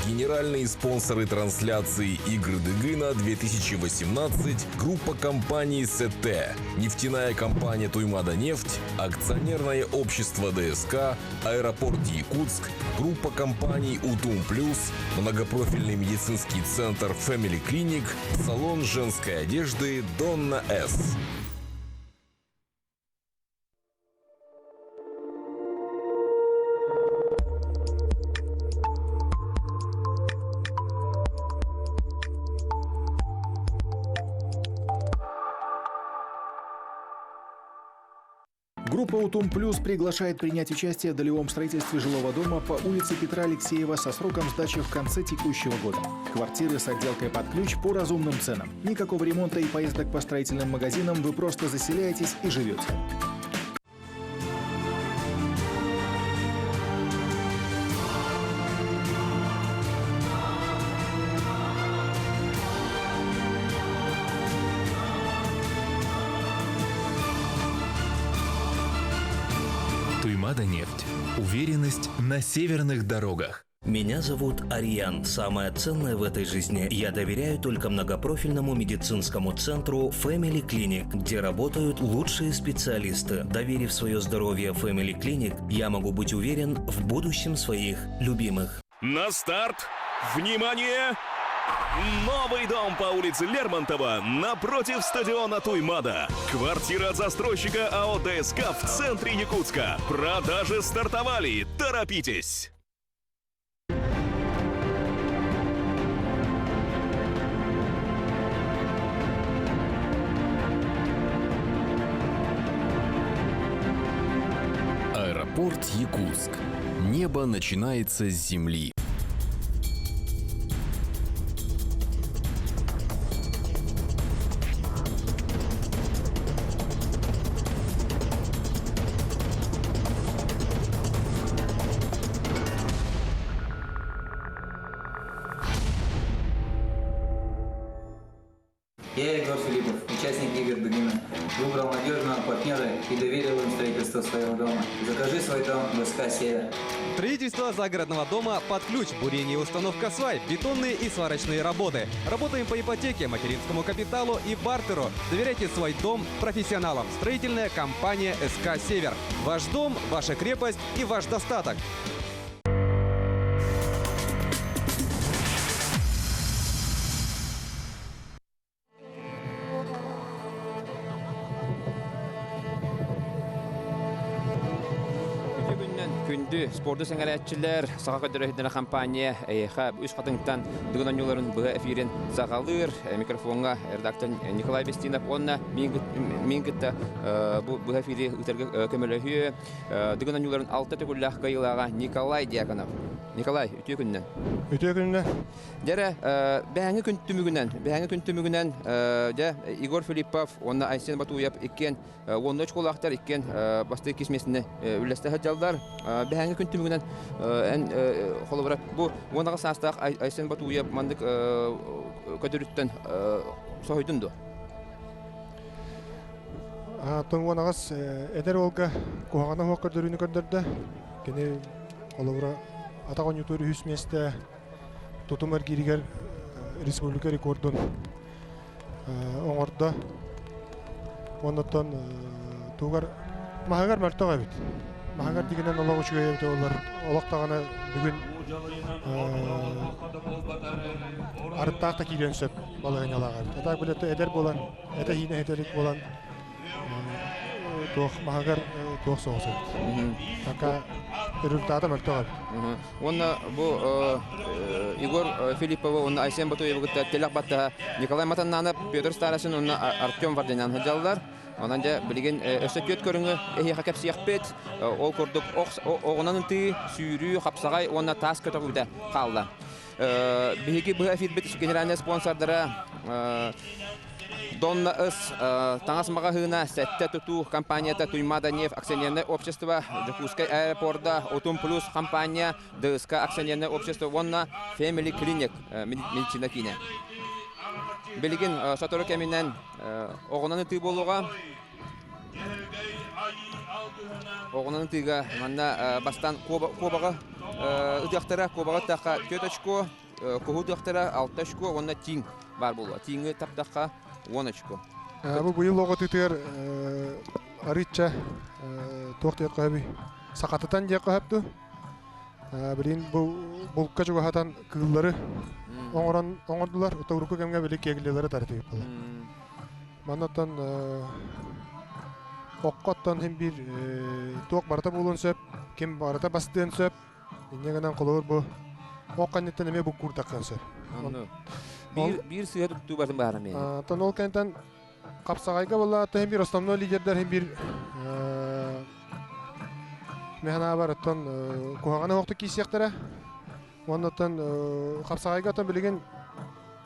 Генеральные спонсоры трансляции Игры Дыгына 2018 группа компаний СТ, нефтяная компания Туймада нефть, акционерное общество ДСК, аэропорт Якутск, группа компаний Утум Плюс, многопрофильный медицинский центр Family Clinic, салон женской одежды Донна С. Группа «Утум Плюс» приглашает принять участие в долевом строительстве жилого дома по улице Петра Алексеева со сроком сдачи в конце текущего года. Квартиры с отделкой под ключ по разумным ценам. Никакого ремонта и поездок по строительным магазинам, вы просто заселяетесь и живете. Туймада нефть. Уверенность на северных дорогах. Меня зовут Ариан. Самое ценное в этой жизни я доверяю только многопрофильному медицинскому центру Family Clinic, где работают лучшие специалисты. Доверив свое здоровье Family Clinic, я могу быть уверен в будущем своих любимых. На старт! Внимание! Новый дом по улице Лермонтова напротив стадиона Туймада. Квартира от застройщика АО ДСК в центре Якутска. Продажи стартовали. Торопитесь! Аэропорт Якутск. Небо начинается с земли. Я Егор Филиппов, участник игр Дугина. Выбрал надежного партнера и доверил им строительство своего дома. Закажи свой дом в СК «Север». Строительство загородного дома под ключ, бурение и установка свай, бетонные и сварочные работы. Работаем по ипотеке, материнскому капиталу и бартеру. Доверяйте свой дом профессионалам. Строительная компания СК «Север». Ваш дом, ваша крепость и ваш достаток. Үтүө күнүнэн күндү спорду сэҥэрээччилэр, саха көрдөрө компания эйиэхэ үс хатыҥтан Дыгын оонньууларын быһа эфирин саҕалыыр. Микрофоҥҥа редактор Николай Бестинов уонна мин кытта бу быһа эфири ыытарга көмөлөһүө. Дыгын оонньууларын алта төгүллээх кыайыылааҕа Николай Дьяконов. Николай, үтүө күнүнэн. Үтүө күнүнэн. Дьэрэ, бэһэҥҥи күн түмүгүнэн, бэһэҥҥи күн түмүгүнэн, дьэ, Егор Филиппов уонна Айсен Батуев иккиэн уонна очколаахтар иккиэн бастакы иккис миэстэни үллэстэ сылдьаллар. Бэһэҥҥи күн түмүгүнэн эн холобура бу уон саастаах Айсен Батуев маннык көтөрүттэн соһуйдун дуо? Тоҥ уон аҕыс эдэр уолга куһаҕана суох көрдөрүүнү көрдөрдө. Кини холобура атах оонньуутугар үһүс миэстэ тутум эргииригэр республика рекордун оҥордо. Оннуттан тугар маһыгар мөлтөх эбит. Маһыгар дигинэн олох үчүгэй эбит олар. Олох даҕаны бүгүн арыттаах да киириэн сөп балаһыанньалаах эбит. А так билетте эдэр буолан, этэ иинэ этэлик буолан туох маһыгар туох соҕус эбит. Пока результата мөлтөх эбит. Уонна бу Егор Филипповы уонна Айсен Ботуевы кытта тилэх баттаһа Николай Матаннанов, Петр Старосин уонна Артем Варданян сылдьаллар. Онон дьэ билигин өссө түөрт көрүҥү эһиэхэ кэпсиэхпит. Ол курдук оҕунан ытыы, сүүрүү, хапсаҕай уонна таас көтөҕүүтэ хаалла. Биһиги быһа эфирбит генеральнай спонсордара Донна Ыс таҥас маҕаһыына, Сэттэ тутуу компанията Туймаада Нефть акционернай общество, Дьокуускай аэропорда, Утум Плюс компания, ДСК акционернай общество уонна Family Clinic медицина киинэ. Билигин сотору кэминэн оҕунан ытыы буолуоҕа. Оҕунан ытыыга манна бастаан куобаҕа ытыахтара, куобаҕа ыттахха 4 очко, куһу ытыахтара 6 очко уонна тииҥ баар буолуо. Тииҥи таптахха 10 очко. Бу быйыл оҕо ытыытыгар арыычча туох диэххэ сөбүй? Сахатытан диэххэ сөп дуу? Билигин бу булка чугаһатан кыыллары оҥорон оҥордулар. Урукку кэмҥэ били кеглилэри тарытыйыппылар. Манна оттон окко оттон син биир туох барыта буолуон сөп, ким барыта бастыан сөп. Инньэ гынан холобур бу ок кэнниттэн эмиэ буккуурдаххын сөп. Биир биир сыыһа туттуу батын баара эмиэ. Оттон ол кэнниттэн хапсаҕайга буолла син биир основной лидердэр син биир мин санаабар оттон куһаҕаны оһохтук киирсиэхтэрэ. Уонна оттон хапсаҕайга оттон билигин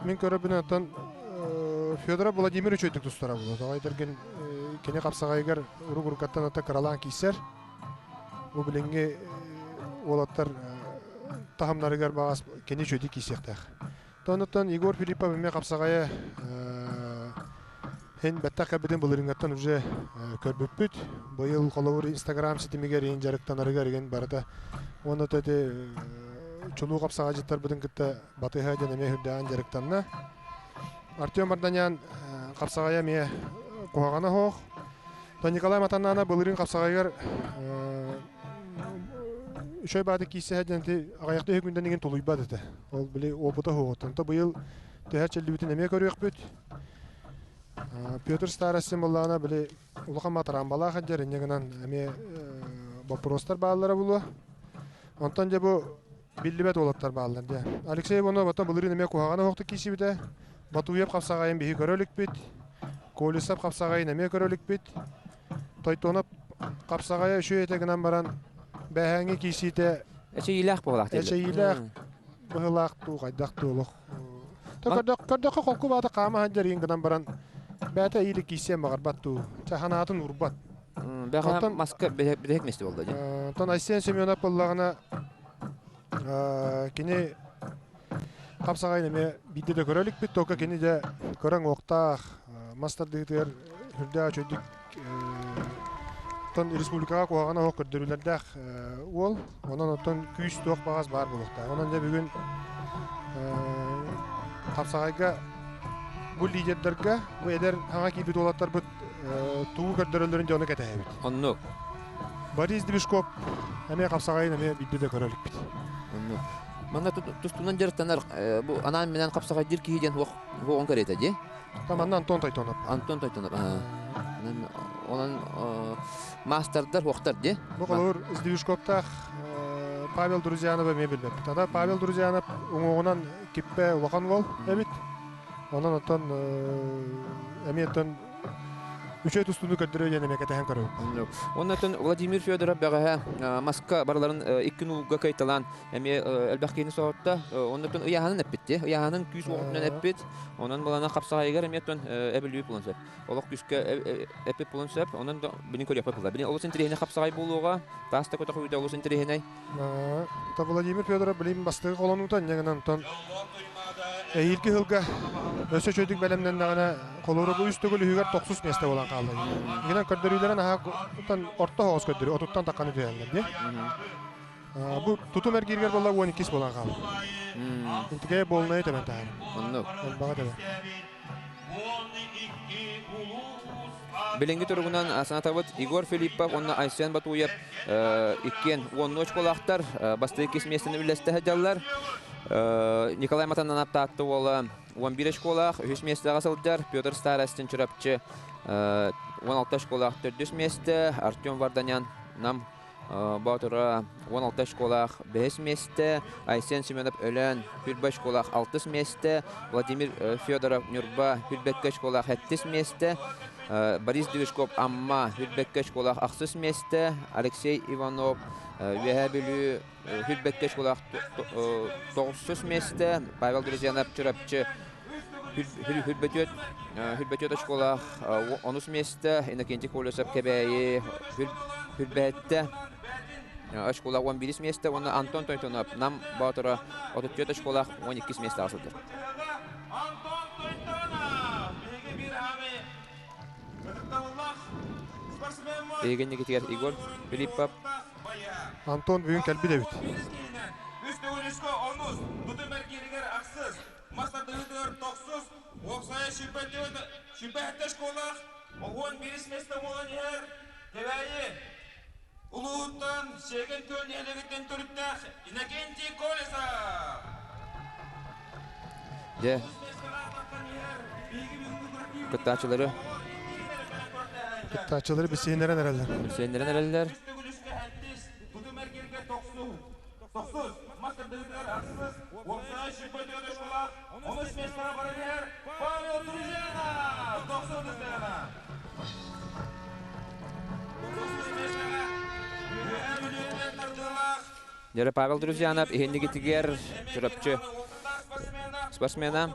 мин көрөрбүнэн оттон Федоров Владимир үчүгэйдик тустара буолуо. Тоҕо этэргин кини хапсаҕайыгар урук-уруккаттан оттон кыралаан киирсэр. Бу билиҥҥи уолаттар таһымнарыгар баҕас кини үчүгэйдик киирсиэхтээх. Онуттан Егор Филиппов эмиэ хапсаҕайа һин бэттэх кэлбитин былырыыҥҥаттан уже көрбүппүт. Быйыл холобур Инстаграм ситимигэр иһин дьарыктанарыгар игин барыта уонна ити чулуу хапсаҕайдьыттарбытын кытта батыһа диэн эмиэ үрдээҕин дьарыктанна. Артем Арданян хапсаҕайа эмиэ куһаҕана суох. То Николай Матаннана былырыын хапсаҕайыгар үчүгэй бааты киирсэ диэн аҕыйахта үһү күнтэн игин тулуйбат этэ. Ол били опыта суоҕуттан. То быйыл төһө чэллибитин эмиэ көрүөхпүт. Петр Старостин буоллаҕына били улахан матараамбалаах сылдьар инньэ гынан эмиэ боппуруостар бааллара буолуо. Онтон дьэ бу биллибэт уолаттар бааллар дьэ. Алексей Иванов оттон былырыын эмиэ куһаҕан оһохтук киирсибитэ. Батуев хапсаҕайын биһи көрө иликпит. Колесов хапсаҕайын эмиэ көрө иликпит. Тойтонов хапсаҕайа үчүгэй этэ гынан баран бээһээҥҥи киирсиитэ Эчэйиилээх быһыылаах Эчэйиилээх быһыылаах дуу хайдах дуу олох. Көрдөххө холку баата хаама сылдьар иин гынан баран бэйэтэ иилик киирсиэн баҕарбат дуу. Чэ санаатын уурбат. Бэҕэһээ маска бүтэһик миэстэ буолла дии. Оттон Айсен Семенов буоллаҕына кини хапсаҕайын эмиэ биирдэ да көрө иликпит, только кини дьэ көрөҥ уохтаах мас тардыытыгар үрдээх үчүгэйдик оттон республикаҕа куһаҕана оһох көрдөрүүлэрдээх уол. Онон оттон күүс туох баҕас баар буолуохтаах. Онон дьэ бүгүн хапсаҕайга бу лидердэргэ, бу эдэр хаҥа киирбит уолаттарбыт тугу көрдөрөллөрүн дьону кэтэһэбит. Оннук. Борис Движков эмиэ хапсаҕайын эмиэ биирдэ да көрө иликпит. Оннук. Манна тустунан дьарыктанар бу анаан-минээн хапсаҕайдыыр киһи диэн хуоҕун кэриэтэ дии. Манна Антон Тойтонов. Антон Тойтонов. Онон маастардар хуохтар дии. Бу холобур Сдвижковтаах Павел Друзьянов эмиэ билбэппит. Ата Павел Друзьянов уҥуоҕунан киппэ улахан уол эбит. Онон оттон эмиэ оттон үчүгэй тустууну көрдөрүө диэн эмиэ кэтэһэн көрөбүт. Оннотон Владимир Федоров бэҕэһээ маска барыларын икки нуулга кайталаан эмиэ элбэх киһини соһутта. Оннотон ыйааһынын эппит дии. Ыйааһынын күүс уоҕутунан эппит. Онон балана хапсаҕайыгар эмиэ оттон эбилүү булан сөп. Олох күүскэ эппит булан сөп. Онон да билин көрүөхпүт буолла. Билин олус интэриэһинэй хапсаҕай буолуоҕа. Таас да көтөх үүтэ олус интэриэһинэй. Та Владимир Федоров билим бастакы холонуута инньэ гынан онтон эһиилги сылга өссө үчүгэйдик бэлэмнэннэҕинэ холууру бу үс төгүл үһүгэр тохсус миэстэ буолан хаалла. Гынан көрдөрүүлэрэ наһаа орто соҕус көрдөрүү отуттан тахханы түһэллэр дии. Бу тутум эргииригэр буолла 12 буолан хаалла. Интигэ буолнайы тэбэн таһаар. Оннук. Элбэҕи тэбэн. Билиҥҥи туругунан санатабыт Егор Филиппов уонна Айсен Батуев иккиэн уоннуу очколаахтар бастакы иккис миэстэни үллэстэ сылдьаллар. Николай Матананов Таатта уола 11 очколаах үһүс миэстэҕэ сылдьар. Петр Старостин Чурапчы 16 очколаах төрдүс миэстэ. Артем Варданян Нам Боотура 16 очколаах бэһис миэстэ, Айсен Семенов Өлөөн Хүрбэ очколаах алтыс миэстэ, Владимир Федоров Ньурба Хүрбэккэ очколаах сэттис миэстэ, Борис Движков Амма Хүрбэккэ очколаах ахсыс миэстэ, Алексей Иванов Үөһээ Бүлүү Хүрбэккэ очколаах тоҕусус миэстэ, Павел Друзьянов Чурапчы Хүрбөтүөт очколаах онус миэстэ, Иннокентий Колесов Кэбээйи Хүрбэһэттэ очколаах 11 миэстэ уонна Антон Тойтонов Нам Боотура 34 очколаах 12 миэстэҕэ сылдьар. Биһигиннигитигэр Егор Филиппов. Антон бүгүн кэлбит эбит. Улууттан Сиэгэн Күөл нэһилиэгиттэн төрүттээх Иннокентий Колесов! Дьэ, кыттааччылары Кыттааччылары билсиһиннэрэн эрэллэр. Билсиһиннэрэн эрэллэр. Дьэрэ Павел Друзьянов иһиннигитигэр Чурапчы спортсмена.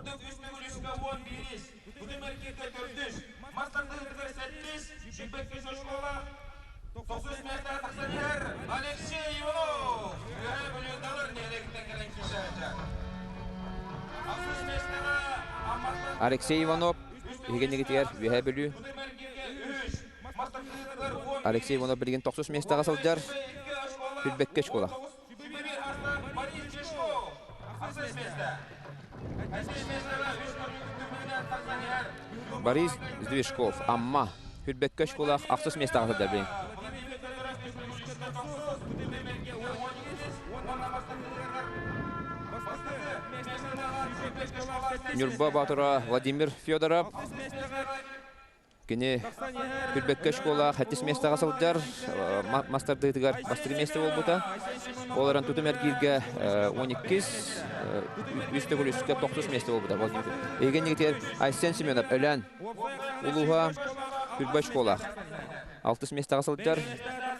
Алексей Иванов иһигиннигитигэр Үөһээ Бүлүү. Алексей Иванов билигин тохсус миэстэҕэ сылдьар. Күлбэккэ школа. Борис Сдвижков, Амма, Хүрбэккэ школах ахсыс миэстэҕэ сылдьар билигин. Ньурба Боотура Владимир Федоров Кини Күлбэккэ школа хэттис миэстэҕэ сылдьар, мастардыытыгар бастакы миэстэ буолбута. Ол эрэн тутум эргииргэ 12-ис, үс төгүл үскэ тохсус миэстэ буолбута. Эйгэннигитигэр Айсен Семенов Өлөөн улууһа Күлбэ школа алтыс миэстэҕэ сылдьар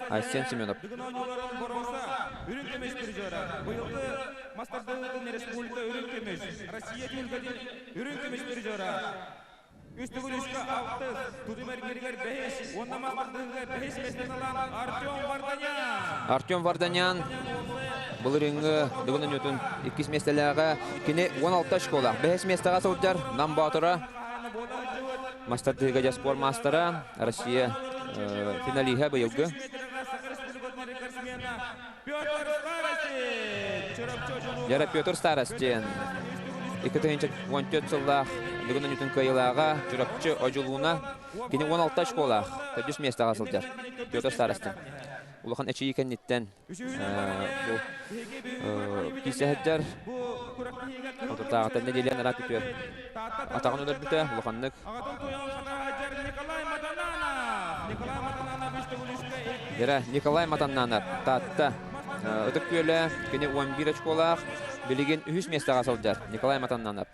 Айсен Семенов. Үрүҥ көмүс призера. Быйылгы мастардыытын республика үрүҥ көмүс, Россия түһүлгэтин үрүҥ көмүс призера. Үс төгүл үскэ алтыс, тутум эргииригэр бэһис уонна мастардыыга бэһис миэстэни ылан Артем Варданян. Артем Варданян былырыыҥҥы Дыгын Өнүтүн иккис миэстэлээҕэ. Кини 16 очколаах. Бэһис миэстэҕэ сылдьар Нам Боотура. Мастардыыга дьэ спорт маастара, Россия финалиһа быйылгы. Яра Петр Старостин 2014 сыллаах Бүгүн Өнүтүн кыайыылааҕа Чурапчы Одьулууна кини 16 очколаах төрдүс миэстэҕэ сылдьар Петр Старостин улахан эчийии кэнниттэн бу киирсэ сылдьар отутааҕыттан нэдиэлэ анараа күтүөр атаҕын өлөрбүтэ улаханнык Вера Николай Матаннанов Таатта Ытык Күөлэ кини 11 очколаах билигин үһүс миэстэҕэ сылдьар Николай Матаннанов.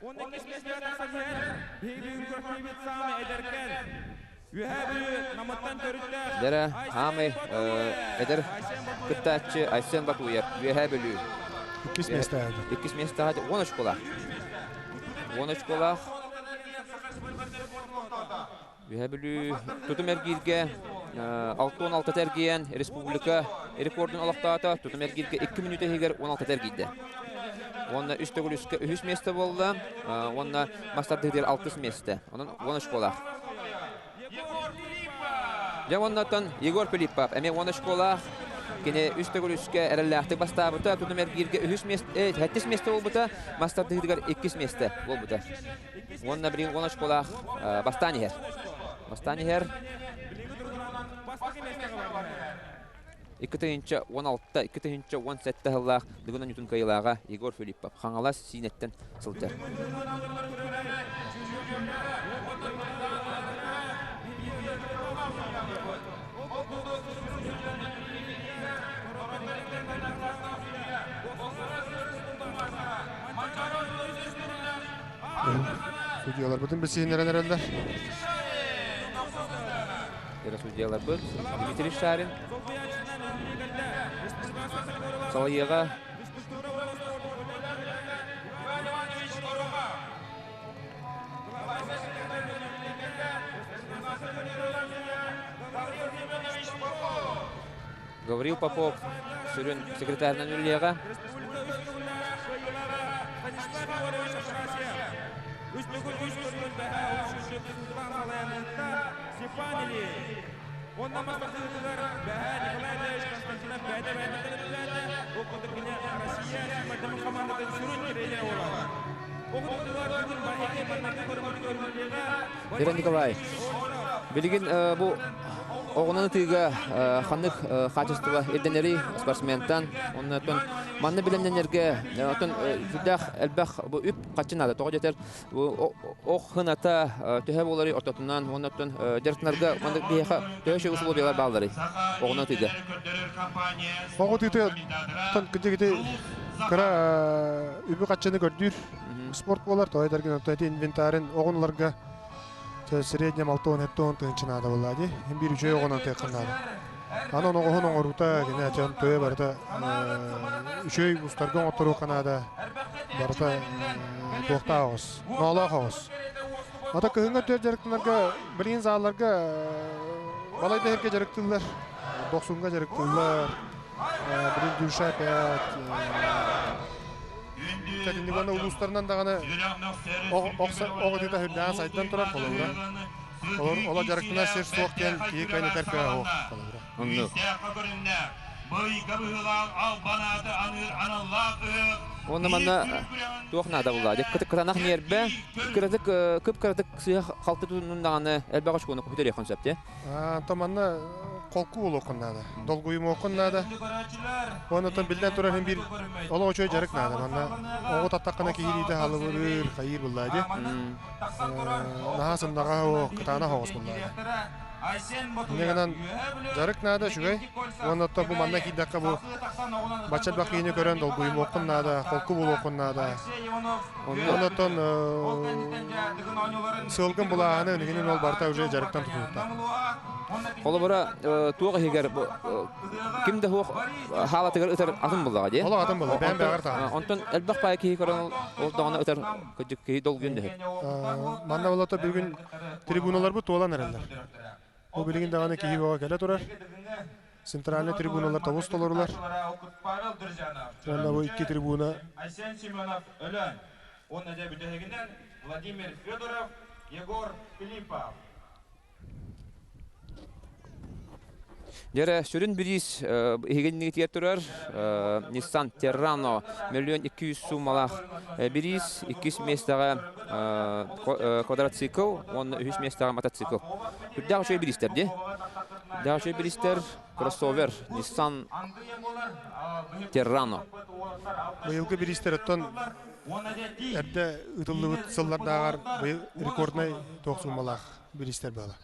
Дэрэ хаамай эдэр кыттааччы Айсен Батуев Үөһээ Бүлүү. Иккис миэстэҕэ. Иккис миэстэҕэ 10 очколаах. 10 очколаах Үөһээ Бүлүү тутум эргииргэ 66 эргийэн республика рекордун олохтоото. Тутум эргииргэ 2 мүнүүтэ иһигэр 16 эргийдэ. Уонна үс төгүл үскэ үһүс миэстэ буолла. Уонна мастардыытыгар алтыс миэстэ. Онон 10 очколаах. Дьэ уоннаттан Егор Филиппов эмиэ 10 очколаах. Кини үс төгүл үскэ эрэллээхтик бастаабыта. Тутум эргииргэ үһүс миэстэ, сэттис миэстэ буолбута. Мастардыытыгар иккис миэстэ буолбута. Уонна билигин 10 очколаах бастаан иһэр. Бастаан иһэр. 2016, 2017 сыллаах Дыгын Анютун кыайыылааҕа Егор Филиппов Хаҥалас Сиинэттэн сылдьар. Судьяларбытын билсиһиннэрэн эрэллэр. Судьяларбыт Дмитрий Шарин салайыаҕа Гаврил Попов сүрүн секретарынан үлэлиэҕэ. Онна мастардыытыгар бэһээ Николай Андреевич Константинов бэйэтэ бэйэтэ үлэлээтэ. Ол курдук кини Россия сүүмэрдэммит хамаандатын сүрүн тренерэ буолар. Оҕотугар бүгүн Баһиги маннарга көрүҥүн көрүллүөҕэ. Ира Николай, билигин бу оҕонон ытыыга ханнык хаачыстыба ирдэнэрий спортсментан, оннотон манна билэмнэнэргэ оттон сүрдээх элбэх бу үп хаччы наада. Тоҕо диэтэр ох хыната төһө буоларый ортотунан уонна оттон дьарыктанарга маннык биһиэхэ төһө үчүгэй условиялар баалларый оҕонон ытыыга? Оҕо ытыыта кырдьык кыра үбү хаччыны көрдүүр спорт буолар. Тоҕо этэргин оттон ити инвентарын оҕонуларга среднем 6-7 тыһыынча наада буолла дии. Биир үчүгэй оҕонон тыахха наада. Анан оҕоһун оҥоруута кини ачан төйө барыта үчүгэй устарга оҥотторуохха наада. Барыта туохтаах оҕус, ноолоох оҕус. Ата кыһыҥҥы өттүгэр дьарыктанарга билигин заалларга балайда иһэргэ дьарыктыыллар. Дохсунга дьарыктыыллар. Билигин Дюша опять Кэтинник уонна улуустарынан даҕаны оҕо ытыта үрдээн сайдан турар холобура. Олор дьарыктанар сир суох диэн киһи кыайан этэр кыаҕа суох холобура. Оннук. Уонна манна туох наада булла? Кытанах ньиэрбэ, кыратык кып-кыратык сыыһа халты тутуннун даҕаны элбэх очкону көтөрүөххүн сөп дии. Онтон манна холку буолуоххун наада, долгуйумуоххун наада. Онтон биллэн турар иһин биир олох үчүгэй дьарык наада. Манна оҕо таттаххына киһи илиитэ халыбырыыр, хайыыр буллаа дии. Наһаа сымнаҕаһа суох, кытаанах оҕус буллаа дии. Инньэ гынан дьарык наада үчүгэй. Уонна оттон бу манна киирдэххэ бу бачча элбэх киһини көрөн долгуйумуоххун наада, холку буолуоххун наада. Онон оттон сыалгын булааһыны билигин ол барыта уже дьарыктан тутулуктаах. Холобура, туох иһигэр ким да суох хаалатыгар ытар атын буллаҕа дии. Олох атын булла, бэйэм бэҕэр таһаар. Онтон элбэх паай киһи көрөн ол даҕаны ытар кырдьык киһи долгуйун дөһөр. Манна болото бүгүн трибуналарбыт туолан эрэллэр. Бу билигин даҕаны киһи бөҕө кэлэ турар. Центральный трибуналар тобус толорулар. Уонна бу икки трибуна Айсен Семенов өлөн. Уонна дьэ бүтэһигинэн Владимир Федоров, Егор Филиппов. Дьэрэ, сүрүн бириис иһигиннигитигэр турар Nissan Terrano 1 200 суумалаах бириис, иккис миэстэҕэ квадроцикл уонна үһүс миэстэҕэ мотоцикл. Үрдээх үчүгэй бириистэр дии. Үрдээх үчүгэй бириистэр кроссовер Nissan Terrano. Быйылгы бириистэр оттон эрдэ ыытыллыбыт сыллардааҕар быйыл рекорднай туох суумалаах бириистэр буола.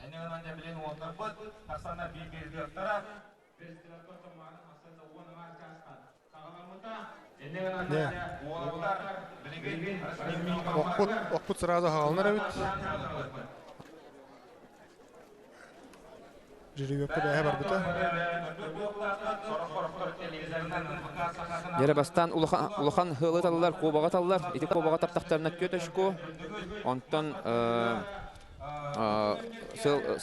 Охпут, охпут сразу хаалынар эбит. Жеребьевка бэһэ барбыта. Дьэрэ бастаан улахан, улахан хылы таллар, куобаҕа таллар. Ити куобаҕа таптахтарына түөрт очко. Онтон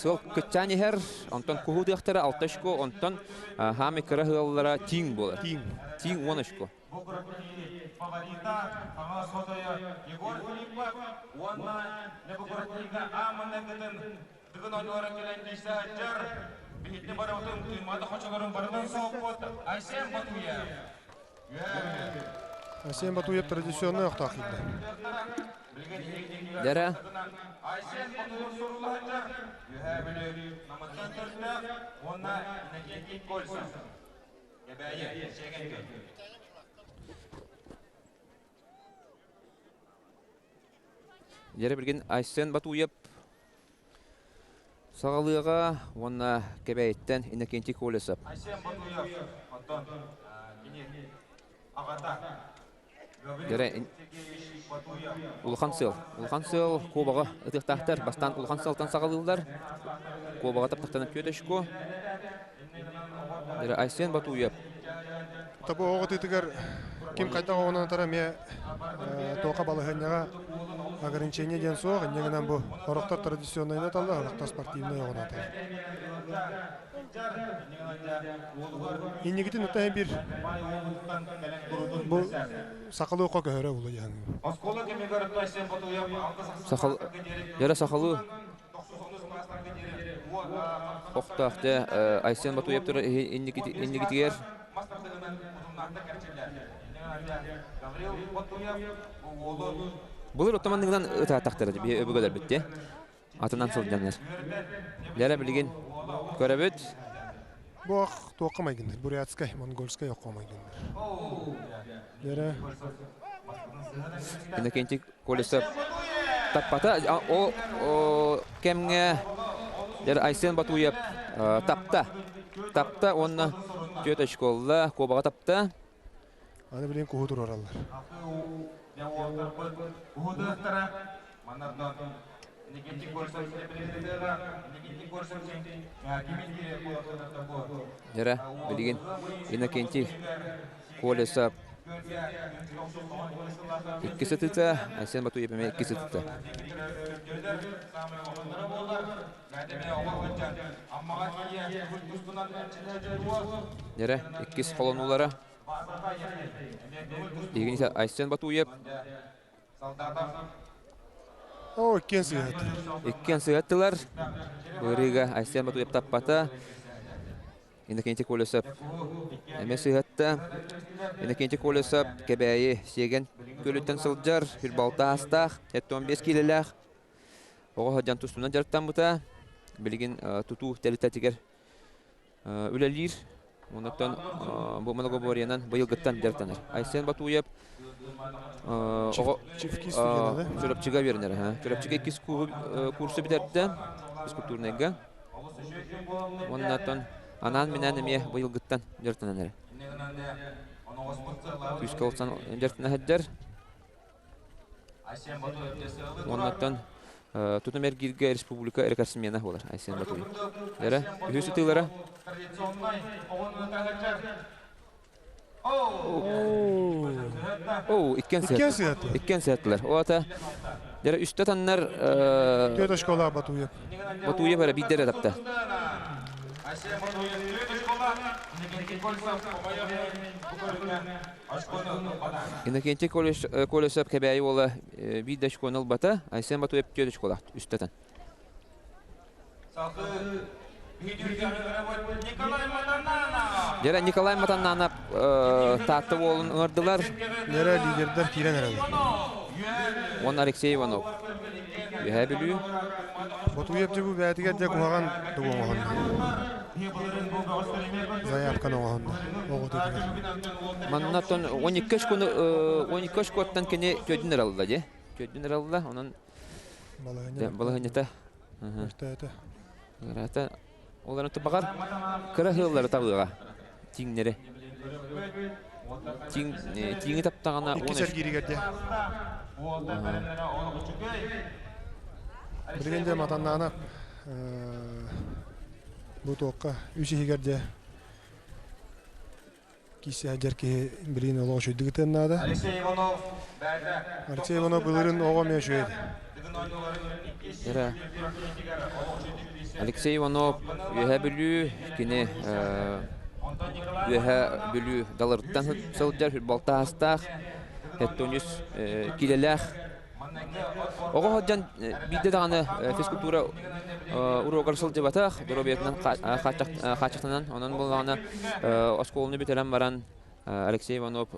Сыл кытчаан иһэр, онтон куһу тыахтара 6 очко, онтон хаамай кыра ыаллара тииҥ буолар. Тииҥ. Тииҥ 10 очко. Айсен Батуев традиционный охтоох киирдэ. Дэрэ. Дьэрэ билигин Айсен Батуев саҕалыаҕа уонна Кэбээйиттэн Иннокентий Колесов. Дьэрэ улахан сыал. Улахан сыал куобаҕа ытыахтаахтар. Бастаан улахан сыалтан саҕалыыллар. Куобаҕа таптахтана түөрт очко. Дьэрэ Айсен Батуев. Тобу оҕо тыытыгар ким хайдах оҕонон атара эмиэ туоха балаһыанньаҕа ограничение диэн суох. Инньэ гынан бу сорохтор традиционнайын аталлар, сорохтор спортивнай оҕону аталлар. Иннигитин ытаһы биир бу сахалыы окко көһөрө улуйан. Сахал, Дьэрэ сахалыы. Охтоох дьэ Айсен Батуев турар инникитигэр. Былыр оттоманныгынан ытаатахтара биһи өбүгэлэрбит дии. Атынан сылдьаннар. Дьэрэ билигин көрөбүт. Бу ох туохха майгыннар? Бурятскай, монгольскай окко майгыннар. Дьэрэ Иннокентий Колесов таппата. Ол кэмҥэ дьэр Айсен Батуев тапта. Тапта уонна түөрт очколла куобаҕа тапта. Аны билигин куһу туруораллар. Дьэрэ, билигин Иннокентий Колесов иккис ытыыта, Айсен Батуев эмиэ иккис ытыыта. Дьэрэ, иккис холонуулара. Биһигини Айсен Батуев Оо, иккиэн сыыһаттылар. Иккиэн сыыһаттылар. Бырыыга Айсен Батуев таппата. Иннокентий Колесов эмиэ сыыһатта. Иннокентий Колесов Кэбээйи Сиэгэн күөлүттэн сылдьар, хүрбалта аастаах, 75 киилэлээх. Оҕо сылдьан тустуунан дьарыктаммыта. Билигин тутуу тэрилтэтигэр үлэлиир. Оннуттан бу многоборьенан быйылгыттан дьарыктанар. Айсен Батуев оҕо Чурапчыга үөрэнэр. Чурапчыга иккис курсу бүтэрдэ физкультурнайга. Оннуттан анаан-минээн эмиэ быйылгыттан дьарыктанан эрэр. Күүскэ ылсан дьарыктана сылдьар. Оннуттан тутум эргииргэ республика рекордсмена буолар Айсен Батуев. Эрэ, үһүс ытыылара. Оу, иккен сыаттылар. Иккен сыаттылар. О ата дьэ үстэ таннар Түөрт очколаах Батуев. Батуев эрэ биирдэ эрэ тапта. Иннокентий Колесов Кэбээйи уола биир да очкону ылбата, Айсен Батуев түөрт очколаах үстэтэн. Дьэрэ Николай Матаннанов Таатта уолун ыҥырдылар. Дьэрэ лидердэр киирэн эрэллэр. Уонна Алексей Иванов. Үөһээ Бүлүү. Ботуев дьэ бу бэйэтигэр дьэ куһаҕан тугу оҥоһунна. Заявканы оҥоһунна оҕотутугар. Манна тон 12 очкону 12 очкоттан кини төрдүн эралла дии. Төрдүн эралла, онон балаһынньата. Өртөөтө. Ырата оларын баҕар кыра ыаллары табыаҕа. Тиҥнэри. Тиҥ тиҥи таптаҕына Иккис эргииригэр дии. Билигин дьэ Матаннаанап бу туохха үс иһигэр дьэ киирсэ сылдьар киһи билигин олох үчүгэйдик ытыан наада. Алексей Иванов былырыын оҕо эмиэ үчүгэй этэ. Алексей Иванов Үөһээ Бүлүү кини Үөһээ Бүлүү Далырыттан сылдьар балтаастаах хеттонүс киилэлээх Оҕо сылдьан биирдэ даҕаны физкультура уруогар сылдьыбатах, доруобуйатынан хааччахтанан, онон буоллаҕына оскуоланы бүтэрэн баран Алексей Иванов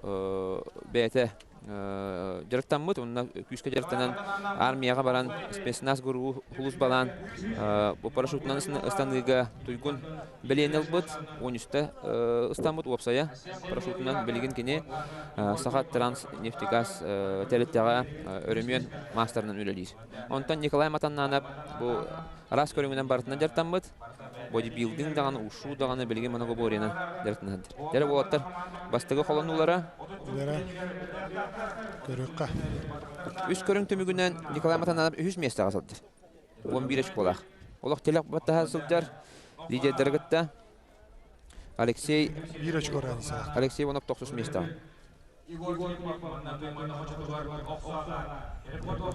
бэйэтэ дьарыктаммыт уонна күүскэ дьарыктанан армияҕа баран спецназ ГРУ сулууспалаан парашютунан ыстаныыга туйгун бэлиэни ылбыт, 13 ыстаммыт уопсайа парашютунан билигин кини Саха Транс нефтегаз тэрилтэҕэ өрөмүөн маастарынан үлэлиир. Онтон Николай Матаннанов бу араас көрүҥүнэн барытынан дьарыктаммыт. Бодибилдинг даҕаны, ушу даҕаны билигин многоборьенан дьарыктанар. Дьэ уолаттар бастакы холонуулара. Көрүөххэ. Үс көрүҥ түмүгүнэн Николай Матаннанов үһүс миэстэҕэ сылдьар. 11 очколаах. Олох телек баттаһа сылдьар лидердары кытта Алексей Биир очко разницалаах. Алексей Иванов тохсус миэстэҕэ.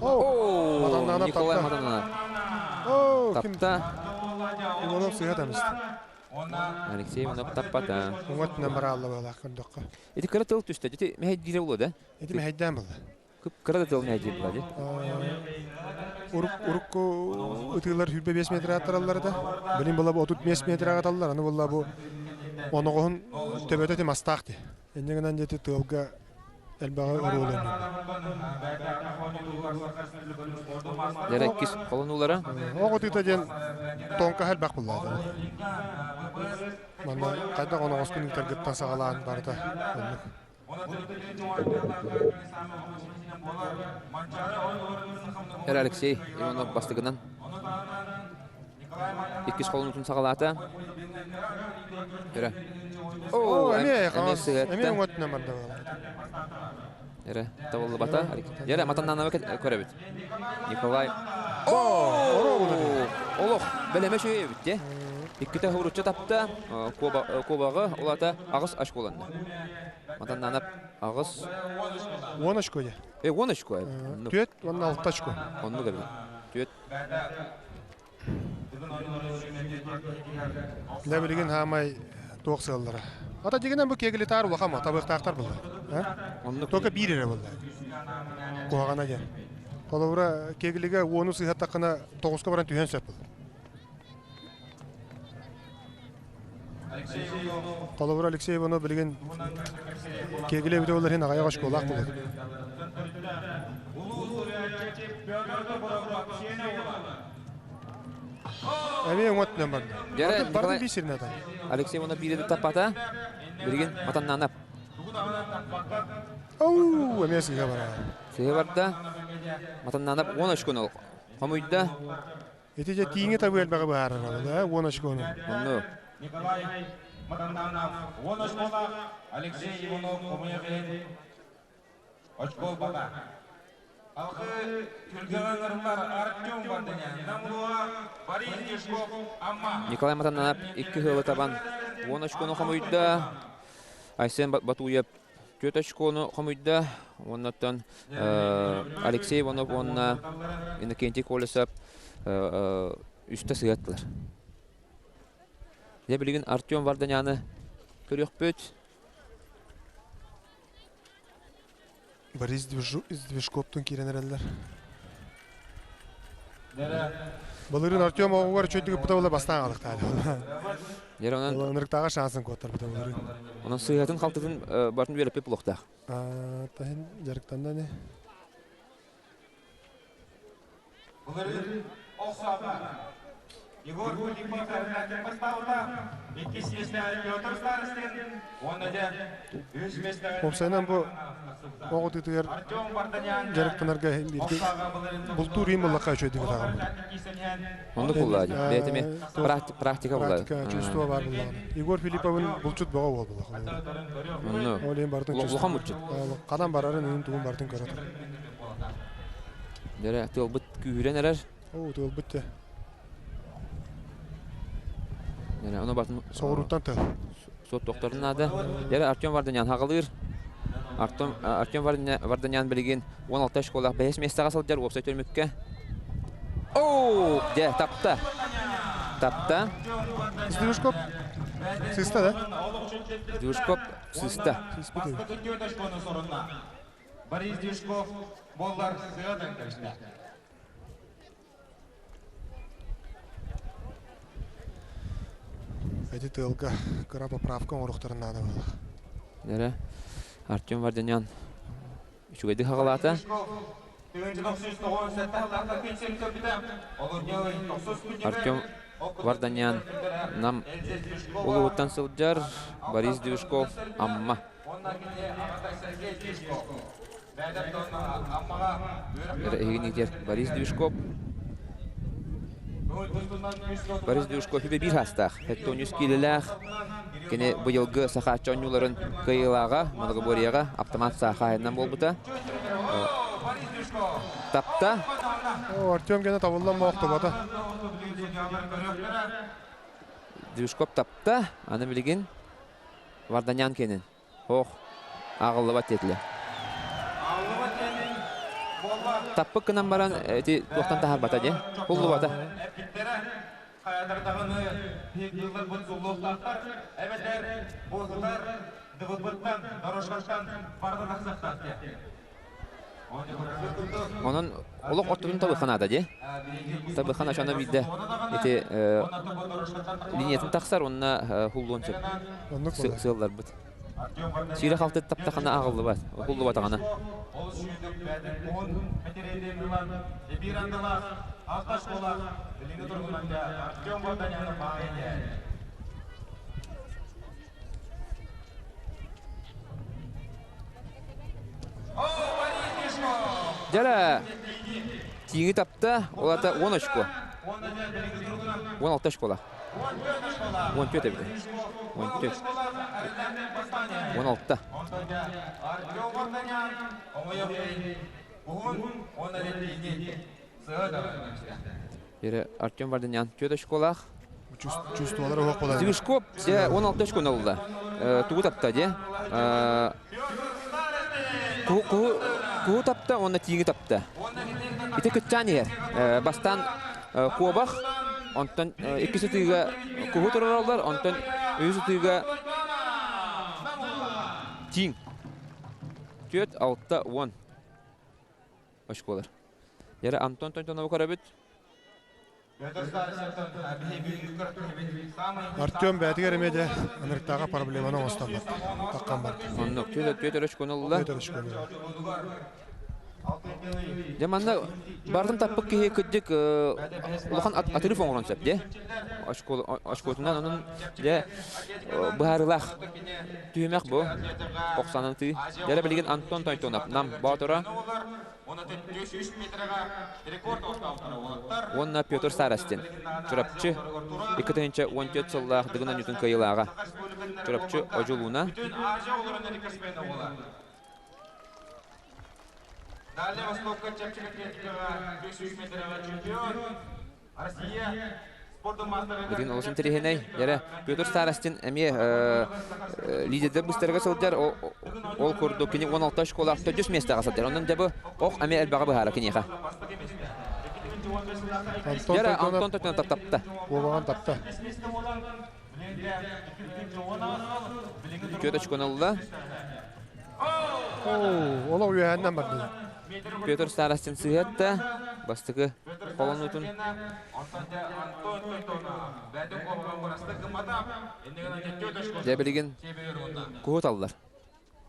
О, Николай Матананов. О, Тапта. Иванов сыһа тамыста. Алексей Иванов таппата. Уҥа өттүнэн бараалла баалаах көрдөххө. Ити кыра тыл түстэ. Ити мэһэйдиирэ буолуо да? Ити мэһэйдээн буолла. Кыра да тыл мэһэйдиир буолла дии. Урукку ытыылар 25 метр аттараллар этэ. Билин була 35 метр аталлар. Аны буолла бу оноҕоһун төбөтө ти мастаах ти. Инньэ гынан диэти тыалга элбэҕи оруолу Дьэ иккис холонуулара. Оҕо тыыта диэн тоҥка элбэх буллаата. Манна хайдах оноҕоскун ыытаргыттан саҕалаан барыта оннук. Эр Алексей Иванов бастыгынан иккис холонуутун саҕалаата. Эрэ. Оо, эмиэ эмиэ уҥатынан барда. Эрэ табыллыбата. Эрэ матаннаанабы көрөбүт. Николай. Олох бэлэмэ үчүгэй эбит дии. Иккитэ уһуруччу тапта, куобаҕы улата аҕыс очколанна. Матаннаанап аҕыс... Уон очко дии. Уон очко. Түөрт уонна алта очко. Оннук эбит. Түөрт. Дьэ билигин хаамай туох сыаллара. Ата дьигинэн бу киэглитаар улахан табыахтаахтар булла. Оннук. Только биир эрэ булла. Куһаҕана диэн. Холобура киэглигэ уону сыһаттаххына тоҕуска баран түһэн сөп булла. Холобура Алексей Иванов билигин киэгле эбитэ буоллар иһин аҕыйах очколаах буолар. Эмиэ уҥа өттүнэн барда. Барды биир сиринэ ата. Алексей Иванов биири таппата. Билигин Матаннанап. Оу, эмиэ сыыһа барар. Сыыһа барда. Матаннанап 10 очкону хомуйда. Ити дьэ тииҥи табыы элбэҕи быһаарар да, 10 очкону. Онну. Николай Матаннанов 10 очколаах, Алексей Иванов хомуйа очко бата. Алгы түргәҕэ Артем Варданян, Намлуа, Борис Дежков, Амма. Николай Матаннанов икки ыалы табан 10 очкону хомуйда. Айсен Батуев 4 очкону хомуйда. Оннуттан Алексей Иванов уонна Иннокентий Колесов үстэ сыһыаттылар. Дьэ билигин Артем Варданяны көрүөхпүт. Борис Движковтун киирэн эрэллэр. Былырыын Артем оҕугар үчүгэйдик ыппыта буолла бастаан аҕалыктаады. Дьэ онон Ынырыктааҕа шансын куоттарбыта былырыын. Онон сыыһатын халтытын бартын үөрэппит булуохтаах. Таһын дьарыктанна ини. Былырыын охсоото. Егор Филиппов бастаабыта. Иккис миэстэҕэ Петр Старостин уонна дьэ үс миэстэҕэ Уопсайынан бу оҕо тыытыгар дьарыктанарга бииргэ бултуур иин буллахха үчүгэйдик ытаҕын. Оннук булла бэйэтими практика булла. Практика чувство баар буллаҕына. Егор Филипповын булчут бөҕө уол булла. Онну. Ол иһин барытын Улахан булчут. Хадан барарын, ыын тугун барытын көрө турар. Дэрэ тыалбыт күүһүрэн эрэр. Оо, тыалбыт те. Дэрэ ону батын Соҕурууттан тыал. Суоттуохтарын наада. Дэрэ Артем Варданян хаҕалыыр. Артем Артем Варданян билигин 16 школаах бэһис миэстэҕэ сылдьар уопсай түмүккэ. Оо, дьэ, тапта. Тапта. Сдвижкоп сыста да? Сдвижкоп сыста. Борис Дюшков боллар сыадан кэбистэ. Эти тыалга кыра поправка оҥоруохтарын наада буолла. Эрэ Артем Варданян үчүгэйдик хаҕалаата. Артем Варданян Нам улууһуттан сылдьар Борис Движков Амма. Эһигинигэр Борис Движков. Борис Движков үбэ биир хастаах, 73 киилэлээх. Кини быйылгы Сахааччы оонньууларын кыайыылааҕа многоборьеҕа автомат саахаайынан буолбута. Тапта. Артем гена табыллан моохтубата. Движков тапта. Аны билигин Варданян кэнин. Ох, ааҕыллыбат диэтилэр. Таппыт гынан баран ити туохтан таһаарбата дии. Уллубата. Онон олох ортотун табыхан аада дии. Табыхан ачана биирдэ ити линиятын тахсар уонна хуллуон сөп. Сыалларбыт. Сиирэ халты таптахана аҕыллыбат, хуллубатаҕына. Дьэ тииҥи тапта, ол аата 10 очко. 16 очкола. 14 эбит. 14. 16. Артем Варданян 4 очколаах. Чувствовалар уһук буолар. Движкоп дьэ 16 очкону ылла. Тугу тапта дьэ? Куһу тапта уонна тииҥи тапта. Ити кытчаан иһэр. Бастаан куобах, онтон иккис ытыыга куһу турараллар, онтон үһүс ытыыга тииҥ. 4, 6, 10 очколар. Яра Антон Тонтонову көрөбүт. Артем бэйэтигэр эмиэ дьэ ынырыктааҕы проблеманы оҥостон барда. Таххан барда. Оннук түөрт өрөчкөн ылла. Түөрт өрөчкөн ылла. Дьэ манна бардым таппыт киһи кырдьык улахан атырыф оҥорон сөп дьэ. Очкотунан онон дьэ быһаарыылаах түһүмэх бу. Оксанан тыы. Дьэ билигин Антон Тойтонов Нам Боотура Уонна Петр Старостин, Чурапчы, 2014 сыллаах Дыгын оонньуутун кыайыылааҕа. Чурапчы Одьулууна. Далее Востокка чэпчэки 500 метрға чемпион Россия Билигин олус интэриэһинэй. Эрэ Петр Старостин эмиэ лидердэр быстарга сылдьар. Ол курдук кини 16 школаах төрдүс миэстэҕэ сылдьар. Онон дьэ бу ох эмиэ элбэҕи быһаара киниэхэ. Дьэ Антон Тотунов тапта. Куобаҕын тапта. Түөрт очкону ылла. Олох үөһэннэн бардылар. Петр Старостин сыһыатта. Бастакы холонуутун. Дьэ билигин куһу таллар.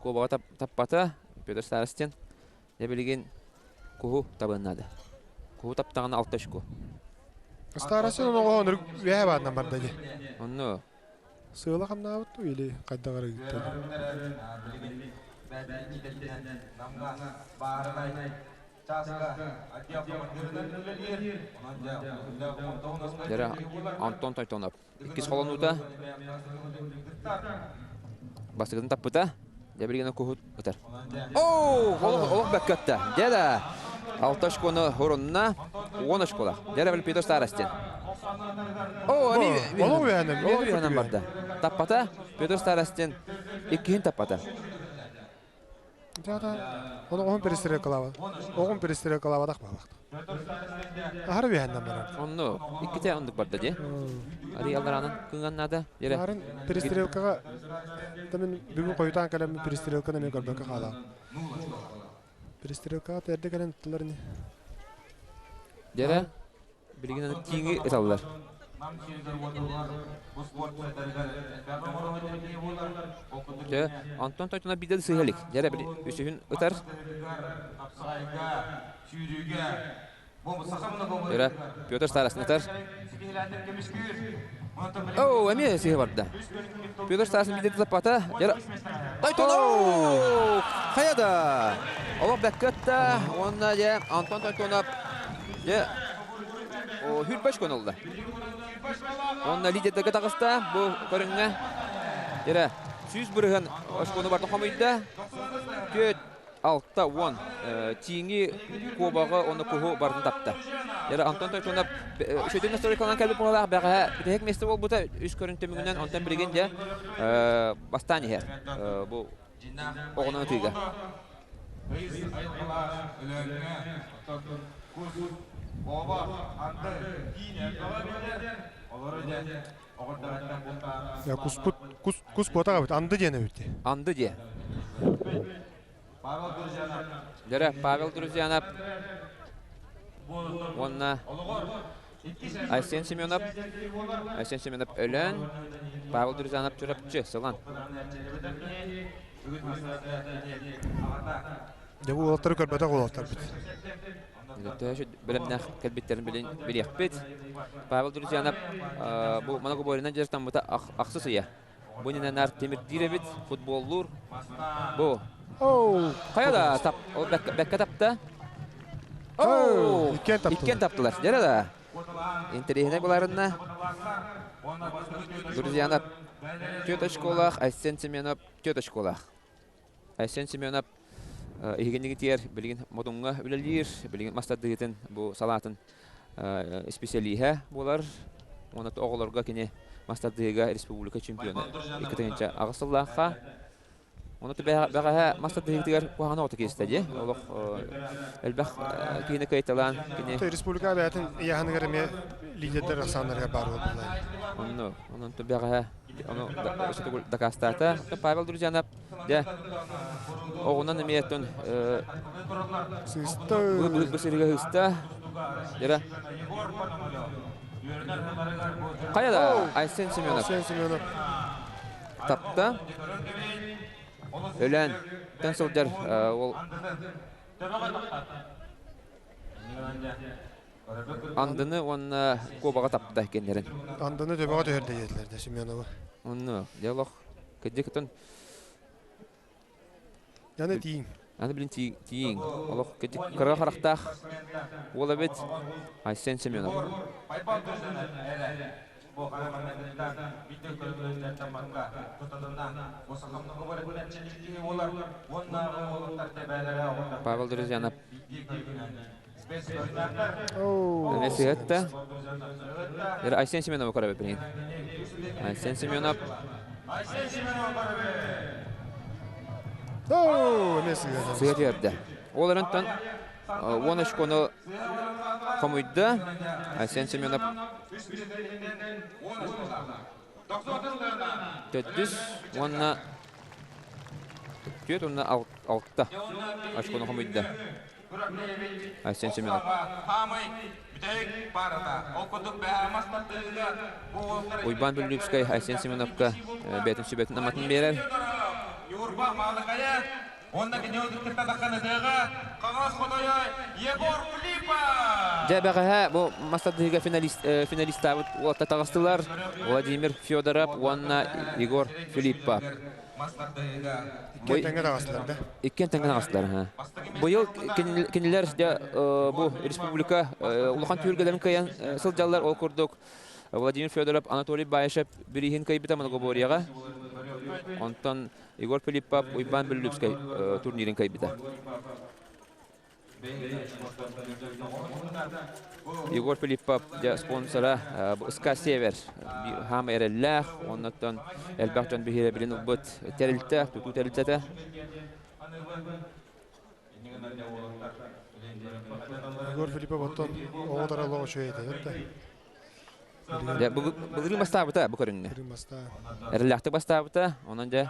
Куобаҕа таппата Петр Старостин. Дьэ билигин куһу табыан наада. Куһу таптаҕына алта очко. Старостин оноҕоһон үөһэ бааннан барда дии. Онно Сыала хамнаабыт дуу или хайдах эрэ ыытта Дьэ Антон Тойтонов иккис холонуута бастакытын таппыта. Дьэ билигин куһут ытар. Оо, олох бэккэ ытта. Дьэ да, алта очкону урунна, 10 очколаах. Дьэ Петр Старостин. Оо, Олох үөһэнэн, олох үөһэнэн барда. Таппата, Петр Старостин иккиһин таппата. Да, оны оҕун перестрелкалаабат. Оҕун перестрелкалаабатах баалахта. Аһары үөһэннэн барар. Онно икките оннук барда дии. Ари аллараанан кыҥан наада. Арын перестрелкаҕа мен бүгүн хойутаан кэлэммин перестрелканы мен көрбөккө хаалаам. Перестрелкаҕа эрдэ кэлэн ыттылар ини. Дьэрэ билигин тииҥи ыталлар. Дьэ, Антон Тойтуна биирдэ сыыһа илик. Дьэрэ үсүһүн ытар. Дьэрэ Петр Старостин ытар. Оо, эмиэ сыыһа барда. Петр Старостин биирдэ таппата. Дьэрэ Тойтуна! Хайа да! Олох бэккэ ытта. Уонна дьэ Антон Тойтунов дьэ Хүрбэч көнөллө. Уонна лидердэргэ таҕыста бу көрүҥҥэ. Дьэрэ 100% очкону барда хомуйда. 4 6 10 тииҥи куобаҕы уонна куһу барын тапта. Дьэрэ Антон Тойтунов үчүгэй настройкаланан кэлбит буолалаах бэҕэһээ бүтэһик миэстэ буолбута үс көрүн түмүгүнэн онтон билигин дьэ бастаан иһэр бу оҕону ытыыга. Куспут кус кус буотах эбит анды диэн эбит. Анды диэ. Дьэрэ Павел Друзьянов уонна Айсен Семенов Айсен Семенов өлөн, Павел Друзьянов Чурапчы сылан. Дьэ бу уолаттары көрбөтөх уолаттарбыт. Төһө бэлэмнээх кэлбиттэрин билиэхпит. Павел Друзьянов бу моногоборынан дьарыктаммыта ахсыс ыйа. Бу нинанар тимирдиир эбит, футболлуур. Бу. Хайа да тап, ол бэккэ тапта. Иккиэн таптылар. Дьэрэ да. Интэриэһинэй буларынна. Друзьянов түөрт очколаах, Айсен Семенов түөрт очколаах. Айсен Семенов иһигиннигитигэр билигин Модуҥҥа үлэлиир, билигин мас тардыһыытын бу салаатын исписэлииһэ буолар. Уонна оҕолорго кини мас тардыһыыга республика чемпиона 2008 сыллаахха. Ону бэҕэһээ мас тардыһыытыгар куһаҕан оҕото киирсэ дии. Олох элбэх киһини кыайталаан кини Республика бэйэтин ыйааһыныгар эмиэ лидердэр ахсааннарыгар баар буолбулар. Онно онон бэҕэһээ ону дакаастаата. Павел Друзьянов Дьэ, оҕунан эмиэ оттон Сыыста. Бу сиргэ сыыста. Дьэрэ. Хайа да, Айсен Семенов. Айсен Семенов. Тапта. Өлөөн. Тэн сылдьар ол Андыны уонна куобаҕа тапта кэннэрин. Андыны төбөҕө түһэрдэ диэтилэр да Семеновы. Онно диалог кырдьык Аны тииҥ. Аны билин тииҥ. Олох кырдьык кыра харахтаах уол эбит Айсен Семенов. Павел Друзьянов Эмиэ сыһыатта. Айсен Семенова көрөбүт билигин. Айсен Семенов. Сыһыат үөрдэ. Ол эрэнтэн уон очкону хомуйда. Айсен Семенов төрдүс уонна түөрт уонна алта очкону хомуйда. Айсен Семенов. Уйбаан Бүллүүпскэй Айсен Семеновка бэйэтин сүбэтин аматын биэрэр. Дьэ бэҕэһээ бу мастардыһыыга финалист, финалистаабыт уолаттар таҕыстылар. Владимир Федоров уонна Егор Филиппов. Иккиэн тэҥҥэ таҕыстылар да? Иккиэн тэҥҥэ таҕыстылар. Быйыл кинилэр дьэ бу республика улахан түһүлгэлэрин кыайан сылдьаллар. Ол курдук Владимир Федоров, Анатолий Баишев бирииһин кыайбыта многоборьеҕа. Онтон Егор Филиппов, Уйбаан Бүллүпскэй турнирын кыайбыта. Егор Филиппов дьэ спонсора СК Север хаама эрэллээх, оннуттан элбэх дьон биһирэбилин ылбыт тэрилтэ, тутуу тэрилтэтэ. Егор Филиппов оттон оҕо тараллаах үчүгэй этэ, да? Былырыын бастаабыта бу көрүҥҥэ. Эрэллээхтик бастаабыта, онон дьэ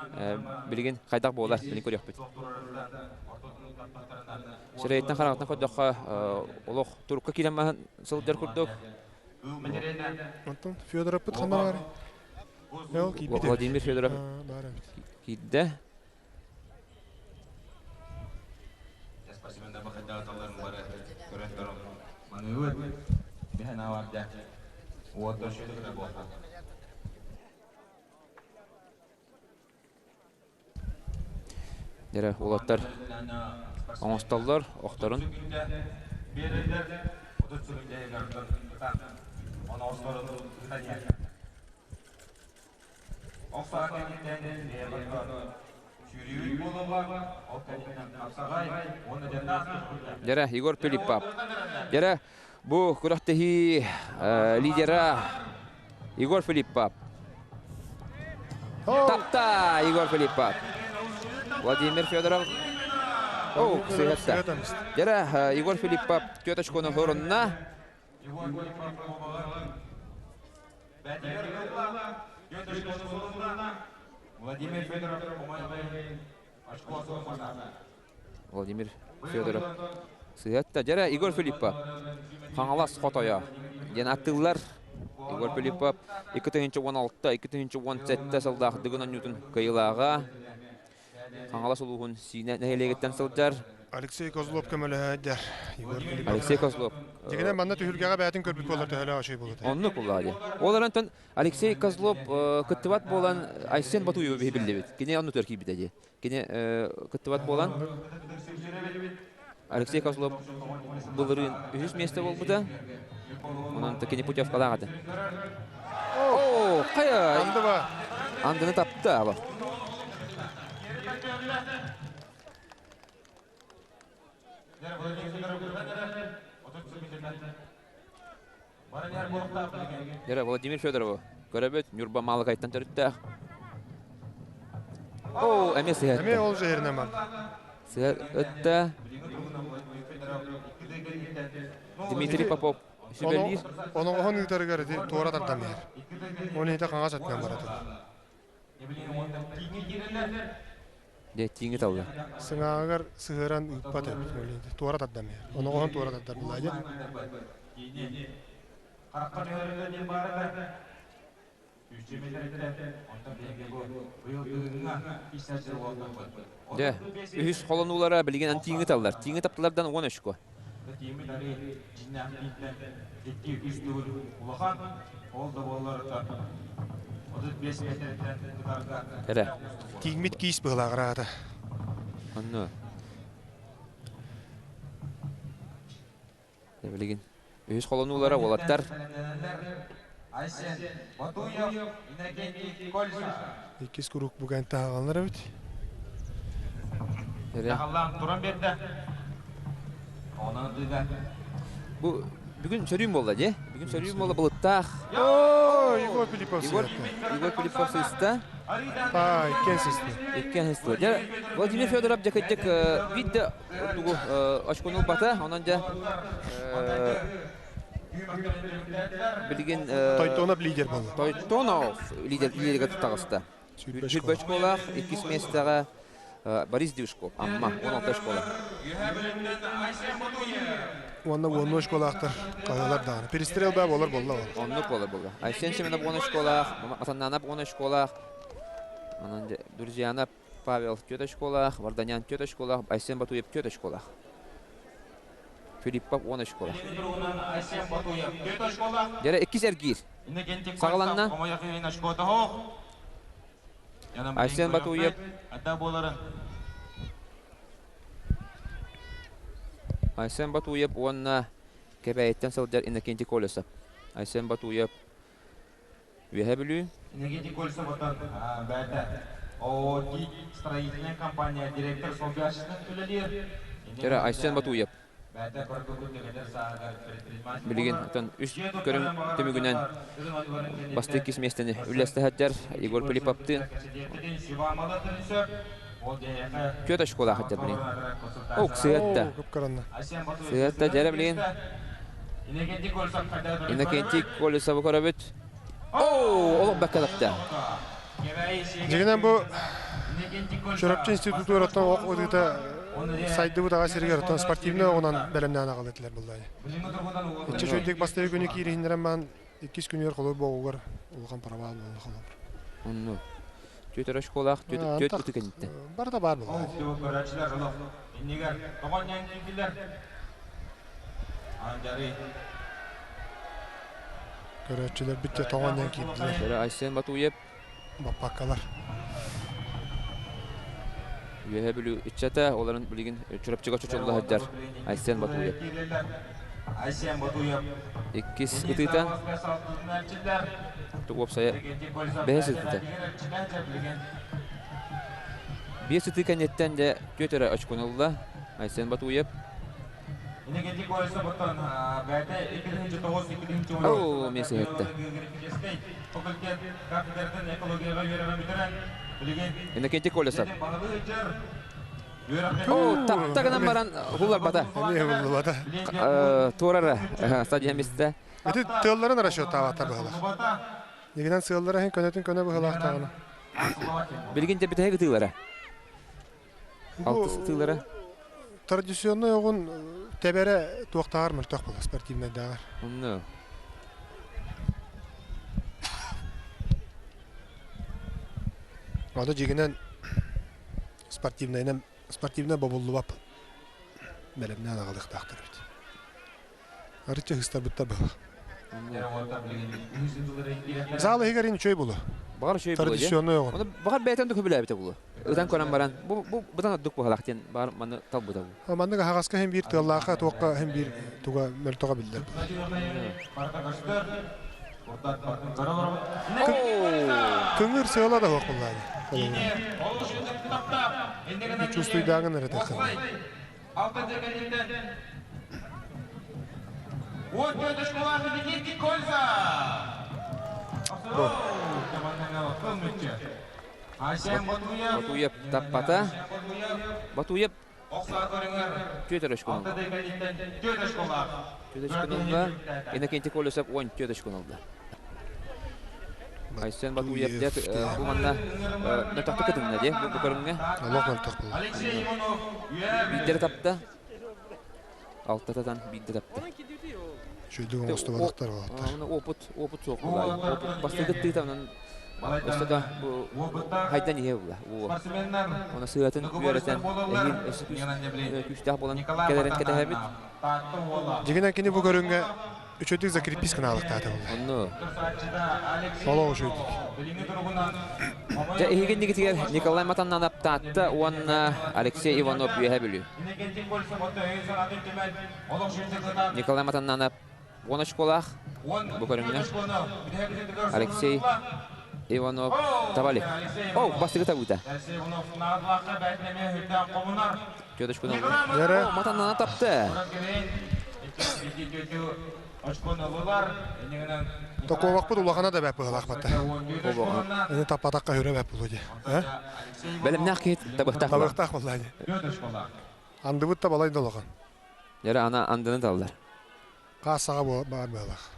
билигин хайдах буолар, билин көрүөхпүт. Сирэйиттэн хараҕыттан көрдөххө, олох турукка киирэн маһын сылдьар курдук. Онтон Федоровпыт ханна баар? Владимир Федоров киирдэ. Дьэрэ уолаттар оҥостоллор охторун. Дьэрэ, Егор Пилиппап. Дьэрэ, бу күрэхтэһии лидера Егор Филиппов. Тапта Егор Филиппов. Владимир Федоров. О, сыһытта. Дьэрэ, Егор Филиппов түөрт очкону хорунна. Владимир Федоров Владимир Федоров сыһыатта. Дьэрэ Егор Филиппов Хаҥалас хотойо диэн аттыыллар. Егор Филиппов 2016-2017 сыллаах Дыгын оонньуутун кыайыылааҕа. Хаҥалас улууһун Сиинэ нэһилиэгиттэн сылдьар. Алексей Козлов көмөлөһөөдер. Егор Филиппов. Алексей Козлов. Дьигинэн манна түһүлгэҕэ бэйэтин көрбүт буолар төһөлөөх үчүгэй буолуо. Оннук буоллаҕа дии. Ол эрэн Алексей Козлов кыттыбат буолан Айсен Батуевы биһи биллибит. Кини оннутугар киирбитэ дии. Кини кыттыбат буолан Алексей Козлов былырыын үһүс миэстэ буолбута. Онон кини путевкалаах этэ. О, хайа! Андыба. Андыны тапта аба. Дьэ, Владимир Федорову көрөбүт, Ньурба Маалыкайтан төрүттээх. Оо, эмиэ сыһыатта. Эмиэ ол жэһиринэн бар. Сыһыатта. Дмитрий Попов сүбэлиир. Оноҕоһун ыытарыгар ити туора тардан иһэр. Оны ити хаҥас өттүнэн бара турар. Дьэ, тииҥи талла. Сыҥааҕыгар сыһыаран ыыппат эбит, туора тардан иһэр. Оноҕоһун туора тардар буолла дьэ. Дьэ, үһүс холонуулара билигин ан тииҥи таллар. Тииҥи тапталардан 10 очко. Эрэ. Тииҥмит киис быһылааҕыраата. Онно. Билигин үһүс холонуулара уолаттар. Иккис куруук буган таһаҕаллар эбит. Бу бүгүн сөрүүн буолла дии. Бүгүн сөрүүн буолла былыттаах. О, Егор Филиппов Егор, Егор Филиппов сыста. А, иккиэн сыста. Иккиэн сыста. Дьэ, Владимир Федоров дьэ кырдьык биир да тугу очкону ылбата. Онон дьэ билигин Тойтонов лидер буолла. Тойтонов лидер лидергэ таҕыста. Сүүрбэ очколаах, иккис миэстэҕэ Борис Дюшков, Амма, 16 школа. Уонна уонну очколаахтар хаһыалар даҕаны. Перестрел да буолар буолла ол. Оннук буолар буолла. Айсен Семенов 10 очколаах, Матаннанов 10 очколаах, онон Друзьянов Павел 4 очколаах, Варданян 4 очколаах, Айсен Батуев 4 очколаах. Филиппов 10 очколаах. Дьэрэ иккис эргиир. Саҕаланна. Айсен Батуев Айсен Батуев уонна Кэбээйиттэн сылдьар Иннокентий Колесов. Айсен Батуев Үөһээ Бүлүү. Иннокентий Колесов оттон бэйэтэ ООО строительная компания директор солбуйааччытынан үлэлиир. Дьэрэ Айсен Батуев. Билигин оттон үс көрүҥ түмүгүнэн бастакы иккис миэстэни үллэстэ сылдьар Егор Пилиповтыын түөрт очколаах сылдьар билигин. Ок, сыһыатта. Сыһыатта дьэрэ билигин Иннокентий Колесовы көрөбүт. Оо, олох бэккэ тапта. Дьиҥинэн бу Чурапчы институтугар оттон ох ытыыта сайдыбыт аҕа сиригэр оттон спортивнай оҕунан бэлэмнээн аҕал этилэр буллаайы. Иччэ үчүгэйдик бастакы күнү киириһиннэрэн баран иккис күнүгэр холобур буоҕугар улахан провал буолла холобур. Онну. Түөт өрө школаах түөт ытык кэнниттэн. Барыта баар буолла. Көрөөччүлэрбит дьэ тоҕо анньан киирдилэр. Көрө Айсен Батуев. Баппаккалар. Үөһэ Бүлүү ыччата, олорун билигин Чурапчыга чочулла сылдьар Айсен Батуев. Иккис ытыыта уопсайа бэһис ытыыта. Биэс ытыы кэнниттэн дьэ түөрт эрэ очкону ылла Айсен Батуев. Оо, эмиэ сыһытта. Иннокентий Колесов. Оо, тапта гынан баран хулларбата. Эмиэ хуллубата. Туорара стадия мистэ. Ити тыалларын расчеттаабаттар быһылаах. Дигинэн сыаллара иһин көнөтүн көнө быһылаахтаҕына. Билигин дьэ бүтэһик ытыылара. Алтыс ытыылара. Традиционный оҕун тэбэрэ туохтааҕар мөлтөх буолар спортивнайдааҕар. Онно. Аны дьигинэн спортивнайынан спортивнай бобуллубап бэлэмнээн аҕалыахтаахтар эбит. Арычча ыһыстарбыттар быһалаах. Зал иһигэр ин үчүгэй булу. Баҕар үчүгэй булу. Традиционный оҕун. Оны баҕар бэйэтин да көбүлээбитэ булу. Ытан көрөн баран бу бу бытан ордук быһалаах диэн баҕар маны талбыта бу. Маннык аһаҕаска иһин биир тыаллаахха туохха иһин биир туга мөлтөҕө биллэр. Көҥүр сыала да суох буллааны. Чувствуйдааҥын эрэ таххан. Батуев таппата. Батуев түөтөр өшкөн oldu. Түөт өшкөн oldu. Иннокентий Колесов 10 түөт өшкөн oldu. Айсен Батуев дет бу манна мөлтөхтүк кытынна де бу көрүҥҥэ. Олох мөлтөх буолла. Биирдэрэ тапта. Алтататан биирдэ тапта. Үчүгэйдик оҥостубатахтар уолаттар. Опыт, опыт суох буолла. Опыт бастакы тыыта онон өссө да бу хайдан иһэ була. Оны сыатын үөрэтэн эһиил өссө күүстээх буолан кэлэрин кэтэһэбит. Дьигинэн кини бу көрүҥҥэ үчүгэйдик закрепись гынаалыктаата буолла. Онну. Олох үчүгэйдик. Дьэ иһигиннигитигэр Николай Матаннанов Таатта уонна Алексей Иванов Үөһэ Бүлүү. Николай Матаннанов 10 очколаах бу көрүҥҥэ. Алексей Иванов Тавалик. О, бастакы табыыта. Түөрт очкону ылла. Матаннана тапты. Токуобахпыт улахана да бэп быһалаахпатта. Ини таппатахха хүрэ бэп булу дии. Бэлэмнээх киһи табыхтаах. Табыхтаах буолла дии. Андыбыт да балай да улахан. Дьэрэ ана андыны таллар. Хаас саҕа баар быһалаах.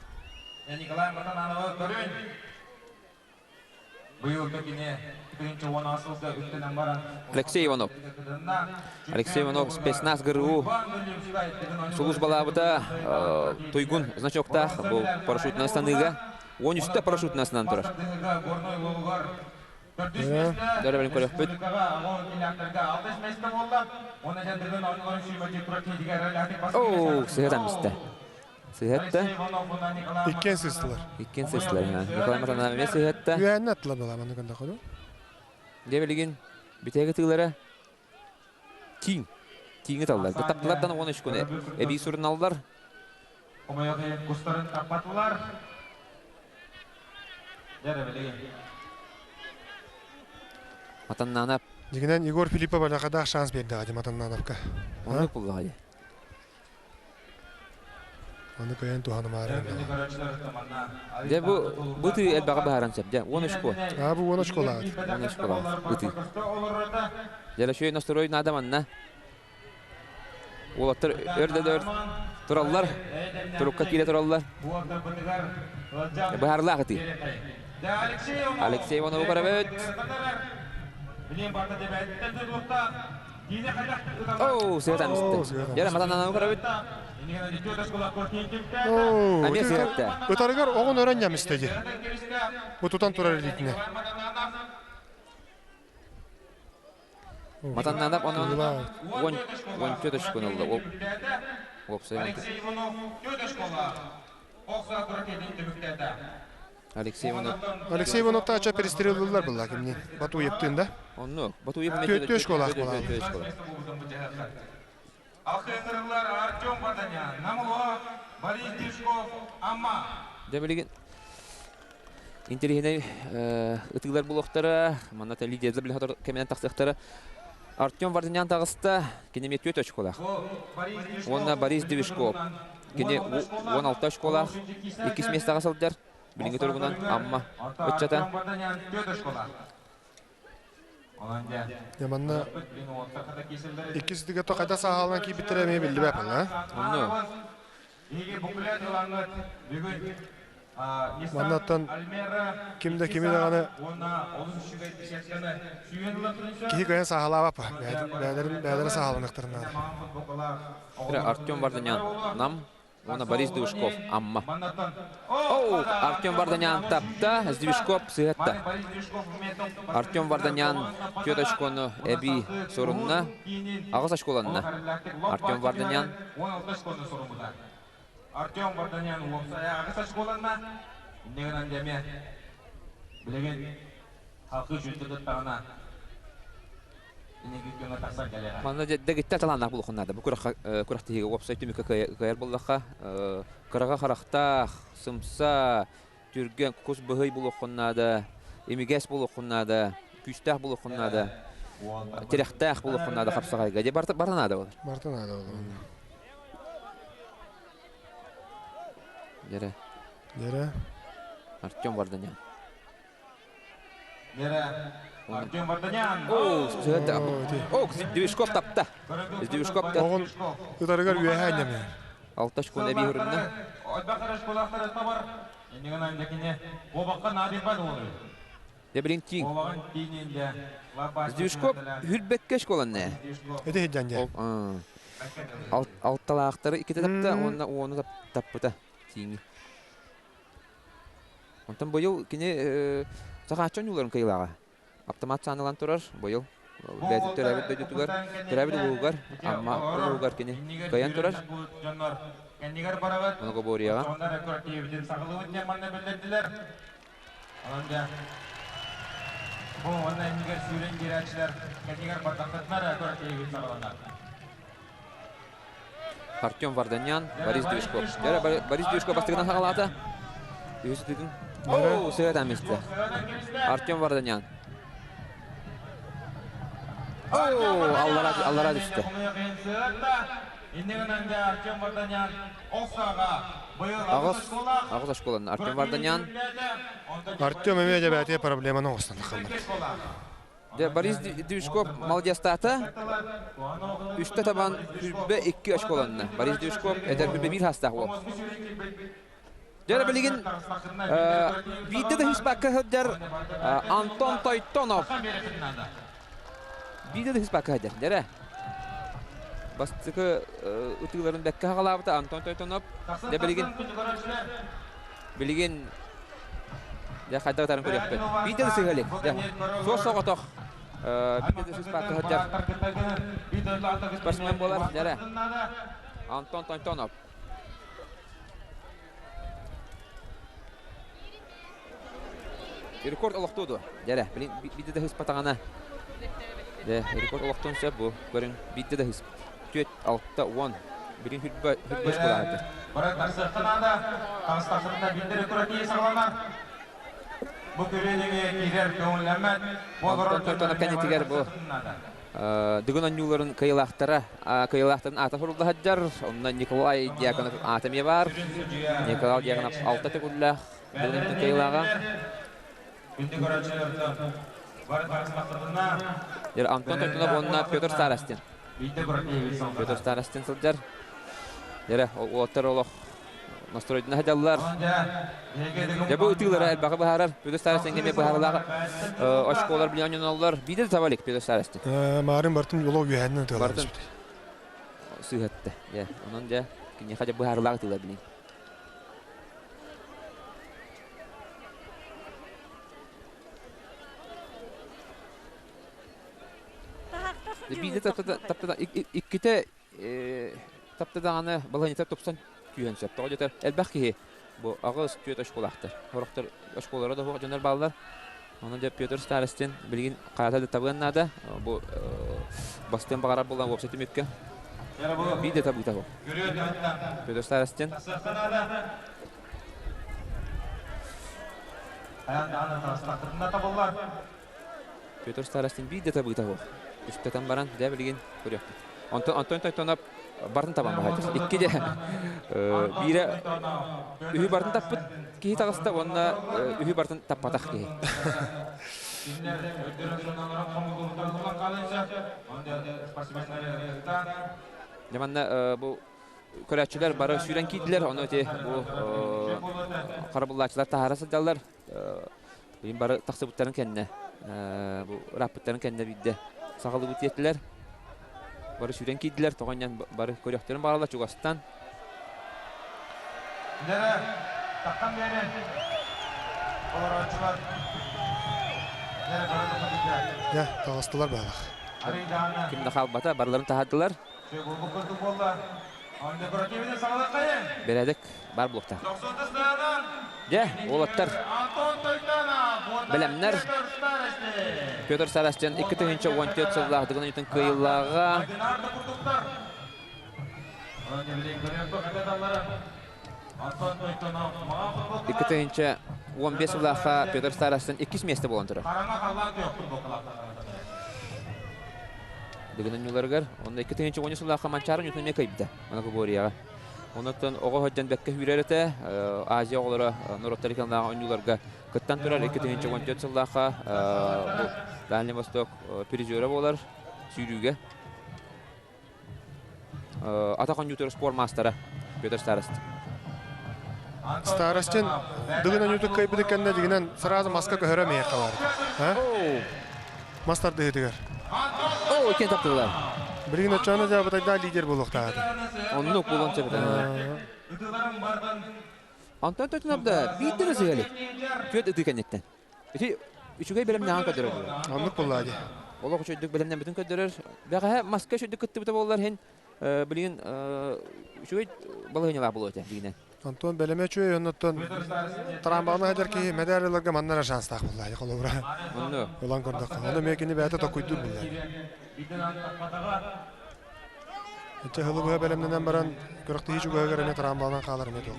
Николай Матананова көрүн. Алексей Иванов. Алексей Иванов спецназ ГРУ сулууспалаабыта туйгун значоктаах бу парашютнай станыыга 13 парашютнай станан турар. Дөрөбүн көрөхпүт. Оу, сыһытан бистэ. Сыһытта. Иккиэн сыстылар. Иккиэн сыстылар. Николай Матанов эмиэ сыһытта. Үөһэннэ аттылар была маннык ындахыду. Дьэ билигин бүтэһик ытыылара тииҥ. Тииҥи таллар. Таптылардан 13 күн эбии суруналлар. Кустарын таппатылар. Матаннанап. Дьигинэн Егор Филиппов алякадаах шанс биэрдэҕэ дии Матаннановка. Оннук буллаҕа дии. Аны кыайан туһанымаары. Дьэ бу бу тыы элбэҕи быһааран сөп. Дьэ 10 очко. Аа бу 10 очколаах. 10 очколаах ытыы. Дьэ үчүгэй настрой наада манна. Уолаттар өр да өр тураллар, турукка киирэ тураллар. Быһаарылаах ытыы. Алексей Иванову көрөбүт. Оу, сыатан истэ. Дьэ, матанананы көрөбүт. Эмиэ сыатта. Ытарыгар оҕун өрөн ньамыста дии. Бу тутан турар илиитинэ. Матаннанап онон 14 очкону ылла. Уопсайынан Алексей Иванов. Алексей Иванов таача перестреллылар была кимни. Батуевтын да? Онну. Батуев Түөттүү школах була. Алхыҥырылар Артем Варданян, Намылов, Борис Тишков, Амма. Дьэ билигин интэриэһинэй ытыылар булуохтара, манна лидердэр билэ кэминэн тахсыахтара. Артем Варданян таҕыста, кини эмиэ 4 очколаах. Уонна Борис Движков, кини 16 очколаах, иккис миэстэҕэ сылдьар. Билиҥҥи туругунан Амма ыччата. Дьэ манна иккис дыгато хайда сааһаланан киирбиттэрэ эмиэ биллибэт буолла. Онну. Маннаттан ким да кими даҕаны киһи кыайан сааһылаабаппа. Бэйэлэрин бэйэлэрэ сааһыланыахтарын наада. Артем Варданян Нам уонна Борис Движков Амма. Оу, Артем Варданян тапта, Движков сыһытта. Артем Варданян түөрт очкону эбии сурунна, аҕыс очколанна. Артем Варданян Артем Варданян уопсайа аҕыс очколанна. Инньэ гынан дьэ билигин халкы үчүгэй кыттаҕына Манна дэгиттэр талааннаах буолуоххун наада. Бу күрэхтэһиигэ уопсай түмүккэ кыайар буоллахха, кыраҕа харахтаах, сымса, түргэн, кус быһый буолуоххун наада, имигэс буолуоххун наада, күүстээх буолуоххун наада, тирэхтээх буолуоххун наада хапсаҕайга. Дьэ барыта барыта наада буолар. Барыта наада буолар. Дьэрэ. Дьэрэ. Артем Варданян. Артем Варданян. О, Движков тапта. Движков та. Оҕун ытарыгар үөһэ анньамы. Алта школ эби хөрүннэ. Дебрин тиин. Движков хүрбекке школанна. Эти хиджан дьэ. Алталаахтары иккитэ тапта уонна уону таппыта тииҥи. Онтон быйыл кини Сахааччы оонньууларын кыайыылааҕа. Автомат саанылан турар быйыл бэйэтин төрөөбүт дойдутугар, төрөөбүт улууһугар, Амма улууһугар кини кыайан турар. Многоборьеҕа. Артем Варданян, Борис Движков. Борис Движков бастыгынан хаҕалаата. Үһүс ытыытын. Оо, сыһыат миэстэ. Артем Варданян. Оо, аллара аллара түстэ. Аҕыс аҕыс оскуоланы Артем Варданян. Артем эмиэ дьэбээтигэ проблеманы оҥостон тахаллар. Дьэ, Борис Движков молодецтаата. Үстэ табан хүрбэ икки очколанна. Борис Движков эдэр хүрбэ биир хастаах уол. Дьэ, билигин биирдэ да хыспакка сылдьар Антон Тойтонов. Биирдэ да хыспакка сылдьар. Дьэрэ. Бастакы ытыыларын бэккэ хаҕалаабыта Антон Тойтонов. Дьэ, билигин Билигин дьэ хайдах ытарын көрүөхпүт. Биирдэ да сыыһа илик. Дьэ, суос соҕотох биирдэ да сыыспакка сылдьар спортсмен буолар. Дьэрэ. Антон Тонтонов. Рекорд олохтуо дуо? Дьэрэ, билин биирдэ да сыыспатаҕына. Дьэ, рекорд олохтуон сөп бу. Көрүҥ, биирдэ да сыыс. 4, 6, 10. Билин хүрбэ хүрбэ школаһыта. Баран тахсыахха наада. Таҕыстаххытына биирдэ тура тиийэ саҕаланар. Бу күрүөлүҥэ киирэр көҥүллэммэт. Бу олорор Антон кэннитигэр бу Дыгын оонньууларын кыайыылаахтара кыайыылаахтарын аата сурулла сылдьар. Онно Николай Дьяконов аата эмиэ баар. Николай Дьяконов алта төгүллээх Дыгын кыайыылааҕа. Антон Тойтунов уонна Петр Старостин. Петр Старостин сылдьар. Дьэрэ, уолаттар олох настройдана сылдьаллар. Дьэ бу ытыылара элбэҕи быһаарар. Петр Старостин эмиэ быһаарылаах очколар билэн оонньоноллор. Биирдэ да таба илик Петр Старостин. Маарын бартын олох үөһэннэн ытыалар. Бартын сыыһатта. Дьэ, онон дьэ киниэхэ дьэ быһаарылаах ытыылар билин. Биирдэ таптата иккитэ тапта даҕаны балаһыанньата тупсан түһэн сөп. Тоҕо диэтэр элбэх киһи бу аҕыс түөрт оскуолаахтар. Сорохтор оскуолалара да суох дьоннор бааллар. Онон дьэ Петр Старостин билигин хаата да табыан наада. Бу бастыан баҕарар буолан уопсай түмүккэ биир да табыыта суох. Петр Старостин Петр Старостин биир да табыыта суох. Үстэтэн баран, дьэ билигин көрүөхпүт. Онтон Антон Тойтонов барын табан баһайдыр. Икки де биирэ үһү бартын таппыт киһи таҕыста уонна үһү бартын таппатах киһи. Дьэ манна бу Көрөөччүлэр бары сүүрэн киирдилэр, ону ити бу харабыллааччылар таһаара сылдьаллар. Билин бары тахсыбыттарын кэннэ, бу ырааппыттарын кэннэ биирдэ саҕалыыбыт диэтилэр. Бары сүүрэн киирдилэр, тоҕо инньэн бары көрүөхтэрин баҕараллар чугастан. Дьэрэ, таххан биэрин. Олорооччулар. Дьэрэ, бары Дьэ, таҕыстылар баалах. Ким да хаалбата, барыларын таһаардылар. Бэрээдэк баар буолуохтаах. Дьэ, уолаттар бэлэмнэр. Петр Сарастян 2014 сыллаах Дыгын оонньуутун кыайыылааҕа. 2015 сыллаахха Петр Старостин иккис миэстэ буолан турар. Дыгын оонньууларыгар онно 2010 сыллаахха Манчаары оонньуутун эмиэ кыайбыта Моногоборияҕа. Онон оҕо сылдьан бэккэ сүүрэр этэ. Азия оҕолоро норуоттар иккианнааҕы оонньууларга кыттан турар 2014 сыллаахха бу Дальний Восток призера буолар сүүрүүгэ. Атах оонньуутугар спорт маастара Петр Старост. Старостин дыгын оонньуутун кыайбыты кэннэ дигинэн сразу маска көһөрө миэхэ бар. Мас тардыһыытыгар. Оо, иккиэн таптыылар. Билигин оччоҕуна дьаабытайдаа лидер буолуохтаах этэ. Оннук буолуон сөп этэ. Антон Тотунов да биирдэ да сыһыалик. Түөрт ытыы кэнниттэн. Ити үчүгэй бэлэмнээҕин көрдөрөр. Оннук буоллаа дии. Олох үчүгдүк бэлэмнэммитин көрдөрөр. Бэҕэһээ маска үчүгдүк кыттыбыта буоллар иһин билигин үчүгэй балаһыанньалаах буолуо этэ билигинэн. Антон бэлэмэ үчүгэй оннуттан трамбаҕына сылдьар киһи мэдээль ыларга манна эрэ шанстаах буоллаа дии холобура. Онно. Ылан көрдөххө. Ону эмиэ кини бэйэтэ токуйдуур буоллаа. Иччэ сылы быһа бэлэмнэнэн баран күрэхтэһии чугаһыгар эмиэ трамбаҕынан хаалар эмиэ туох.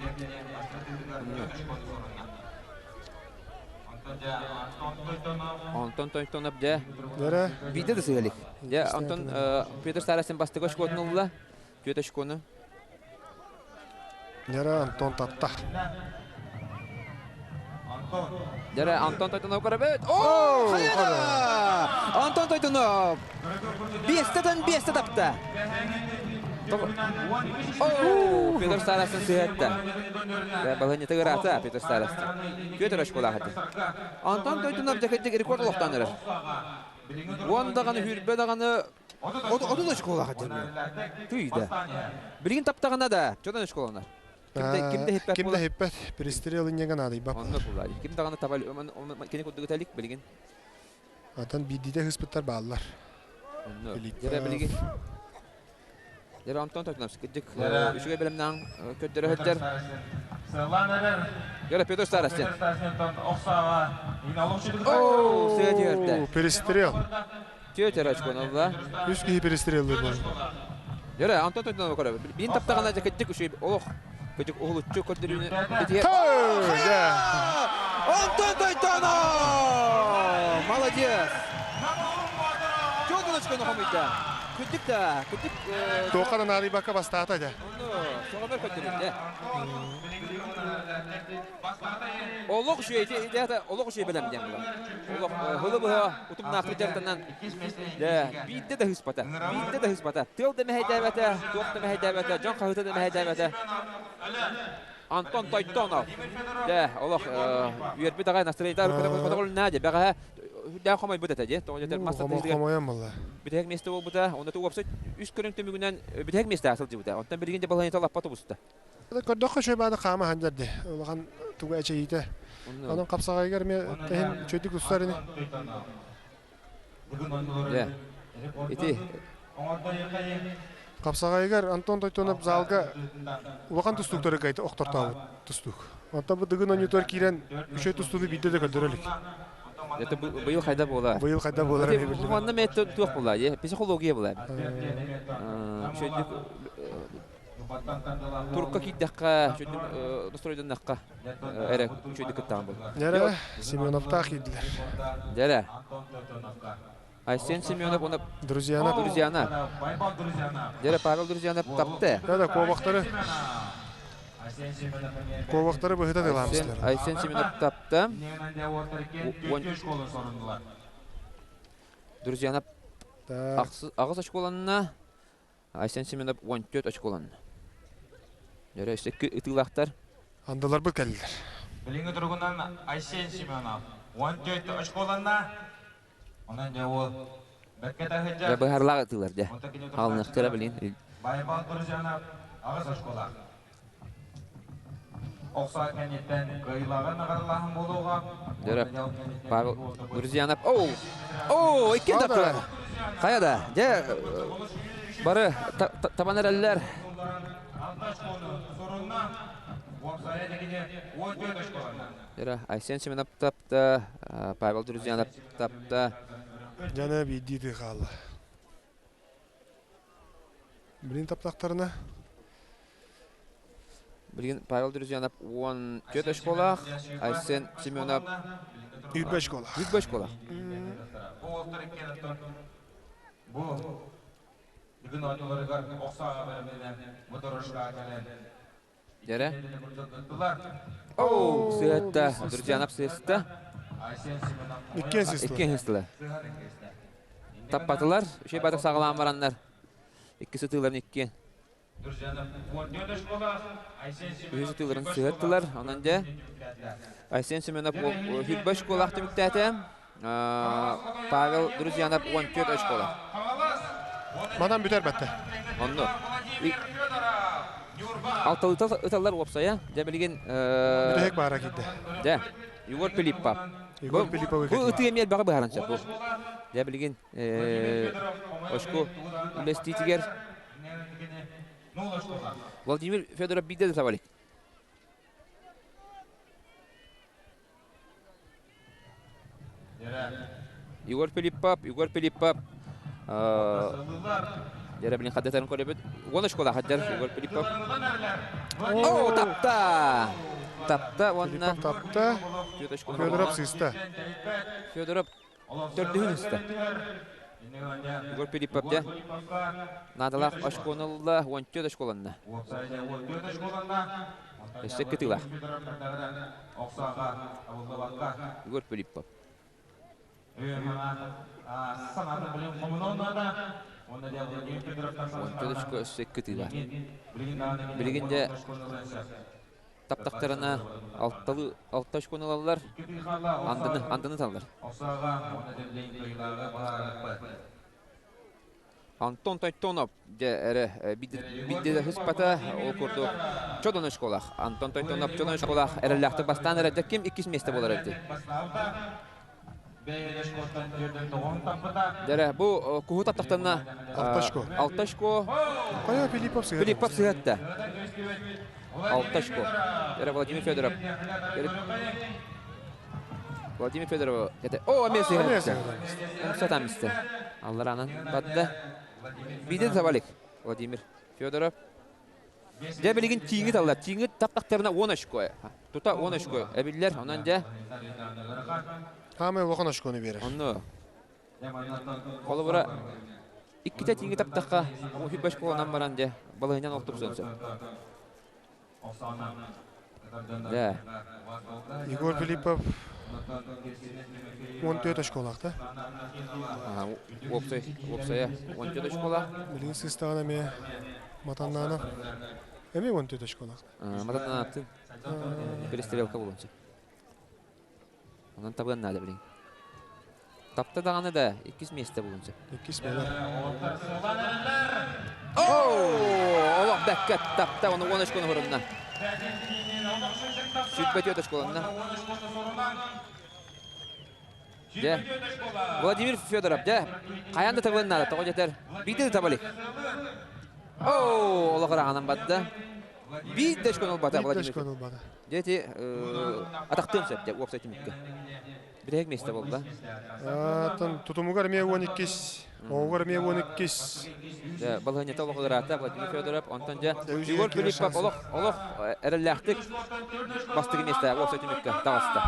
Онтон Тойтонов дьэ Дөрө. биирдэ да сыһа илик. Дьэ онтон Петр Старостин бастакы очкотун ылла. Түөрт очкону. Дьэрэ Антон татта. Дьэрэ Антон Тойтонов көрөбүт. О, хайа! Антон Тойтонов биэстэтэн биэстэ тапта. О, Петр Старостин сыһыатта. Балаһынньата ыраата Петр Старостин. Петр очколаах этэ. Антон Тойтунов дьэкэддик рекорд олохтоон эрэр. Уон даҕаны, хүрбэ даҕаны отут очколаах этэ. Тыйда. Билигин таптаҕына да, чотон очколанар. Ким да хиппэт. Ким да хиппэт. Перестрел инньэгэ наадыйбат. Онно буллар. Ким даҕаны таба кини курдук этэлик билигин. Атын биирдиитэ хыспыттар бааллар. Онно. Дьэрэ билигин Дьэ, Антон Тотунов кырдьык үчүгэй бэлэмнээн көрдөрө сылдьар. Дьэ, Петр Старостин. Оо, сыа түһэрдэ. Перестрел. Түөтэр очкону ылла. Үс киһи перестреллыыр буолла. Дьэ, Антон Тотунов көрөбүт. Биин таптаҕына дьэ кырдьык үчүгэй олох кырдьык уһулуччу көрдөрүүнү битиһэ. Антон Тойтонов! Молодец! Чуолкун очкону хомуйда. Кырдьык да, кырдьык... Туохха да наадыйбакка бастаата дьэ. Онно соҕобор көрдөрүндэ. Олох үчүгэй, ити олох үчүгэй бэлэм диэн була. Олох хылы быһа утумнаахтык дьарыктанан дьэ биирдэ да ыспата, биирдэ да ыспата. Тыал да мэһэйдээбэтэ, туох да мэһэйдээбэтэ, дьон хаһыыта да мэһэйдээбэтэ. Антон Тойтонов. Дьэ, олох үөрбүт аҕай настроениета көтөҕүлүннэ дьэ бэҕэһээ үрдээх хомойбут этэ дьэ. Тоҕо дьэ мас хомойон буолла. Бүтэһик миэстэ буолбута. Онно уопсай үс көрүҥ түмүгүнэн бүтэһик миэстэҕэ сылдьыбыта. Онтон билигин дьэ балаһыанньата лаппа тубуста. Көрдөххө үчүгэй бааны хаама сылдьар дии. Улахан тугу эчэйиитэ. Онон хапсаҕайыгар эмиэ тэһин үчүгэйдик тустар ини. Дьэ, ити Хапсаҕайыгар Антон Тойтонов залга улахан тустууктары кыайта охтортообут тустуук. Онтон бу Дыгын оонньуутугар киирэн үчүгэй тустууну биирдэ да көрдөрө илик. Это быйыл хайда буола? Быйыл хайда буолара билбэт. Манна мен туох була? Психология була. Үчүгэйдик турукка киирдэххэ, үчүгэйдик настройданнахха эрэ үчүгэйдик кыттаҕын буолар. Дьэрэ, Семеновтаах киирдилэр. Дьэрэ. Айсен Семенов уонна Друзьяна. Друзьяна. Дьэрэ Павел Друзьянов тапты. Да, куобахтары. Куобахтары быһыта тыламыстар. Айсен Семенов тапты. Друзьяна аҕыс очколанна. Айсен Семенов 14 очколанна. Дөрө өссө ытыылаахтар. Андыларбыт кэллилэр. Билиҥҥи туругунан Айсен Семенов 14 очколанна. Онон дьэ уол бэркэ таһыдьар. Быһарлаах ытыылар дьэ. Хаалыныахтара билин. Байбал Друзьянов аҕыс очколаах. Охсоо кэнниттэн кыайыылааҕы наҕаралааһын буолуоҕа. Дөрө Павел Друзьянов. Оу! Оу, икки таптылар. Хайа да, дьэ бары табан эрэллэр. Дөрө Айсен Семенов тапта, Павел Друзьянов тапта. Дьана биирдии хаалла. Билин таптахтарына Билигин Павел Друзьянов 14 очколаах, Айсен Семенов 1 очколаах. 1 очколаах. Бу бүгүн оонньууларыгар охсооҕо бэрэмнэнэн бу дорожка кэлэн Дьэрэ. Оу, сыһытта. Друзьянов сыһытта. Иккиэн сыстылар. Иккиэн сыстылар. Таппатылар. Үчүгэй батык саҕалаан бараннар. Икки сытыыларын иккиэн. Үһүс ытыыларын сыһыттылар. Онон дьэ Айсен Семенов хүрбэ очколаах түмүктээтэ. Павел Друзьянов 14 очколаах. Манан бүтэр бэтте. Онно. Алталыта ыталлар уопсайа. Дьэ билигин Бүтэһик баара киирдэ. Дьэ, Егор Пилиппов. Егор Пилипповы Бу ытыы эмиэ элбэҕи быһааран сөп. Дьэ билигин очко үлэстиитигэр Владимир Федоров биирдэ да табалик. Егор Пилиппов, Егор Пилиппов Дьэрэ билин хаддатарын көрөбүт. Уон очколаах хаддар Егор Пилиппов. О, тапта! Тапта уонна Тапта. Федоров сыста. Федоров төрдүһүн ыста. Егор Пилиппов дьэ наадалаах очкону ылла, 14 очколанна. Өссө кытыылаах. Егор Пилиппов. 14 очко өссө кытыылаах. Билигин дьэ таптахтарына алталы алта очкону ылаллар, андыны андыны таллар. Антон Тойтонов дьэ эрэ бидде хыспата ол курдук Чодон очколаах. Антон Тойтонов Чодон очколаах эрэллээхтик бастаан эрэ дьэ ким иккис миэстэ буолар эбитий? Дьэрэ бу куһу таптахтарына Алта очко. Алта очко. Хайа Филиппов сыһыат. Филиппов сыһыатта. Алта очко. Дьэрэ Владимир Федоров. Владимир Федоров это о эмиэ сыһыатта. Умсатам истэ. Алларанан бадда. Биден Завалик. Владимир Федоров. Дьэ билигин тииҥи таллар. Тииҥи таптахтарына 10 очко. Тута 10 очко эбиллэр. Онон дьэ Хаамай улахан очкону биэрэр. Онно. Холобура иккитэ тииҥи таптахха үп очколонон баран дьэ балыһынан ол тупсан сөп. Да. Егор Филиппов 14 очколаах да? Уопсай, уопсайа 14 очколаах. Билигин сыстаҕын эмиэ Матаннанов эмиэ 14 очколаах. Матаннановтын перестрелка буолуон сөп. Онон табыан наада билигин. Тапта даҕаны да иккис миэстэ буолуон сөп. Иккис буолар. Оо! Олох бэккэ тапта, оны 10 очкону хорунна. Сүрбэ очколанна. Дьэ, Владимир Федоров, дьэ, хайаан да табыан наада, тоҕо дьэтэр, биирдэ да табалик. Оо, олох ыраҕынан барда. Биир да очкону ылбата Владимир. Дьэ, ити атахтыан сөп, дьэ, уопсай түмүккэ. Бүтэһик миэстэ буолла. Тутумугар эмиэ 12, оҕугар эмиэ 12. Дьэ, балаһыанньата олох ыраата Владимир Федоров. Онтон дьэ, Егор Филиппов олох, олох эрэллээхтик бастакы миэстэ уопсай түмүккэ таҕыста.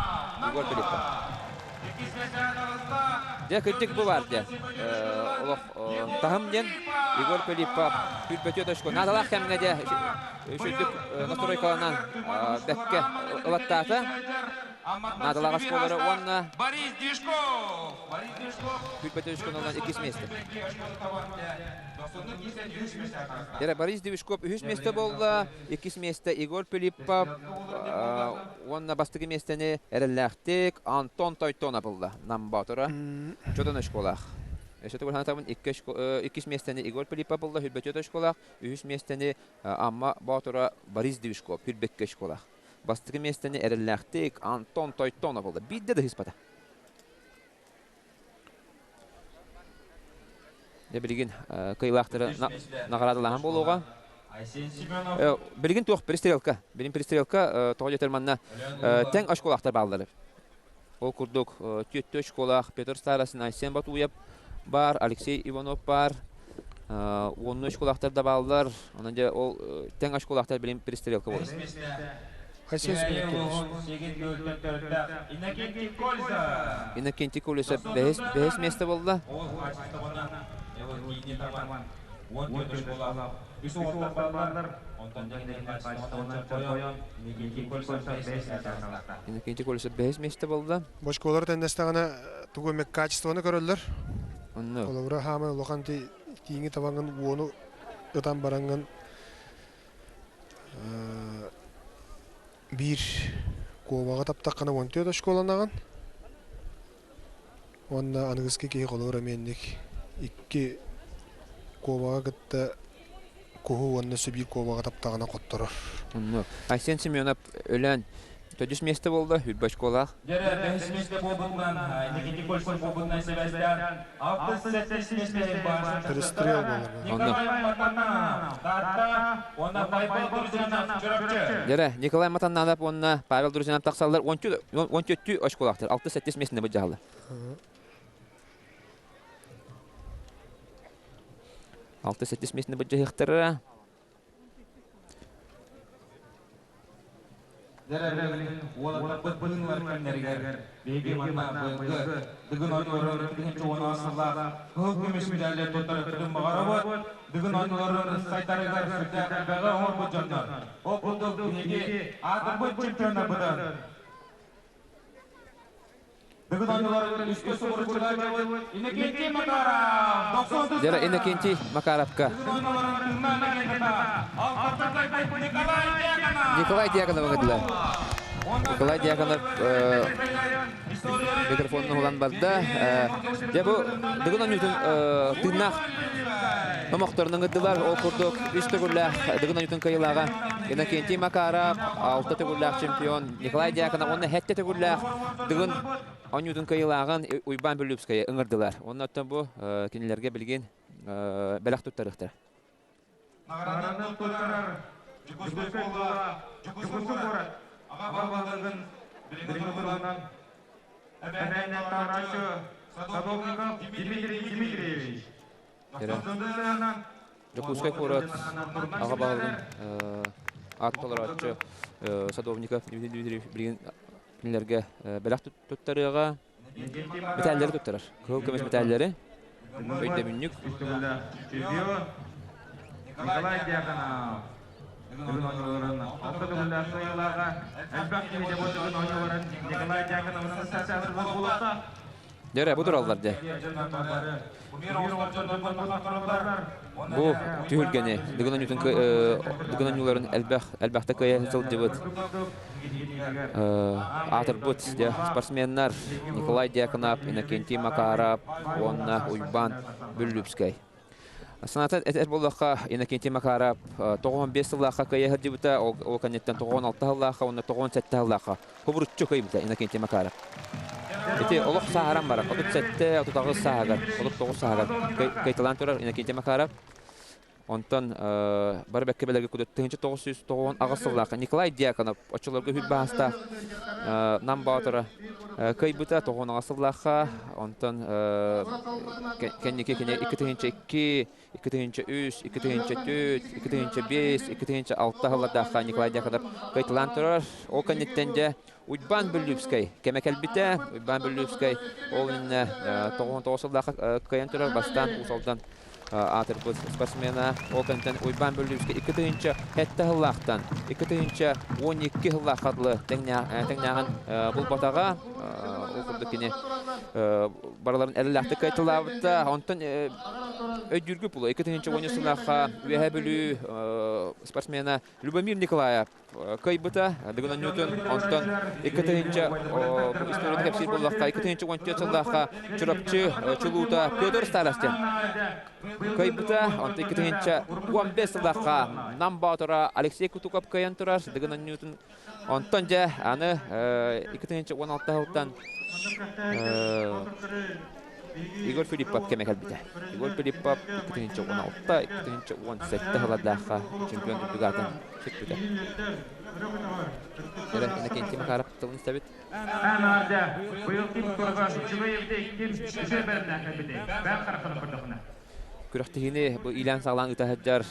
Егор Филиппов. Дьэ, кырдьык бу баар дьэ. Олох таһым диэн Егор Филиппов түрбөтүө точку. Наадалаах кэмҥэ дьэ үчүгдүк настройкаланан бэккэ ылаттаата. Наадалаах оскуолалары уонна Борис Движков! Борис Движков! Күлбөтө үскөнолон иккис миэстэ. Дьэ, Борис Движков үһүс миэстэ буолла, иккис миэстэ Егор Филиппов уонна бастакы миэстэни эрэллээхтик Антон Тойтонов ылла. Намбаатора Чотон очколаах. Өссө төгүл санатабын, иккис миэстэни Егор Филиппов ылла, Хүрбөтүөт очколаах, үһүс миэстэни Амма Боотура Борис Движков, Хүрбөккө очколаах. Бастакы миэстэни эрэллээхтик Антон Тойтонов ылла. Биирдэ да ыһыспата. Дьэ билигин кыайыылаахтары наҕараадалааһын буолуоҕа. Билигин туох перестрелка. Билигин перестрелка тоҕо диэтэр манна тэҥ очколаахтар бааллар. Ол курдук түөттүү очколаах Петр Старостин, Айсен Батуев баар, Алексей Иванов баар. Уонну очколаахтар да бааллар. Онон дьэ ол тэҥ очколаахтар билигин перестрелка буолар. Айсен Семенович. Иннокентий Колесов бэһис, бэһис место буолла. Иннокентий Колесов бэһис место буолла. Бочколар тэннэстэҕинэ тугу эмэ качествоны көрөллөр. Онно. Холобура хаамай улахан тииҥи табаҥын уону ытан бараҥҥын Биир куобаҕы таптаххына 14 очколанаҕын уонна аныгыскы киһи холобур эмиэ инник икки куобаҕы кытта куһу уонна өссө биир куобаҕы таптаҕына хотторор. Онно Айсен Семенов өлөөн төрдүс миэстэ буолла, үрбэ очколаах. Дьэрэ, бэһис миэстэ буолбутунан, Никита Кольцов буолбутунан сибээстээн, алтыс-сэттис миэстэ баар Перестрел буолар. Николай Матананов, Таатта, уонна Байбал Друзьянов, Чурапчы. Дьэрэ, Николай Матананов уонна Павел Друзьянов тахсаллар 14 очколаахтар, 6-7 миэстэни былдьаһаллар. 6-7 миэстэни былдьаһыахтара. Дьэрэ, уолаттарбыт быһыылар кэмнэригэр биһиги манна быйылгы Дыгын оонньууларын 2010 сыллаах кыһыл көмүс медали туттарыахпытын баҕарабыт. Дыгын оонньууларын сайдарыгар сүрдээх элбэҕи оҥорбут дьоннор. Ол курдук биһиги аатырбыт чемпионнарбытын Дыгын оонньууларын үскэ субуруччулар Иннокентий Макаров 90 Дьэрэ, Иннокентий Макаровка. Николай Дьяконов ыҥырдылар. Николай Дьяконов микрофонун уһулан барда. Дьэ бу Дыгын оонньуутун тыыннаах номохторун ыҥырдылар. Ол курдук үс төгүллээх Дыгын оонньуутун кыайыылааҕа Иннокентий Макаров, алта төгүллээх чемпион Николай Дьяконов уонна сэттэ төгүллээх Дыгын оонньуутун кыайыылааҕын Уйбаан Бүлүүпскэйи ыҥырдылар. Уонна оттон бу кинилэргэ билигин бэлэх туттарыахтара. Наҕарааданы туттарар Дьокуускай буола Дьокуускай куорат аҕа баһылыгын билиҥҥи туругунан эбээннэн таһарааччы Садовников Дмитрий Дмитриевич. Дьокуускай куорат аҕа баһылыгын аатын толорооччу Садовников Дмитрий Дмитриевич билигин кинилэргэ бэлэх туттарыаҕа. Мэтээллэри туттарар. Кыһыл көмүс мэтээллэри. Өйдөбүнньүк. Николай Дьяконов Дыгын оонньууларын алта төгүллээх кыайыылааҕа элбэх киһи дьабы Дыгын оонньууларын Николай Дьяконов ассоциациятын Дьэ, бу тураллар дьэ. Бу түһүлгэни Дыгын оонньуутун Дыгын оонньууларын элбэх элбэхтэ кыайа сылдьыбыт аатырбыт дьэ спортсменнар Николай Дьяконов, Иннокентий Макаров уонна Уйбаан Бүллүпскэй. Саната этэр буоллахха, Иннокентий Макаров 95 сыллаахха кыайа сылдьыбыта, ол кэнниттэн 96 сыллаахха уонна 97 сыллаахха кубуруччу кыайбыта Иннокентий Макаров. Ити олох сааһыран баран, 37, 38 сааһыгар, 39 сааһыгар кыайталаан турар Иннокентий Макаров. Онтон бары бэккэ бэлэргэ кудут 1998 сыллаахха Николай Дьяконов оччолорго үһүс баһастаах Нам Боотура кыайбыта 98 сыллаахха. Онтон кэнники кини 2002, 2003, 2004, 2005, 2006 сыллардаахха Николай Дьяконов кыайталаан турар. Ол кэнниттэн дьэ Уйбаан Бүллүүпскэй кэмэ кэлбитэ. Уйбаан Бүллүүпскэй ол иннинэ 99 сыллаахха кыайан турар. Бастаан Уус Алдан. аатырбыт спортсмена. Ол кэнниттэн Уйбаан Бүлүүскэ 2007 сыллаахтан 2012 сыллаахха дылы тэҥнээҕин булбатаҕа. Ол курдук кини барыларын эрэллээхтик кыайталаабыта. Онтон өйдүүргү пулу 2010 сыллаахха Үөһээ Бүлүү спортсмена Любомир Николаев кыайбыта Дыгын Ньютон онтон 2 историяны кэпсиир буоллахха 2014 сыллаахха Чурапчы чулуута Петр Старостин кыайбыта онтон 2015 сыллаахха Нам Боотура Алексей Кутуков кыайан турар Дыгын Ньютон онтон дьэ аны 2016 сылтан Егор Филиппов кэмэ кэлбитэ. Егор Филиппов 2016-2017 сыллардаахха чемпион үрдүк аатын сүкпүтэ. Эрэ Иннокентий Макаров тылын истэбит. Күрэхтэһиини бу иилээн-саҕалаан ыыта сылдьар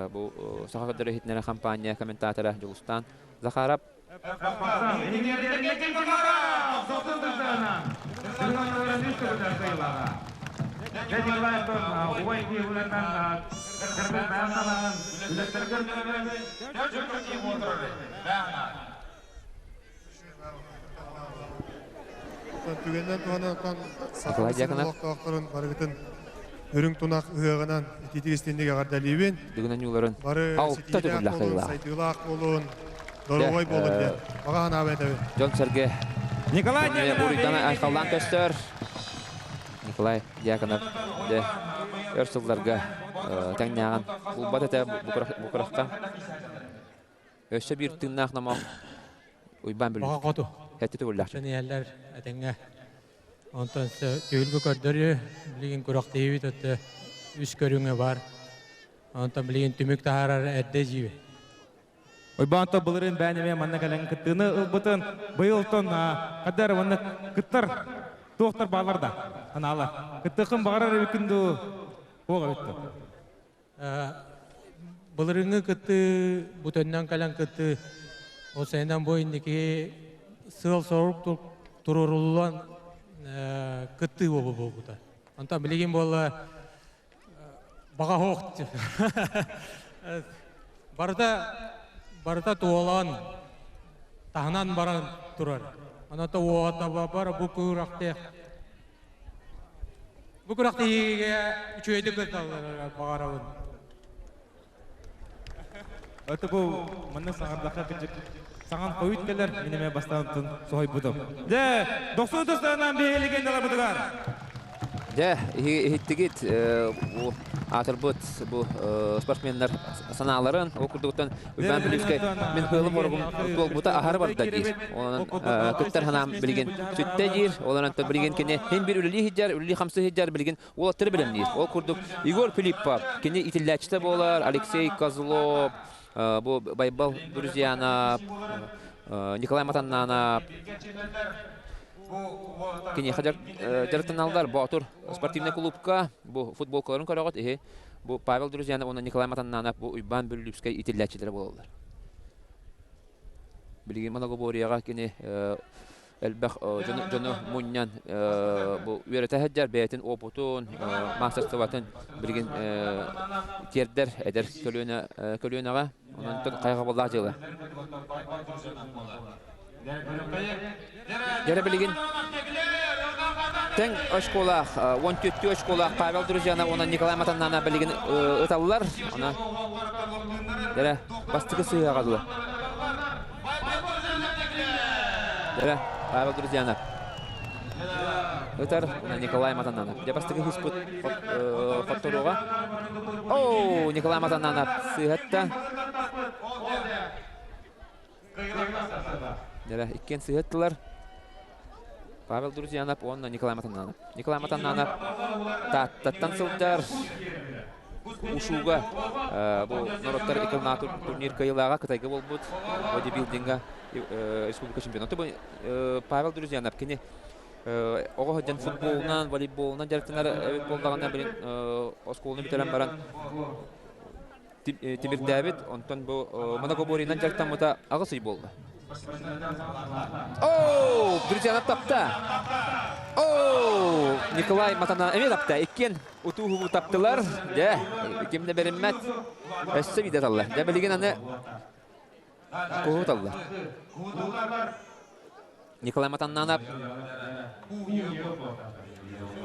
бу Саха көрдөрөр иһитиннэрэр хампаанньа комментатора Дьулустаан Захаров. Түгэнинэн туһанан Саха сирин олохтоохторун барыгытын үрүҥ тунах ыһыаҕынан итиитик истинник эҕэрдэлиибин. Бүгүн ньууларын Бары алта ситиилээх төгүллээх буолун, кыайыылаах. сайдыылаах буолун, доруобай буолун диэн баҕа санаабын этэбин. Дьон-сэргэ Николай буруйдан айхаллаан көстөр. Николай Дьяконов дьэ өр сылларга тэҥнээҕин булбат этэ бу күрэххэ. Өссө биир тыыннаах номох Уйбаан Баҕа хоту. Хэти төгүллээх. Тэнийэллэр этэҥҥэ. Онтон түһүлгэ көрдөрүү билигин күрэхтэһиибит өттө үс көрүҥэ бар. Онтон билигин түмүк таһаарар эрдэ дьиибэ. Уйбаан былырыын бэйэн эмиэ манна кэлэн кыттыыны ылбытын быйылтон кадар уонна кыттар туохтар баалар да анаала. Кыттыаххын баҕарар эбиккин дуу туох эбит дуу? Былырыыҥҥы кыттыы, бу төннөн кэлэн кыттыы, ол сайынан бу инники сыал-сорук туруоруллан кыттыы буолбута. Онтон билигин буолла баҕа суох. Барыта барыта туолан, таһынан баран турар. Онон уота бар бу куурахтыах Бу күрэхтэһиигэ үчүгэйдик кытталларыгар баҕарабын. Это бу манна саҥардахха кырдьык саҥан хойут кэлэр мин эмиэ бастаан соһуйбутум. Дьэ, дохсун тустарынан биһиги легендаларбытыгар. Дьэ, иһиттигит бу аатырбыт бу спортсменнар санааларын ол курдуктан Уйбаан Бүлүүскэй мин кыылым оругум туолбута аһары барда диир. Онон кыттар санаам билигин сүттэ диир. Ол онтон билигин кини хин бир үлэлии сылдьар, үлэлии хамсыы сылдьар билигин уолаттары бэлэмниир. Ол курдук Егор Филиппов кини итиллээччитэ буолар, Алексей Козлов, бу Байбал Друзьянов, Николай Матаннанов, киниэхэ дьарыктаналлар Боотур спортивнай клубка бу футболкаларын көрөҕүт иһи бу Павел Друзьянов уонна Николай Матаннанов бу Уйбаан Бүллүүпскэй итиллээччилэрэ буолаллар. Билигин многоборьеҕа кини элбэх дьону мунньан бу үөрэтэ сылдьар бэйэтин опытун, маастарыстыбатын билигин тиэрдэр эдэр көлүөнэҕэ. Онон хайҕабыллаах дьыала. Дьэрэ билигин тэҥ очколаах, 14 очколаах Павел Друзьянов уонна Николай Матаннана билигин ыталлар. Она дьэрэ бастакы сыһыаҕа дылы. Дьэрэ Павел Друзьянов ытар Николай Матаннанов. Дьэ бастакы хыспыт хотторууга. Оу, Николай Матаннанов сыһатта. Дьэ, иккиэн сыһыаттылар. Павел Друзьянов уонна Николай Матаннанов. Николай Матаннанов Тааттаттан сылдьар. Ушуга бу норуоттар икки турнир кыайыылааҕа Кытайга буолбут бодибилдинга республика чемпионата. Бу Павел Друзьянов кини оҕо сылдьан футболунан, волейболунан дьарыктанар эбит буоллаҕына, билин оскуоланы бүтэрэн баран тимирдээбит, онтон бу монокоборинан дьарыктаммыта аҕыс ый буолла. Оу, Друзьянов тапта. Оу, Николай Матана эмиэ тапта. Иккиэн утуу таптылар. Дьэ, ким да бэриммэт. Өссө биирдэ талла. Дьэ, билигин аны куһу талла. Николай Матаннанов.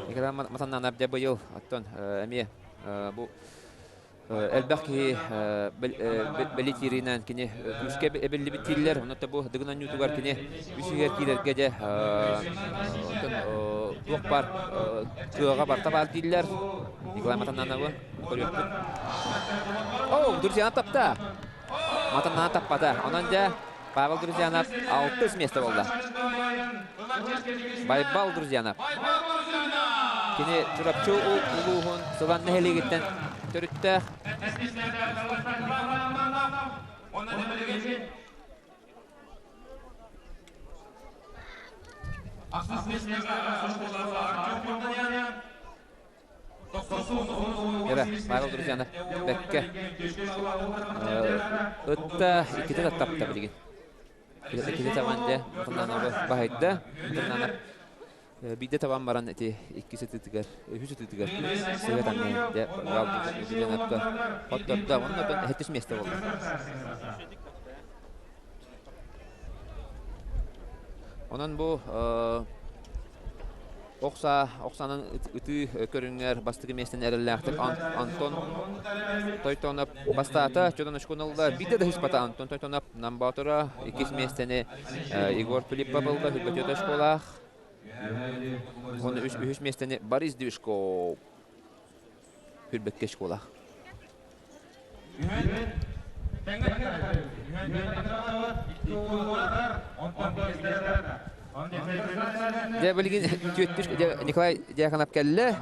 Николай Матаннанов дьэ быйыл оттон эмиэ бу Элбэх киһи бэлиэтииринэн кини күүскэ эбиллибит дииллэр. Онон бу Дыгын оонньуутугар кини үс иһигэр киирэргэ дьэ туох баар кыаҕа барта баар дииллэр. Николай Матаннановы көрүөхпүт. О, Друзьянов тапта. Матаннанов таппата. Онон дьэ Павел Друзьянов алтыс место буолла. Байбал Друзьянов. Кини Чурапчы улууһун Сылан нэһилиэгиттэн төрүттээх. Эрэ, Павел Друзьянов бэккэ ытта иккитэ да тапта билигин. Иккитэ табан дьэ, Матананова баһыйда. Матананов биирдэ табан баран ити иккис ытыытыгар, үһүс ытыытыгар сыһа таҥнайан дьэ Павел Друзьяновка хоттордо. Онно эһэттис миэстэ буолла. Онон бу Ох саа, ох саанан ытыы көрүҥэр бастакы миэстэни эрэллээхтик Антон Тойтонов бастаата. Чодон очкону ылла. Биирдэ да ыспата Антон Тойтонов Намбаатора. Иккис миэстэни Егор Филиппов ылла. Хүрбэтиот очколаах. Уонна үһүс миэстэни Борис Движков Хүрбэккэ очколаах. Дьэ билигин түөттүш Николай Дьяконов кэллэ.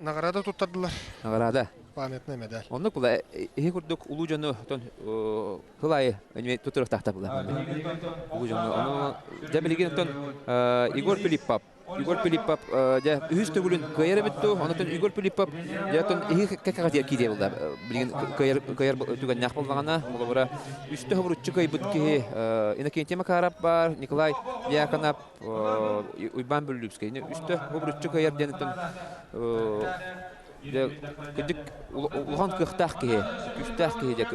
Награда туттардылар. Награда. Памятная медаль. Оннук була иһи курдук улуу дьону тон хыл айы тутуруктаахта була. Улуу дьону. Ону дьэ билигин тон Егор Филиппов Егор Филиппов дьэ үһүс төгүлүн кыайар эбит дуу, онтон Егор Филиппов дьэ оттон иһи кэккэҕэ киириэ буолла. Билигин кыайар кыайар түгэннээх буоллаҕына, холобура үстэ хобуруччу кыайбыт киһи Иннокентий Макаров баар, Николай Дьяконов, Уйбаан Бүллүүпскэй. Үстэ хобуруччу кыайар диэн оттон Дьэ, кырдьык улахан кыахтаах киһи, күүстээх киһи дьэ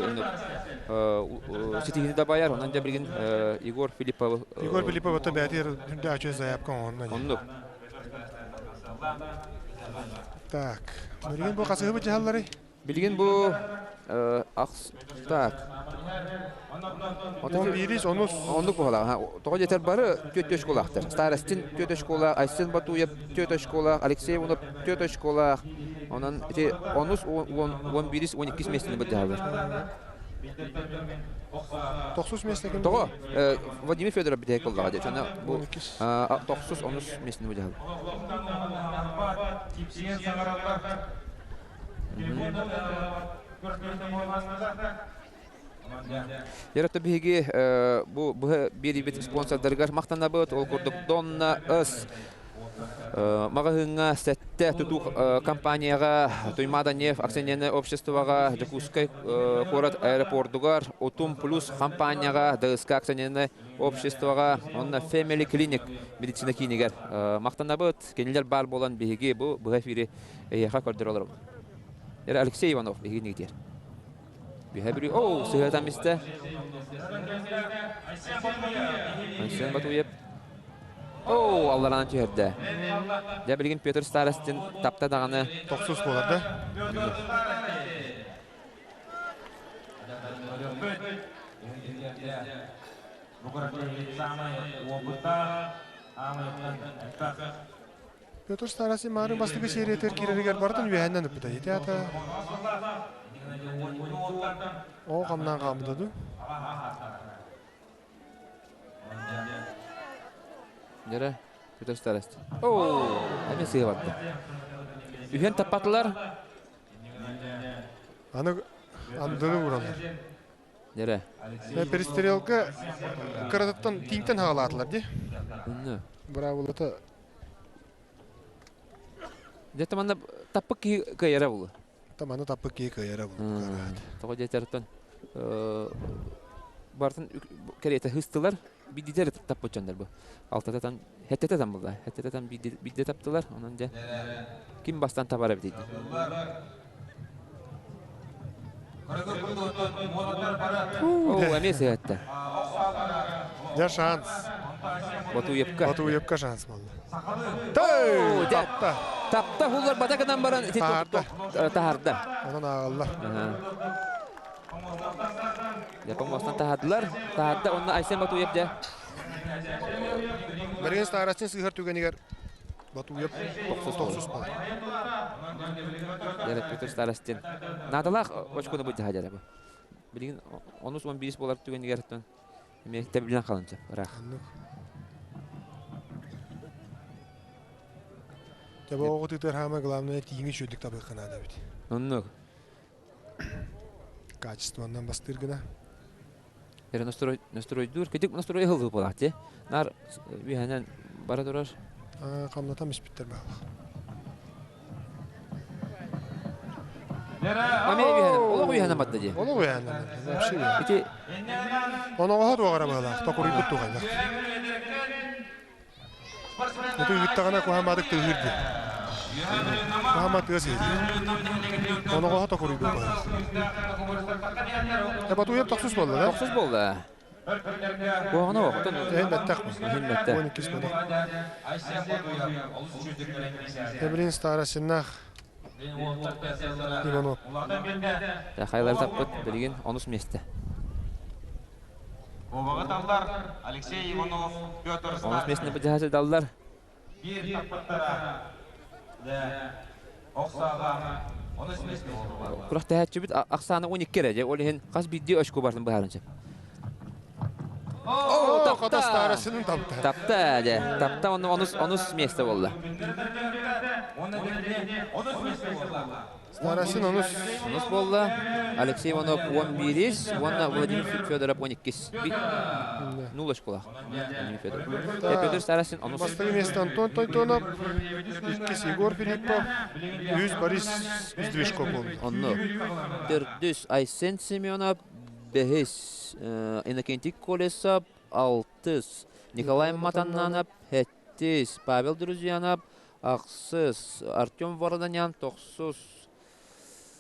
ситиһиини дабайар. Онон дьэ билигин Егор Филиппов Егор Филиппов ото бээтигэр үрдэ ачы заявка оҥоһунна. Оннук. Так, билигин бу хасыһыбыт дьаһалларый? Билигин бу ахс так. Он биирис, онус. Оннук буолар. Тоҕо диэтэр бары түөрт очколаахтар. Старостин түөрт очколаах, Айсен Батуев түөрт очколаах, Алексей Иванов түөрт очколаах. Онон ити онус, он биирис, он иккис миэстэни былдьаһаллар. Тохсус миэстэ ким? Тоҕо? Владимир Федоров бүтэһик буоллаҕа дии. Аны бу тохсус, онус миэстэни былдьаһаллар. Ярата биһиги бу быһа биэрибит спонсордарыгар махтанабыт. Ол курдук Донна С маҕаһыыҥҥа сэттэ тутуу компанияҕа Туймаада нефть акционернай обществоҕа Дьокуускай куорат аэропордугар Утум плюс компанияҕа ДСК акционернай обществоҕа уонна Family Clinic медицина киинигэр махтанабыт. Кинилэр баар буолан биһиги бу быһа эфири эйиэхэ көрдөрө олоробут. Эрэ Алексей Иванов биһигини иитиэр. Биһэ бүрү, оу, сыһыатан бистэ. Айсен Батуев. Оу, аллараан түһэрдэ. Дьэ, билигин Петр Старостин тапта даҕаны. Тохсус буолар да? Петр Старосин маарын бастакы сериятыгар киирэригэр барытын үөһэннэн ыппыта. Ити аата Оо, хамнаан хаалбыта дуу? Дьэрэ, Петр Старостин. Оо, эмиэ сыыһа барда. Үһүөн таппатылар. Аны андыны уураллар. Дьэрэ. Перестрелка кыратыттан тииҥтэн хаалаатылар дии. Инна. Быраабылата Дьэ манна таппыт киһи кыайара булу. Таманы таппыт киһи кыайара булу. Тоҕо диэтэртэн. Бартын кэриэтэ хыстылар. Биддитер таппыт дьоннор бу. Алтататан хеттете там булла. Хеттете бидде таптылар. Онон дьэ ким бастан табар эбит Оо, эмиэ сыһатта. Дьэ шанс. Батуевка. Батуевка шанс буолла. Тей! Тапта. Тапта хуллар бата гынан баран Таһаарда. Таһаарда. Онон ааҕаллар. Япон мостан таһаардылар. Таһаарда онно Айсен Батуев дьэ. Бэргэн Старостин сыһар түгэнигэр Батуев тохсус буолар. Дьэ Петр Старостин. Наадалаах очкону быдьаһа дьэ бу. Билигин онус 11 буолар түгэнигэр эмиэ тэбилэн халын сөп ыраах. Дьэ бу оҕо тыытар хаама главное тииҥи үчүгдүк табыахха наада эбит. Оннук. Качествоннан бастыыр гына. Эрэ настрой настройдуур. Кэтик настрой ыһыллыы буолаах дии. Нар үөһэнэн бара турар. Хамнатам испиттэр баалах. Ами үөһэнэн, олох үөһэнэн барда дии. Олох үөһэнэн барда. Вообще Ити Оноҕоһо туоҕара баалаах, токуруйбут туҕайдах. Ити ыыттаҕына куһаамаатык тыаһыыр дии. Куһаама тыас иһиллэр. Оноҕоһо токуруйбут баалаах. Э, Батуев тохсус буолла да? Тохсус буолла. Куһаҕана ох. Эһин бэттэх бу. Эһин бэттэх. 12 буолла. Эбрин Старосиннах Иванов. Хайлар таппыт билигин онус миэстэ. Кубогы таллар Алексей Иванов, Петр Онус миэстэни быдьаһа сылдаллар. Биир таппыттара ох сааҕа онус миэстэ буолла. Күрэхтэһээччибит ахсаана 12 эрэ, ол иһин хас биирдии очко бартын быһааран сөп. О, тапта! Старосинын тапта. Тапта, дьэ. Тапта, онус, онус место буолла. Старосин онус. Онус буолла. Алексей Иванов 11-ис, уонна Владимир Федоров 12-ис. Нул очколаах. Владимир Федоров. Петр Старосин онус. Бастакы место Антон Тойтонов, иккис Егор Филиппов, үс Борис Сдвижков буолла. Онно. Төрдүс Айсен Семенов, бэһис Иннокентий Колесов, алтыс Николай Матаннанов, сэттис Павел Друзьянов, ахсыс Артем Вороданян, тохсус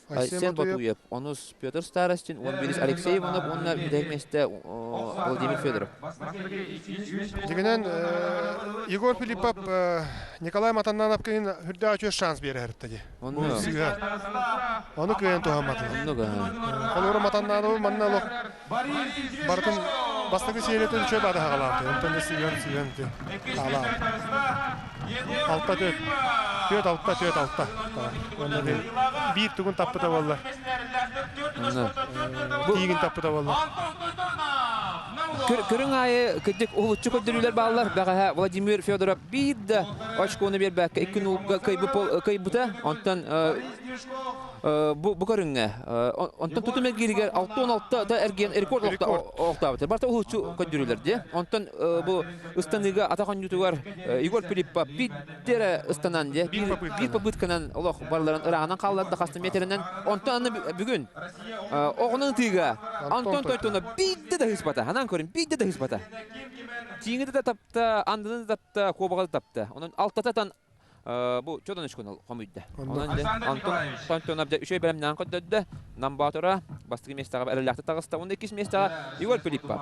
Айсен Батуев, онус Петр Старостин, 11 Алексей Иванов уонна бүтэһик миэстэ Владимир Федоров. Дьиҥинэн, Егор Филиппов Николай Матаннанов кыһын үрдээх үчүгэй шанс биэрэ дии. Онно. Сыыһа. Ону кыайан туһамматылар. Оннук аха. Холобура Матаннановы манна олох барытын бастакы сериятын үчүгэй баада хаҕалаабыт. Онтон да сыыһан сыыһан ити хаалаабыт. Алта түөрт. Түөрт алта түөрт алта. Уонна биир тугун таппыта буолла. Тиигин таппыта буолла. Көрүҥ аайы кырдьык уһулуччу көрдөрүүлэр бааллар. Бэҕэһээ Владимир Федоров биир да очкону биэрбэккэ икки нулга кыайбыта. Онтон бу, бу көрүҥҥэ онтон тутум эргииригэр 66 да эргиэн рекорд олохтообута. Барыта уһулуччу көрдөрүүлэр дии. Онтон бу ыстаныыга атах оонньуутугар Егор Филиппов биирдэ эрэ ыстанан дии биир попытканан олох барыларын ырааҕынан хаалларда хаста метринэн. Онтон аны бүгүн оҕону ытыыга Антон Тойтонов биирдэ да ыспата. Ханан көрүн биирдэ да ыспата. Тииҥи да тапта, андыны да тапта, куобаҕы да тапта. Онон алтататан бу чодон үчкүн хомуйда. Онон Антон Антонов дьэ үчүгэй бэлэмнээн көрдөрдө. Намбаатора бастакы миэстэҕэ эрэллээхтик таҕыста. Уонна иккис миэстэҕэ Егор Филиппов.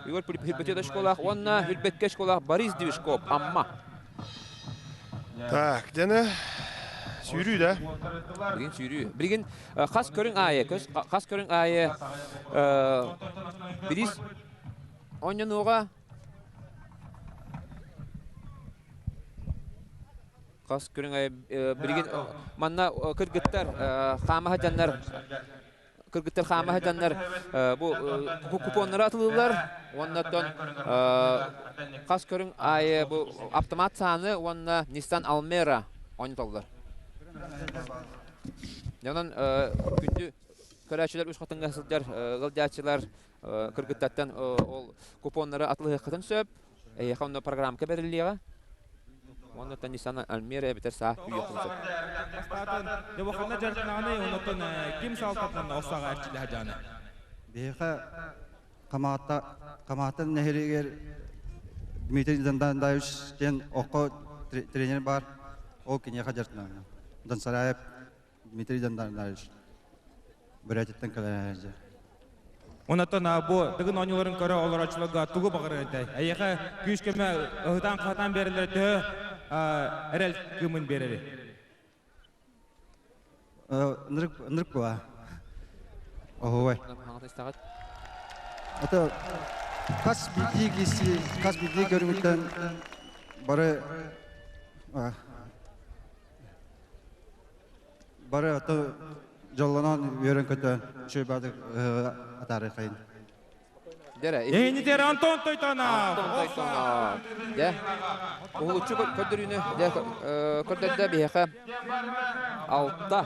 Егор Филиппов Хүрбэтиэт школаах уонна Хүрбэккэ школаах Борис Движков Амма. Так, дьэне сүүрүү да? Билигин сүүрүү. Билигин хас көрүҥ аайы, хас көрүҥ аайы бирис оонньонуоҕа хас көрүҥ аайы билигин манна кыргыттар хаама сылдьаннар кыргыттар хаама сылдьаннар бу купоннары атылыыллар уонна оттон хас көрүҥ аайы бу автомат сааны уонна Nissan Almera оонньотоллор. Онон күндү көрөөччүлэр үс хотуҥҥа сылдьар ыалдьааччылар кыргыттартан ол купоннары атылыһыаххытын сөп. Эһиэхэ онно программка бэриллиэҕэ. Уонна Nissan Almera эбэтэр саа үйүөххүн сөп. Бастаатын Дебоханна дьарыктанаҕыный, оннуттан ким саалтатынан осаҕа эрчиллэһэ дьааны? Биһиэхэ. Хамаҕатта Хамаҕатта нэһилиэгэр Дмитрий Дандаевич диэн окко тренер баар. Ол киниэхэ дьарыктанабын. Дансараев Дмитрий Дандаевич Бүрээтэттэн кэлэн эрэр. Онтон бу Дыгын оонньууларын көрө олорооччуларга тугу баҕарар этэй? Эйиэхэ күүс-көмө ыһытаан-хаһытаан биэрэллэрэ төһө эрэл кыымын биэрэри? Ынырык ынырык була. Оһуобай. Это хас биирдии киси, хас биирдии көрүҥүттэн бары бары ото дьоллонон үөрэн-көтөн үчүгэй баадык атаарыахайын. Эһинитер Антон Тойтонов! Антон Тойтонов. Дьэ, уһулуччу көрдөрүүнү дьэ көрдөрдө биһиэхэ алта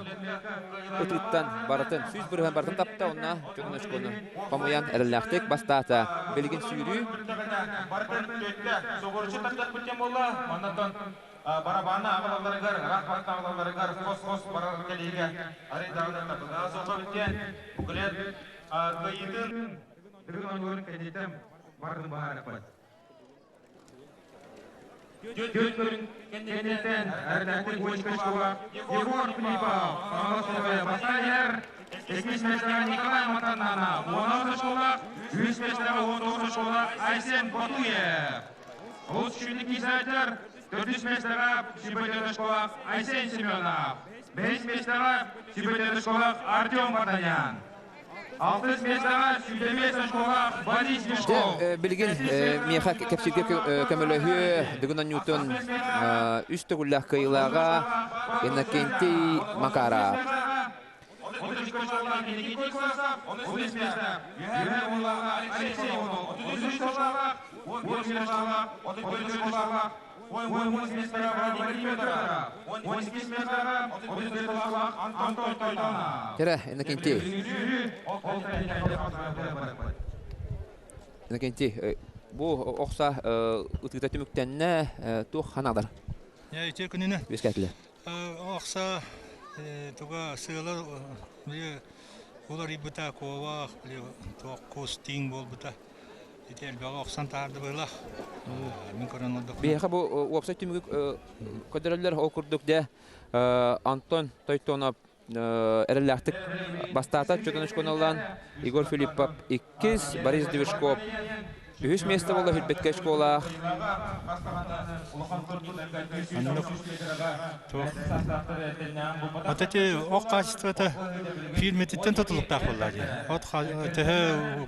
ытыыттан барытын, 100% барытын тапта, онно дьонун очкону хомуйан эрэллээхтик бастаата. Билигин сүүрүү. Барытын төттө, соҕуруччу тардыахпыт диэн буолла. Оннотон барабааны аҕалалларыгар, ыраах аҕалалларыгар хос-хос барар кэлиигэ арый даҕаны табыгаһа суох диэн буклет кыайыытын Дыгын оонньууларын кэнниттэн барытын быһаарыахпыт. Түөрт көрүҥ кэнниттэн эрдэхтик Бочкачкова Егор Филиппов, Хаҥалас Соловьев бастаан иһэр, иккис миэстэҕэ Николай Матаннанов, уон очколаах, үһүс миэстэҕэ 19 очколаах Айсен Ботуев. Олус үчүгүйдүк киирсээччилэр төрдүс миэстэҕэ 24 очколаах Айсен Семенов, бэһис миэстэҕэ 24 очколаах Артем Вартанян. Алтыс миэстэҕэ сүүрдэмиэс очколаах Борис Мешков. Билигин миэхэ кэпсииргэ көмөлөһүө Дыгын Ньютон үс төгүллээх кыайыылааҕа Иннокентий Макаров. Кэрэ, Иннокентий. Иннокентий, бу охса ытыыта түмүктэннэ, туох ханадар? Ити күнүнэ. Үөскээтилэр. Охса туга сыала уларыйбыта, куобах, туох кус тииҥ буолбута. Ити элбэҕи охсон таһаарды быһыылаах. Мин көрөн олордохпуна. Биһиэхэ бу уопсай түмүгү көрдөрөллөр. Ол курдук дьэ Антон Тойтонов эрэллээхтик бастаата Чудоночконалаан Егор Филиппов иккис, Борис Движков үһүс миэстэ буолла Хүлбэткэ школаах. Оннук туох Вот эти ох качествота фирметиттен тутулуктаах буолла дии. От төһө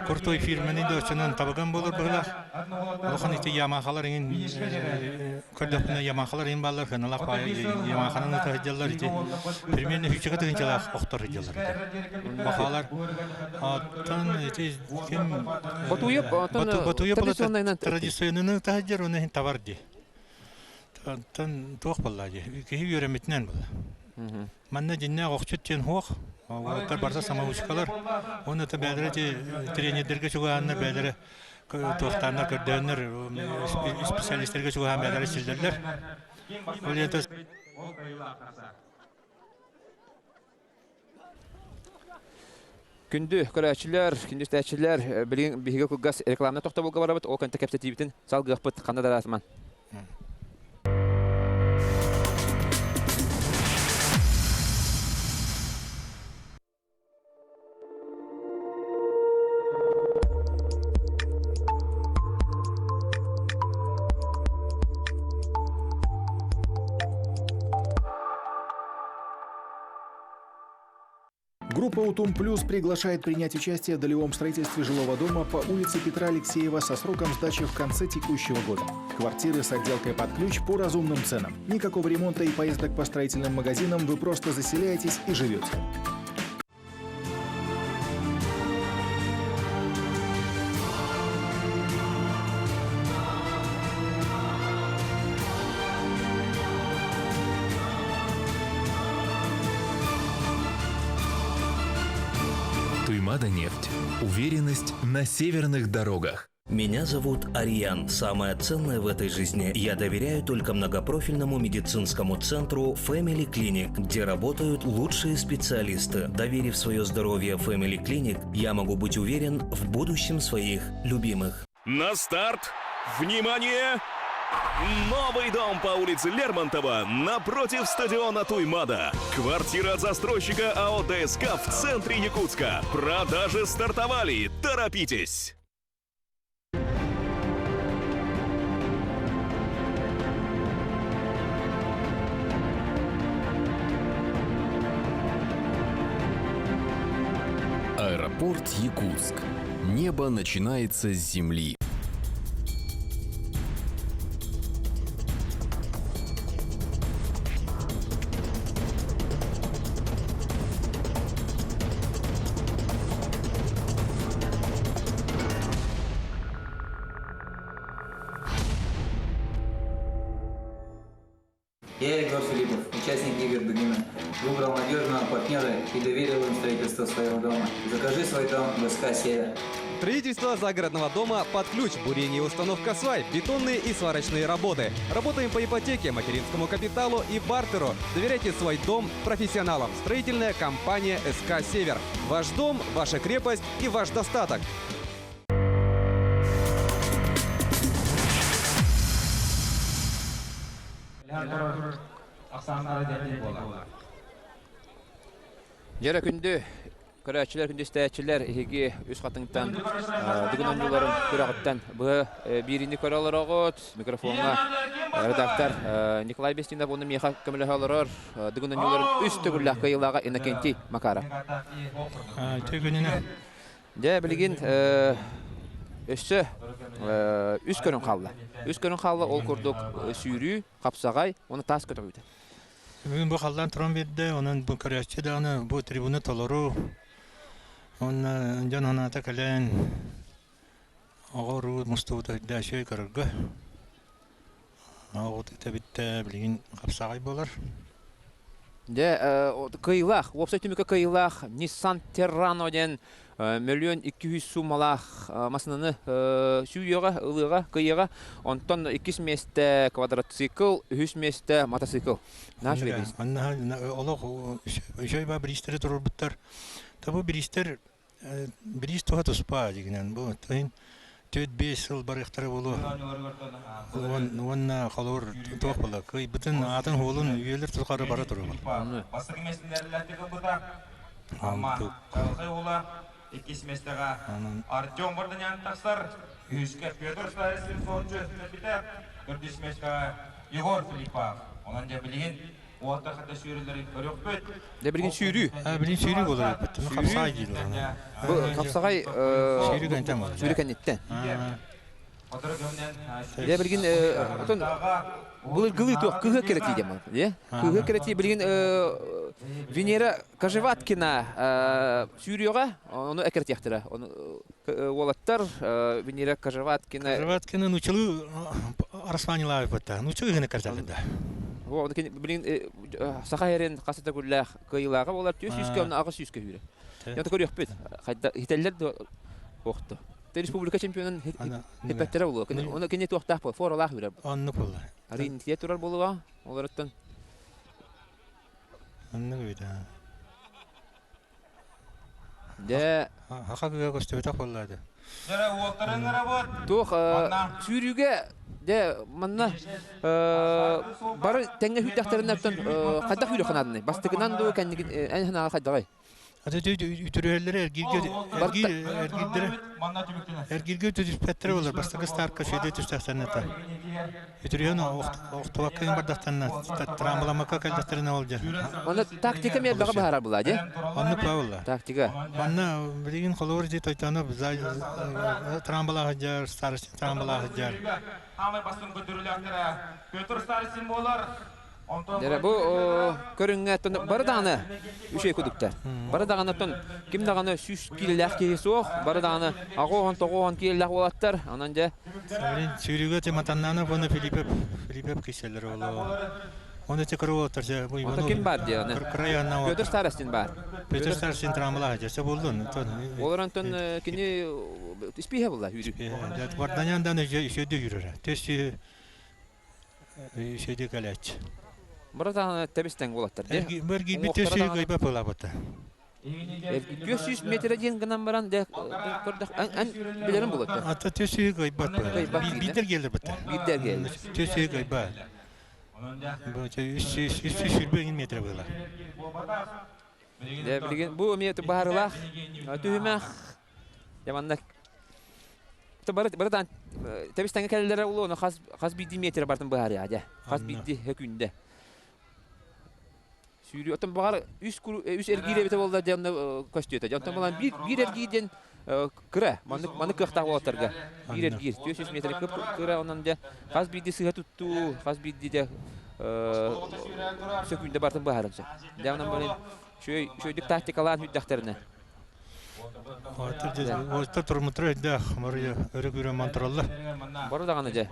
крутой фирмени да оччонон табыган буолар быһыылаах. Улахан ити Ямахалар иҥин көрдөхпүнэ Ямахалар иҥин бааллар хыналаах баайа Ямаханан ыта сылдьаллар ити примерно сүүсчэкэ тыһыынчалаах охтор сылдьаллар ити. Бахалар оттон ити ким Ботуйуп оттон Ботуйуп традиционныйынан ыта сылдьар оны иһин табар дии. Оттон туох буолла дии, киһи үөрэммитинэн буолла. Манна дьиннээх охчут диэн суох, уолаттар барыта самоучкалар. Уонна это бэйэлэрэ ити тренердэргэ чугаһааннар бэйэлэрэ туохтааннар көрдөөннөр специалистарга чугаһаан бэйэлэрэ силлэллэр. Ол это Күндү көрөөччүлэр, күндү истээччилэр, билигин биһиги кылгас рекламнай тохтобулга барабыт, ол кэнтэ кэпсэтиибитин салгыахпыт ханна да араасыман. Группа «Утум Плюс» приглашает принять участие в долевом строительстве жилого дома по улице Петра Алексеева со сроком сдачи в конце текущего года. Квартиры с отделкой под ключ по разумным ценам. Никакого ремонта и поездок по строительным магазинам, вы просто заселяетесь и живете. Туймада нефть. Уверенность на северных дорогах. Меня зовут Ариан. Самое ценное в этой жизни я доверяю только многопрофильному медицинскому центру Family Clinic, где работают лучшие специалисты. Доверив свое здоровье Family Clinic, я могу быть уверен в будущем своих любимых. На старт! Внимание! Новый дом по улице Лермонтова напротив стадиона Туймада. Квартира от застройщика АО ДСК в центре Якутска. Продажи стартовали. Торопитесь! Аэропорт Якутск. Небо начинается с земли. Я Егор Филиппов, участник игр Дугина. Выбрал надежного партнера и доверил им строительство своего дома. Закажи свой дом в СК «Север». Строительство загородного дома под ключ, бурение и установка свай, бетонные и сварочные работы. Работаем по ипотеке, материнскому капиталу и бартеру. Доверяйте свой дом профессионалам. Строительная компания СК «Север». Ваш дом, ваша крепость и ваш достаток. Дьэрэ күндү көрөөччүлэр, күндү истээччилэр, эһиги үс хатыҥтан бүгүн оонньууларын күрэҕиттэн быһа биириини көрө олороҕут. Микрофоҥҥа редактор Николай Бестинов уонна миэхэ көмөлөһө олорор. Бүгүн оонньууларын үс төгүллээх кыайыылааҕа Иннокентий Макаров. Төгүнүнэ. Дьэ, билигин өссө үс көрүҥ хаалла. Үс көрүҥ хаалла, ол курдук сүүрүү, хапсаҕай уонна таас көтөҕүүтэ. Бүгүн бу халлаан туран биэрдэ, онон бу көрөөччү даҕаны бу трибуна толору. Уонна дьон санаата кэлэн оҕо-уруу мустубута үрдэ үчүгэй көрөргө. Оҕо бүттэ билигин хапсаҕай буолар. Дьэ, кыайыылаах, уопсай түмүккэ кыайыылаах Nissan Terrano диэн мөлүйүөн 200 суумалаах массыынаны сүүйүөҕэ, ылыаҕа, кыайыаҕа. Онтон иккис миэстэ квадроцикл, үһүс миэстэ мотоцикл. Наһаа үчүгэй бириис. Манна олох үчүгэй баа бириистэри туруорбуттар. Табы бириистэр бириис туһа туспа дигинэн бу тыһын 4-5 сыл барыахтара буолуо. Уонна холобур туох буола кыайбытын аатын хуолун үйэлэр тухары бара туруо. Бастакы миэстэлэрилэрти ылбыта. Амма Чаҕылхай уола иккис миэстэҕэ Артем Варданян тахсар. Үһүскэ Петр Старицын суолчу кэлбитэ. Төрдүс миэстэҕэ Егор Филиппов. Онон дьэ билигин уолаттар хата сүүрэллэрин көрүөхпүт. Дьэ билигин сүүрүү. Билигин сүүрүү буолар эбит. Хапсаҕай дииллэр. Бу хапсаҕай сүүрүү кэнниттэн буолар. Сүүрүү кэнниттэн. Дьэ билигин отон былыргылыы туох кыһыа кэрэтии диэн дьэ кыһыа кэрэтии билигин Венера Кожеваткина сүүрүөҕэ ону эккирэтиэхтэрэ уолаттар Венера Кожеваткина Кожеваткина нучалыы Арсланилаевпыта нучалыы гына кэртэллэр да билигин саха эрин хас да күллээх кыайыылааҕа буолар 400 онно 800 көһүүрэ. Ята көрүөхпүт. Хайда хителлер да охто. Республика чемпионун хиппеттэрэ буолуо. Оны кини туохтаах буол, форалаах үрэр. Оннук буолла. Арин тие турар буолуо. Олорыттан. Оннук эбит. Дэ Хаха кыга көстүбэтэх буолла Туох сүүрүүгэ дэ манна бары тэҥҥэ сүүрдэхтэринэ хайдах сүүрүөххэ нааданы? Бастакынан дуу кэннигин эн санааҕа хайдаҕай? Үтүрүһэллэрэ эргииргэ эргиирдэрэ эргииргэ үтүрүспэттэрэ буолар бастакы старка сүөдэ түстэхтэринэ та үтүрүһэн охтубакка бардахтарына трамбаламакка кэлдэхтэринэ ол дьэ Онно тактика эмиэ элбэҕи быһаарар буолаа дии оннук баа Тактика Манна билигин холобур дии тойтоно трамбалаах сылдьар старостин трамбалаах сылдьар Хаамай бастыҥ көрдөрүүлээхтэрэ Петр Старостин буолар. Дьэ, бу көрүҥҥэ бары даҕаны үчүгэй кудуктар. Бары даҕаны оттон ким даҕаны 100 киилэлээх киһи суох, бары даҕаны аҕыһон тоҕуһон киилэлээх уолаттар. Онон дьэ Сүүрүүгэ Тиматаннанов уонна Филиппов Филиппов киселлер олоо. Оны те кыры отыр же бу Ото ким бар дии аны? Крайанна Петр Старостин бар. Петр Старостин травмалаах же болдун. Олор онтон кини испиһэ булла хүрү. Варданян үшөдө жүрөр. Төс үшөдө калач. Бара табистен болаттар. Берги бит төс гайба пылабыта. 400 метр диэн гынан баран де көрдөх ан билерим болот. Ата төс гайба. Бидер келди бит. Бидер келди. Төс гайба. Бу 300 метр было. Де билген бу метр баарылах түһүмэх яманна Бары барытан тебистен келелер улуну хас хас бидди метр бартын баар я де. Хас бидди хөкүндө. Сүүрү отон багар үс үс эргире бите болда демне көстүөтө. Жонтон болан бир бир эргиден кыра маны маны кыхта болотарга. Бир эргир 400 метр кып кыра онан де хас бидди сыга тутту, хас бидди де сөкүндө бартын баарынча. Демнен болен шөй шөйдүк тактикалаан хүддахтерне. Отыр турмутур да мария өрө күрө мантыралла. Бары даганы же.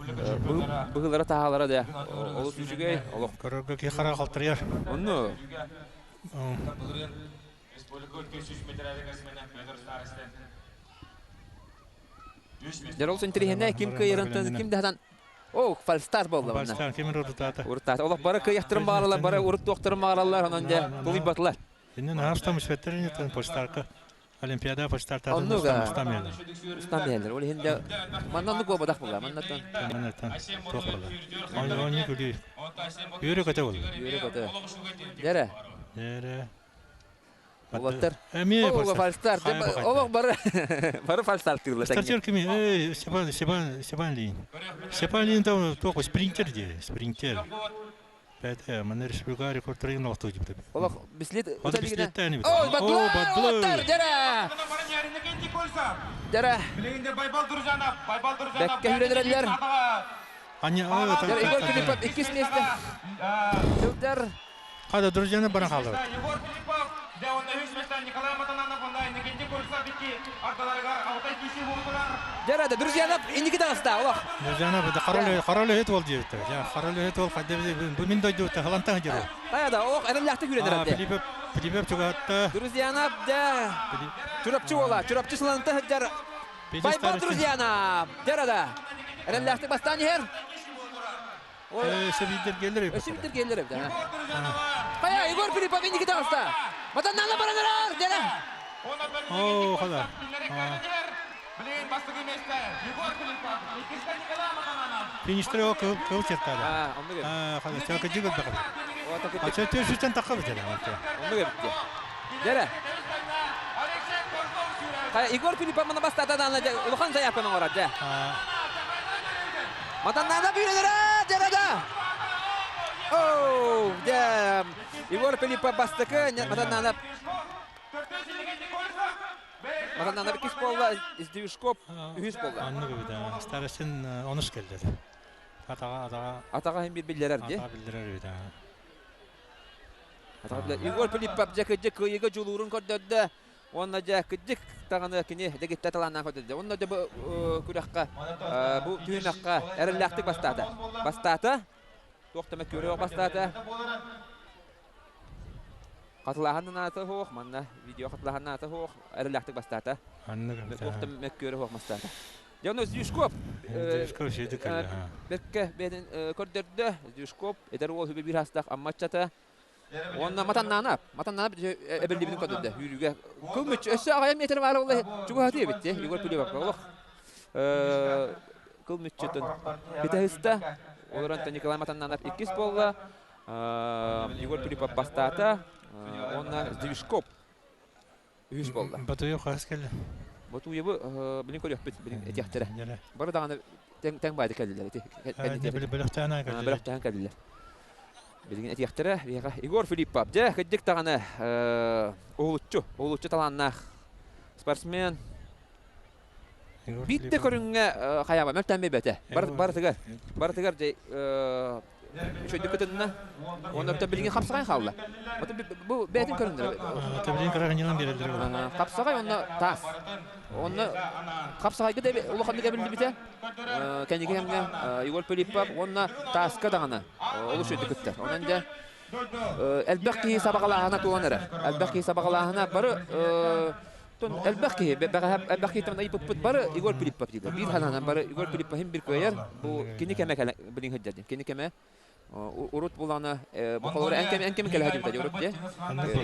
Быгылара таалара да. Олус үчүгэй, олох. Көрөргө ки хара калтырыяр. Онну. Дер олус интерехне ким кыйырынтын, ким дадан О, фальстар болду. Фальстар ким урутата? Урутата. Олох бары кыяктырын багаралар, бары урут токтырын багаралар, анан же тулуй батылар. Инен аштам шветтерин фальстарка. Олимпиада фальстарта Оннуга. устам елер. Устам елер. Ол хинде маннан нук бадах була, маннаттан. Маннаттан тох була. Они они күлү. Yürü көтө бол. Yürü көтө. Дере. Дере. Улаттар. Эми О, фальстар. Олох бары бары фальстар тырлы. Стартер кими? Эй, Степан, Степан, Степан Лин. Степан Лин там только спринтер де, спринтер. Пәтә, мына республика рекорд ноқту деп. Олох бислет. Ход бислеттәни бит. О, бадлы! Улаттар, дере! Дере. Бәккә хүреләрләр. Аня, Дере, Егор Филиппов иккис месте. Сылдар. Када друзьяны бара калды. Дере, друзьяны иники даста, олох. Друзьяны бу король король хет бол дип. Я король хет бол кадда бу мин дойду та халантан жиру. Тая да, олох эрен лахты хүреләр. Филиппов Филиппов чугатта. Друзьяны да. Чурапчы ола, чурапчы сыланты хәҗәр. Байбал друзьяна. Дере да. Эрен лахты бастан ер. Себидер келер. Себидер келер. Кая, Егор Филиппов иники даста. Матаннан баранар, дере. О, хада. Фиништер о кыл кыл чертады. А, онны А, хада, чакы жигит бакы. А чө төшүчтен такы бит. Онны битте. Дере. Кая, Егор Филиппов мына бастатадан улахан заявканы орат, же. Матаннан бүйрелер, дере да. Оу, де. Егор Филиппов бастыкы, матаннан Матаннан кис болла, издивишкоп, үхүс болла. Анны бит. Старостин онус келди. Атага атага. Атага hem bir bildirer де. Атага билдирер бит. Атага билдирер. Егор Филиппов жа кыжык кыйыга жулурун көрдөдө. Онна жа кыжык таганы кини дегитте таланан көрдөдө. Онна да бу күрәккә, бу түйнәккә эрелләхтик бастады. Бастаты. Токтама көрөк бастады. Катылаһаннан аты хоох, манна видео катылаһаннан аты хоох, эрелләхтик бастады. Анны бит. Токтама көрөк хоох бастады. Жана Зюшкоп. Зюшкоп шейді кәлі. Бекке беден көрдөрдө Зюшкоп, эдер ол хүбе бир хастах аммачата. Онна матаннанап, матаннанап эбелдибин көрдөрдө. Хүрүгө кылмыч өсө агая метр бар олла чугаты битти. Егор Пилипов олох. Кылмычтын битеһиста. Олоронта Николай Матаннанап иккис болла. Егор Пилипов бастата. Онна Зюшкоп үс болла. Батуев хас келди. Батуевы билин көрөк бит, билин этяхтере. Бары даганы тең тең байды келдилер. Белехтән келдилер. Белехтән келдилер. Билин этяхтере, Егор Филиппов, же хыдык даганы оолуччу, оолуччу таланнах спортсмен. Битте көрүнгө хаяба мөлтән бебете. Бар бар тыгар. Бар тыгар же үчүгэйдик кытынна. Онно билигин хапсаҕай хаалла. Бу бэйэтин көрүҥнэрэ. Билигин кыра ньылан биэрэллэр. Хапсаҕай онно таас. Онно хапсаҕайга да улаханнык эбиллибитэ. Кэнники кэмҥэ Егор Пилиппов уонна тааска даҕаны олус үчүгэйдик кыттар. Онон дьэ элбэх киһи сабаҕалааһына туолан эрэр. Элбэх киһи сабаҕалааһына бары элбэх киһи бэҕэһээ элбэх киһиттэн ыйыппыппыт бары Егор Пилиппов дииллэр. Биир санаанан бары Егор Пилиппов иһин бир кыайар. Бу кини кэмэ билин сылдьар диэн. Кини кэмэ урут булана бу холобура эн кэм эн кэми кэлэ сылдьыбыта урут дии.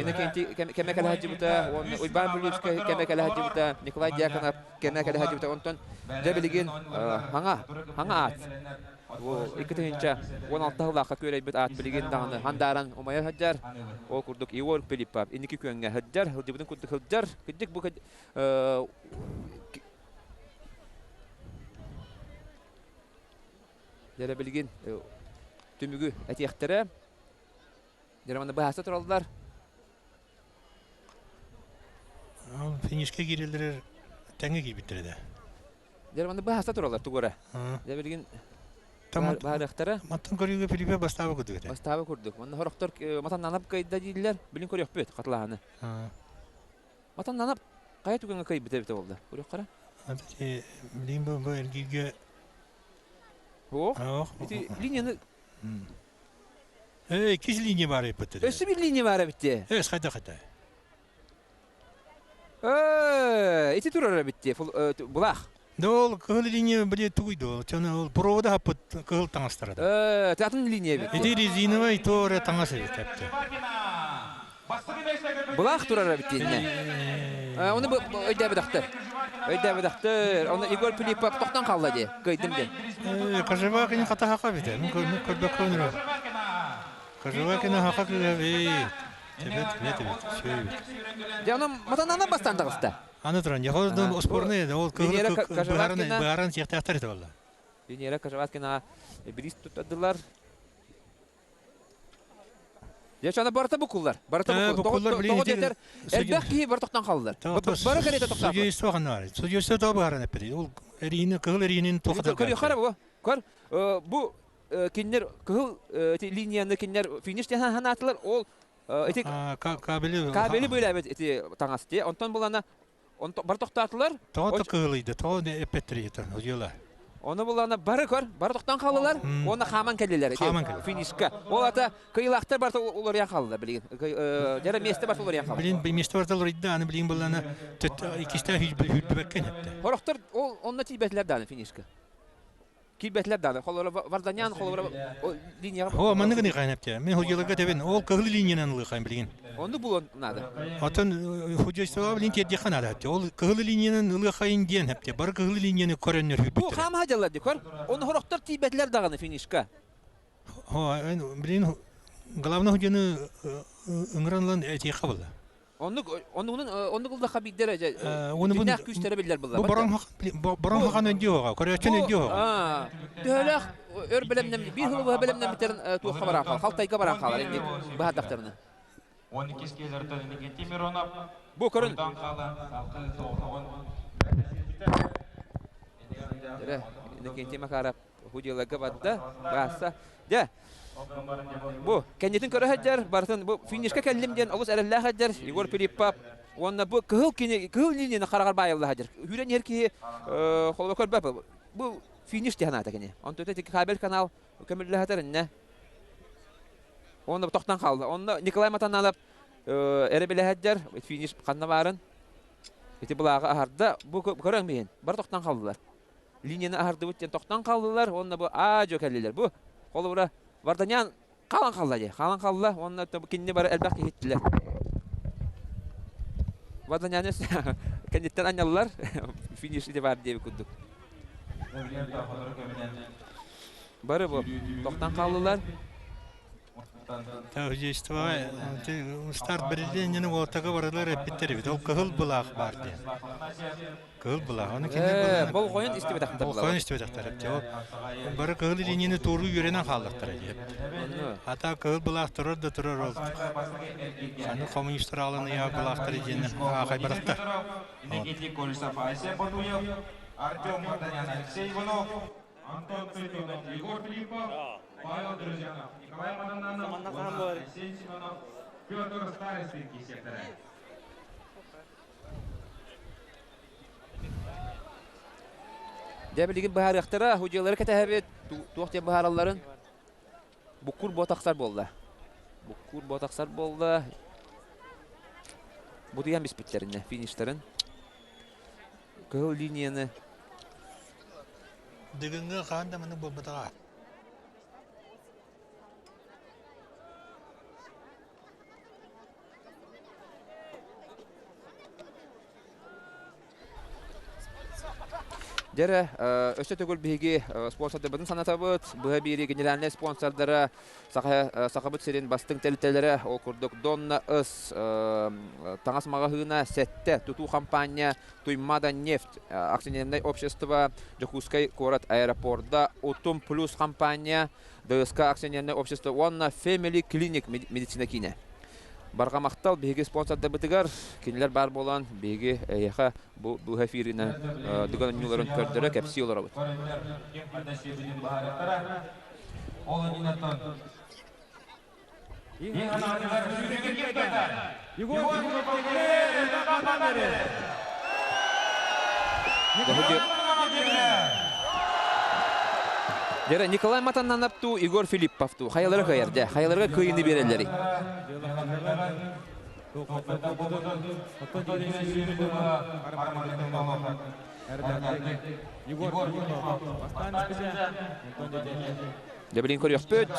Иннокентий кэмэ кэлэ сылдьыбыта, уонна Уйбаан Бүлүүскэй кэмэ кэлэ сылдьыбыта, Николай Дьяконов кэмэ кэлэ сылдьыбыта. Онтон дьэ билигин хаҥа хаҥа аат Бу 2016 сыллаахха күөрэйбит аат билигин даҕаны хандааран умайа сылдьар. Ол курдук Егор Пилиппов инники күөҥҥэ сылдьар, сылдьыбытын курдук сылдьар. Кырдьык бу Дьэрэ билигин түмүгү этиэхтэрэ. Дьэрэ манна быһааса тураллар. Финишке киирэллэр тэҥҥэ киирбиттэрэ да. Дьэ, манна быһааса тураллар тугу эрэ. Дьэ, билигин баарыахтара. Мантан көрүүгэ Филиппе бастаабы курдук этэ. Бастаабы курдук. Манна сорохтор матаннанап кыайда дииллэр. Билин көрүөхпүт хатылаһаны. Матаннанап хайа түгэҥҥэ кыайбыта эбитэ буолла. Көрүөххэ Билин бу эргииргэ Ох, ити линияны Э, иккис линия баар эппит. Өссө bir линия баар эбит. Эс хайда хайда. Ити турар эбит дии, булаах. Да ол кыһыл линия били тугуй да ол чаны ол провода хаппыт кыһыл таҥастара да. Атын линия эбит. Ити резиновай туора таҥас эбит эпти. Булаах турар эбит дииннэ. Оны өйдөөбөтөхтөр. Өйдөөбөтөхтөр. Оны Егор Филиппов тохтон хаалла дии, кыйдым диэн. Кожевакин хатаһака бите. Ну көрбөккө Кожевакин хака кыһабит. Тебет, тебет, тебет. Сөйбүт. Дьэ, онон матананан бастаан таҕыста. Аны туран, дьэ, спорный ол кыһыл быһааран сиэхтээхтэр этэ буолла. Венера Кожеваткина бириис туттардылар. Дьэ, аны барыта букуллар. Барыта букуллар. Тоҕо диэтэр, элбэх киһи бар тохтон хааллар. Бары кэриэтэ тохтоон. Судьуйство ханна Судьуйство тоҕо быһааран эппит. Ол эриини, кыһыл эриинин туох Көрүөххэ бу. Көр, бу кинилэр кыһыл линияны кинилэр финиш диэн санаатылар ол ити кабели кабели быылаабыт ити таҥас дии онтон булана бары тохтоотулар тоҕо кыһылыйда тоҕо эппэттэрийэтэ одьуола Ону булана бары көр, бары тохтон хааллылар, уонна хааман кэллилэр финишка. Ол ата кыйылаахтар барыта уларыйан хааллылар билигин. Дьара миэстэ барыта уларыйан хаалла. Билин миэстэ барыта уларыйда, аны билигин булана иккистээх хүрдүбэккэ эппэ. Хорохтор ол онно тиийбэтилэр дааны финишка. Киирбэтилэр даҕаны. Холобура, Варданян холобура линияҕа... О, маннык ыныхайын эптэ. Мин худьяларга тэбин. Ол кыһыл линиянан ылыхайын билигин. Онну булуон наада. Отон худьяйствоға билин тиэрдиэххэ наада эптэ. Ол кыһыл линиянан ылыхайын диэн эптэ. Бары кыһыл линияны көрөннөр хүрбүттэр. Бу хаама дьаллар ди көр. Оны хорохтор тиийбэтилэр даҕаны финишка. О, билин главный худьяны ыҥыран ылан этиэххэ буолла. Оннук оннугунан оннук ыллахха биирдэрэ дьэ дьиҥнээх күүстэрэ биллэр буолла. Бу борон хахан өйдүө көрөөччүн өйдүө Төһөлөөх өр бэлэмнэм биир сыл быһа бэлэмнэммиттэрин туохха баран хаалар, халтайга баран хаалар инник быһаардахтарына. 12 келерден Иннокентий Миронов. Бу көрүн. Иннокентий Макаров худиларга барда, баасса. Дьэ, бу кэннитин көрө сылдьар, барытын бу финишка кэллим диэн олус эрэллээх сылдьар Егор Филиппов уонна бу кыһыл кини кыһыл линияны хараҕар баайылла сылдьар. Үүрэн иһэр киһи холобура көрбөт. Бу финиш диэн аата кини. Онтон ити кабель канал көмүллэһэтэр иннэ. Онно тохтон хаалла. Онно Николай Матаналов эрэ билэһэддэр финиш ханна баарын ити былааҕы аһарда. Бу көрөҥ биһин. Бары тохтон хааллылар. Линияны аһардыбыт диэн тохтон хааллылар уонна бу аа-дьуо кэллилэр. Бу холобура Варданян хаалан хаалла дии. Хаалан хаалла уонна кинини бары элбэх киһи иттилэр. Варданяны кэнниттэн анньаллар. Финиш ити баар диэбит курдук. Бары бу тохтон хааллылар. Хозяйствоҕа старт бэриллиэнньэни уолтага барылар эппиттэр эбит. Ол кыһыл былаах баар диэн. Кыһыл былаах. Аны кини болҕойон истибэтэхтэр. Болҕойон истибэтэхтэр эбит. Ол бары кыһыл илиинини туоруу үөрэнэн хааллахтара диэбит. Ата кыһыл былаах турар да турар ол. Аны коммунистар аалан ыйаа былаахтары диэн аахайбатахтар. Иннокентий Колесов, Айсен Батуев, Артем Варданян, Алексей Иванов, Антон Цитинов, Егор Филиппов. Павел Друзьянов, Николай Матананов уонна Айсен Семенов, Петр Старостин киирсиэхтэрэ. Дьэ билигин быһаарыахтара, судьуйалары кэтэһэбит, туох диэн быһааралларын. Буккур буо тахсар буолла. Буккур буо тахсар буолла. Бутуйан биспиттэринэ фиништарын. Кыһыл линияны Дыгыҥҥа хаан да маннык буолбатаҕа. Дьэрэ, өссө төгүл биһиги спонсордарбытын санатабыт. Быһа биэрии генеральнай спонсордара Саха, Сахабыт сирин бастыҥ тэрилтэлэрэ, ол курдук Донна Ыс, таҥас маҕаһыына, Сэттэ, тутуу хампаанньа, Туймада нефть, акционернай общество, Дьокуускай куорат аэропорда, Утум плюс хампаанньа, ДСК акционернай общество уонна Family Clinic медицина киинэ. Барҕа махтал биһиги спонсордарбытыгар, кинилэр баар буолан биһиги эһиэхэ бу быһа эфиринэн дыган оонньууларын көрдөрө кэпсии олоробут. Дьэ, Николай Матаннанаптуу, Егор Филипповтуу хайалара кыайар дьэ, хайаларга кыайыыны биэрэллэрий? Дьэ, билин көрүөхпүт,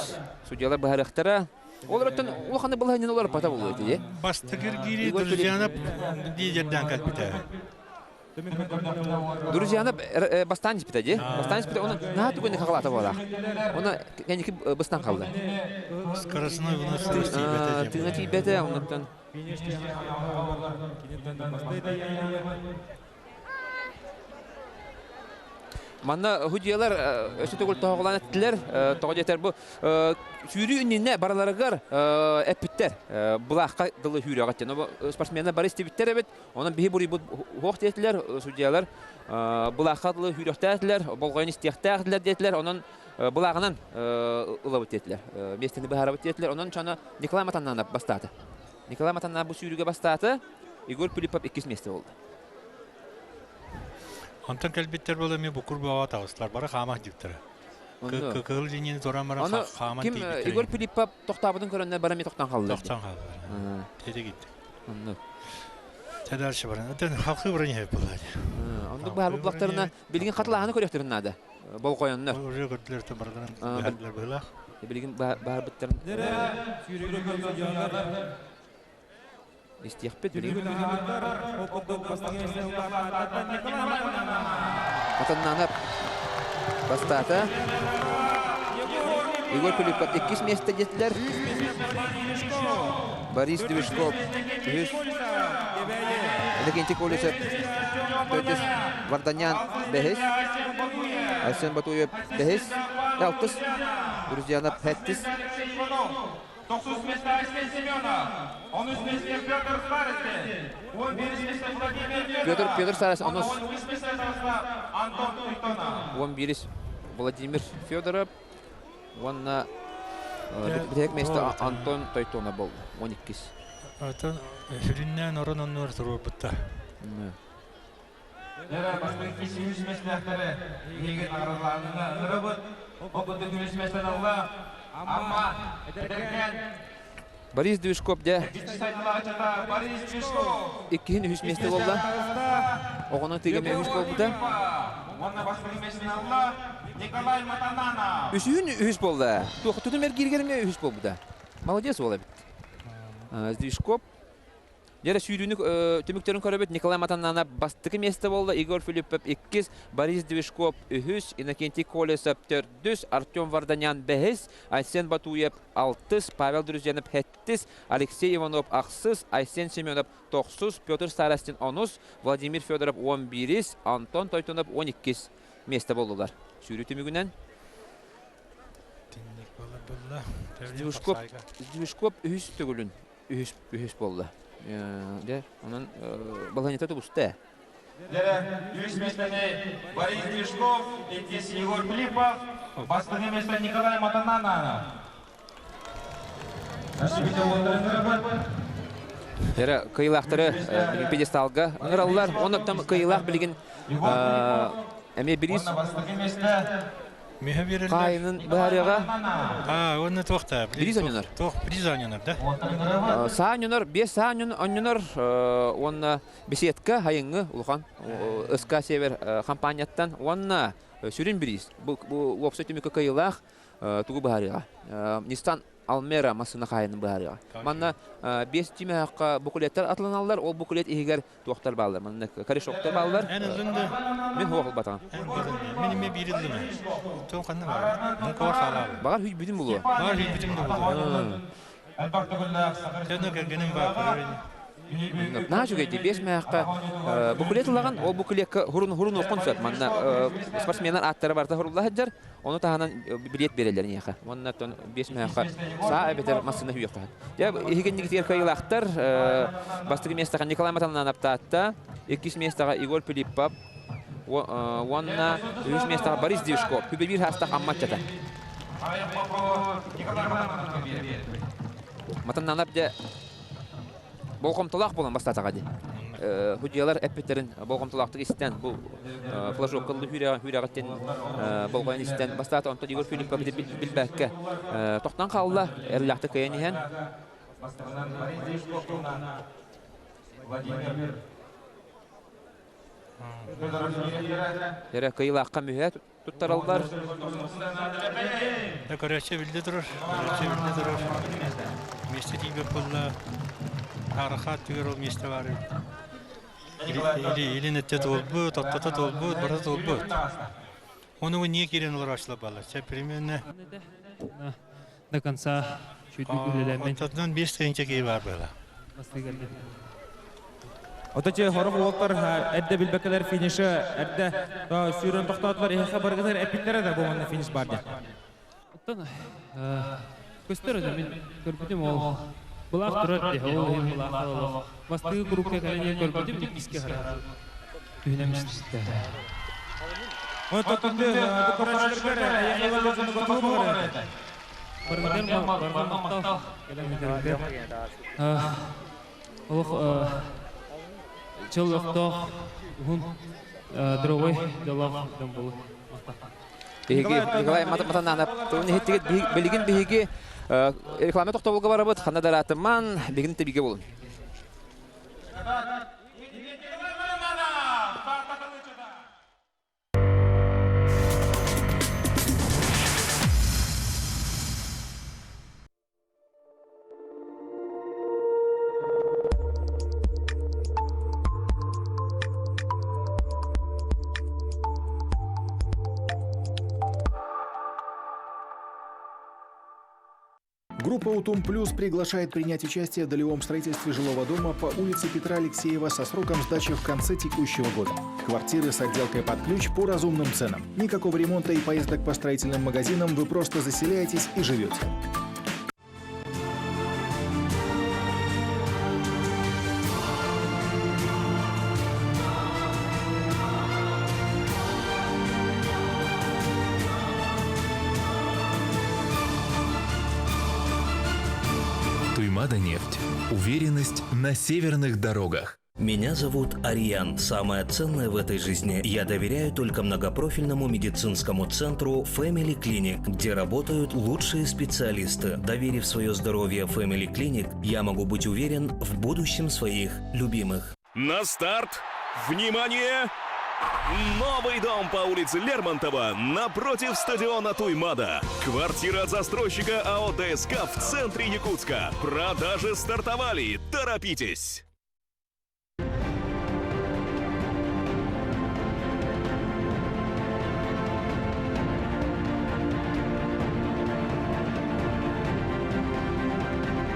судьуйалар быһаарыахтара. Ол өрөттөн улаханы былаһынньын олорпата буолуо ити. Бастакы киирии Друзьянов лидердээн кэлбитэ. Друзьянов бастаан испитэ дии. Бастаан испитэ, оны наһаа түгэнник хахалаата буолаах. Оны кэнники быстан қалды. Скоростной выносливость тиийбэтэ. Тыына тиийбэтэ, оннуттан. Манна судьуйалар өссө төгүл тоһоҕолоон эттилэр. Тоҕо диэтэр бу сүүрүү иннинэ барыларыгар эппиттэр. Былаахха дылы сүүрүөҕэ диэн. Спортсменнар бары истибиттэр эбит. Онон биһи буруйбут суох диэтилэр судьуйалар. Былаахха дылы сүүрүөхтээтилэр, болҕойон истиэхтээх диэтилэр. Онон былааҕынан ылабыт диэтилэр. Миэстэни быһаарабыт диэтилэр. Онон чоно Николай Матаннанов бастаата. Николай Матаннанов бу сүүрүүгэ бастаата. Егор Пилипов иккис миэстэ буолла. Онтон кэлбиттэр буола эмиэ букур бөҕө таҕыстылар. Бары хаама сылдьыбыттара. Кыһыл линияны туран баран хааман Ким тиийбиттэр. Егор Пилипов тохтообутун көрөннөр бары эмиэ тохтоон хааллылар. Тохтоон хааллылар. Тиэтэ киирдэ. Оннук. Чэ дальше баран. Оттон халқы баран иһэбит буолла. Оннук баһар буллахтарына билигин хатылааһыны көрүөхтэрин наада. Болҕойоннор. Уже көрдүлэр то бардан быһардылар быһылаах. Билигин баһарбыттарын истиэхпит билигин. Матаннанап бастаата. Егор Филиппов иккис миэстэ диэтилэр. Борис Движков үһүс. Иннокентий Колесов төрдүс. Варданян бэһис. Айсен Батуев бэһис. Алтыс. Друзьянов сэттис. Тохсус место Айсен Семенов, онус месте Петр Старостин, 11 месте Владимир Петр, Петр Старостин, онус. 13 месте Антон Туйтонов. 11 Владимир Федоров, уонна бүтэһик место Антон Тойтонов болды, 12. Атын сүрүннээн орон оннугар туруорбуттар. Борис Движков дьэ иккиһин үһүс миэстэ буолла. Оҕону тыыга эмиэ үһүс буолбута. Үсүһүн үһүс буолла. Туох тутум эргииригэр эмиэ үһүс буолбута. Молодец уол эбит. Движков Дьэ сүүрүүнү түмүктэрин көрөбүт. Николай Матаннанов бастакы миэстэ буолла, Егор Филиппов иккис, Борис Движков үһүс, Иннокентий Колесов төрдүс, Артем Варданян бэһис, Айсен Батуев алтыс, Павел Друзьянов сэттис, Алексей Иванов ахсыс, Айсен Семенов тохсус, Петр Старостин онус, Владимир Федоров 11-ис, Антон Тойтонов 12-ис миэстэ буоллулар. Сүүрүү түмүгүнэн Движков, Движков үһүс төгүлүн үһүс, үһүс буолла. Дьэ, онон балаһыанньата тубуста. Дэрэ, үс миэстэни Борис Движков, иккис Егор Филиппов, бастыҥы миэстэ Николай Матанананов. Эрэ кыйылаахтары пьедесталга ыҥыраллар. Оннуттан кыйылаах билигин эмиэ бириис хаайынын быһаарыаҕа. А, онно туох да? Бириис онньонор. Туох приз онньонор, да? Саа онньонор, биэс саа онньонор уонна беседка хайыҥҥы улахан СК Север компанияттан уонна сүрүн бириис бу уопсай түмүккэ кыайыылаах тугу быһаарыаҕа? Nissan Almera массыына хаайынын быһаарыаҕа. Манна биэс тимэххэ буклеттар атыланаллар, ол буклет иһигэр туохтар бааллар? Манна корешоктар бааллар. Эн ыллын да? Мин хуох ылбатаҕым. Эн ылбатын. Мин эмиэ биир ыллым. Тоон ханна баар? Мун коор хаалаабын. Баҕар хүйбүтүм булуо. Баҕар хүйбүтүм да булуо. Дьоно кэргэним баар көрөр ини. Наһаа үчүгэй биэс мээххэ буклет ылаҕын, ол буклекка хурун хурун уоххун сөп. Манна спортсменнар ааттара барыта хурулла сылдьар, ону таһынан билиэт биэрэллэр эйиэхэ. Уонна оттон биэс мээххэ саа эбэтэр массыына хүйүөххэ. Дьэ, иһигиннигитигэр кыайыылаахтар бастакы миэстэҕэ Николай Матананов Таатта, иккис миэстэҕэ Егор Филиппов, уонна үһүс миэстэҕэ Борис Движков, Күбэбиир хаастах Аммаччата. Матаннанап дьэ болҕомтолоох буолан бастаатаҕа дии. Судьуйалар эппиттэрин болҕомтолоохтук истэн, бу флажокка хүүрэҕиттэн болҕойон истэн бастаата. Онтон Егор Филиппов билбэккэ тохтон хаалла, эрэллээхтик кыайан иһэн. Эрэ кыйылаахха мүһэ туттараллар. Көрөөччү биллэ турар, көрөөччү биллэ турар. Миэстэ тиийбэт буолла. Арахаат түгэр ол миэстэ баар эбит. Илин өттө туолбут, ортото туолбут, барыта туолбут. Ону не киирэн олорооччулар бааллар. Чэ, примерно До конца чүйдүк үлэлэммин. Ортотунан 5 тыһыынча киһи баар буола. Оточе хорох уолтар эрдэ билбекелер финишы эрдэ сүүрэн тохтоотулар эһиэхэ барыгытар эппиттэрэ да бу манна финиш бар диэн. Оттон көстөр өтө мин көрбүтүм ол былаах турар дии ол иһин былаах олох бастыгы курукка кэлэн көрбүтүм иккиске харар түһүнэм истэ. Оттон бу көрөөччүлэргэр Баргытар барга махтал кэлэн Олох чөл олохтоох уһун дорогой дьоллоох дьон буолу. Биһиги Николай Матананов тугун иһиттигит билигин биһиги реклама тохтобулга барабыт ханна дараатыман билигин тэбигэ болун. Группа «Утум Плюс» приглашает принять участие в долевом строительстве жилого дома по улице Петра Алексеева со сроком сдачи в конце текущего года. Квартиры с отделкой под ключ по разумным ценам. Никакого ремонта и поездок по строительным магазинам, вы просто заселяетесь и живете. Туймада нефть. Уверенность на северных дорогах. Меня зовут Ариан. Самое ценное в этой жизни я доверяю только многопрофильному медицинскому центру Family Clinic, где работают лучшие специалисты. Доверив свое здоровье Family Clinic, я могу быть уверен в будущем своих любимых. На старт! Внимание! Новый дом по улице Лермонтова напротив стадиона Туймада. Квартира от застройщика АО ДСК в центре Якутска. Продажи стартовали. Торопитесь!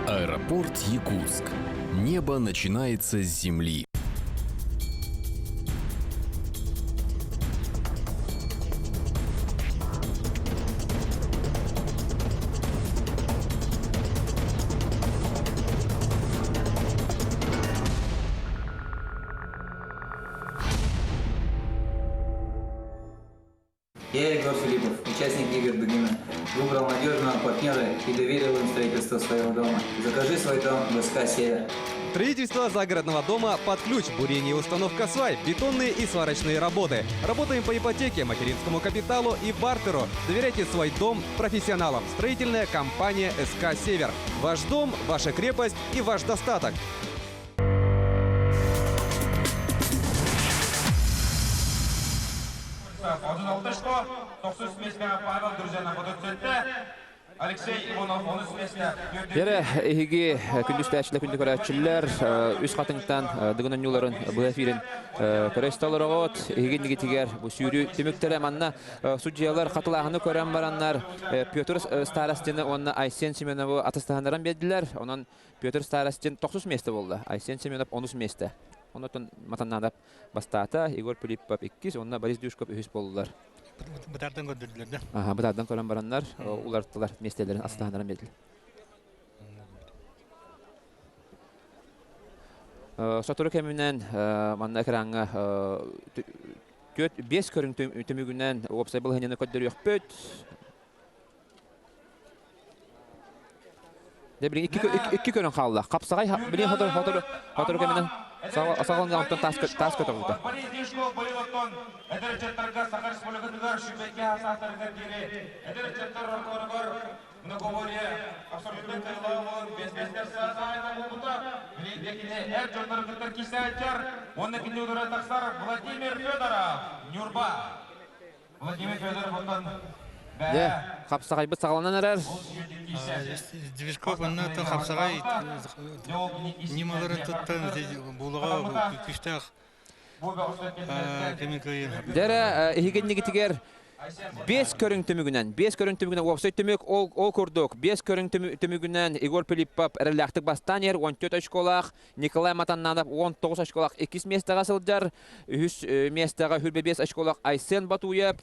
Аэропорт Якутск. Небо начинается с земли. Я Егор Филиппов, участник игр Дугина. Выбрал надежного партнера и доверил им строительство своего дома. Закажи свой дом в СК «Север». Строительство загородного дома под ключ, бурение и установка свай, бетонные и сварочные работы. Работаем по ипотеке, материнскому капиталу и бартеру. Доверяйте свой дом профессионалам. Строительная компания СК «Север». Ваш дом, ваша крепость и ваш достаток. Дэрэ эһиги күндүстээччилэр күндү көрөөччүлэр үс хатыҥтан Дыгын оонньууларын быһа эфирин көрө истэ олороҕут. Эһиги иннигитигэр бу сүүрүү түмүктэрэ манна судьуйалар хатылааһыны көрөн бараннар Петр Старостины уонна Айсен Семенову атастаһыннаран биэрдилэр. Онон Петр Старостин тохсус миэстэ буолла. Айсен Семенов онус миэстэ. Онотон Матаннаадап бастаата, Егор Пилиппов иккис, уонна Борис Дюшков үһүс буоллулар. Бытардан көрдөрдүлэр да? Аха, бытардан көрөн бараннар, уларыттылар миэстэлэрин астаһаннаран биэрдилэр. Сотору кэминэн манна экраҥҥа 4-5 көрүҥ түмүгүнэн уопсай балаһыанньаны көрдөрүөхпүт. Дэ билигин икки, икки көрөн хаалла. Хапсаҕай билигин хотору хотору хотору кэминэн саҕалан онтон таас таас көтөҕүлтэ. Эдэр ыччаттарга Саха Республикатыгар сүүрбэккэ саастарыгар диэри эдэр ыччаттар ортолоругар многоборье абсолютнай кыайыылаах буолан биэс саайна буолбута. Билигин кини эр дьоннору кытта киирсээччэр уонна кини удара тахсар Владимир Федоров, Ньурба. Владимир Федоров оттон Дьэ, хапсаҕайбыт саҕаланан эрэр. Движков онно хапсаҕай ньымаларын туттан булаҕа күүстээх Дьэ эһигиннигитигэр биэс көрүҥ түмүгүнэн, биэс көрүҥ түмүгүнэн уопсай түмүк ол, ол курдук биэс көрүҥ түмүгүнэн Егор Пилиппов эрэллээхтик бастаан иһэр 14 очколаах, Николай Матаннанов 19 очколаах иккис миэстэҕэ сылдьар, үһүс миэстэҕэ хүрбэ биэс очколаах Айсен Батуев,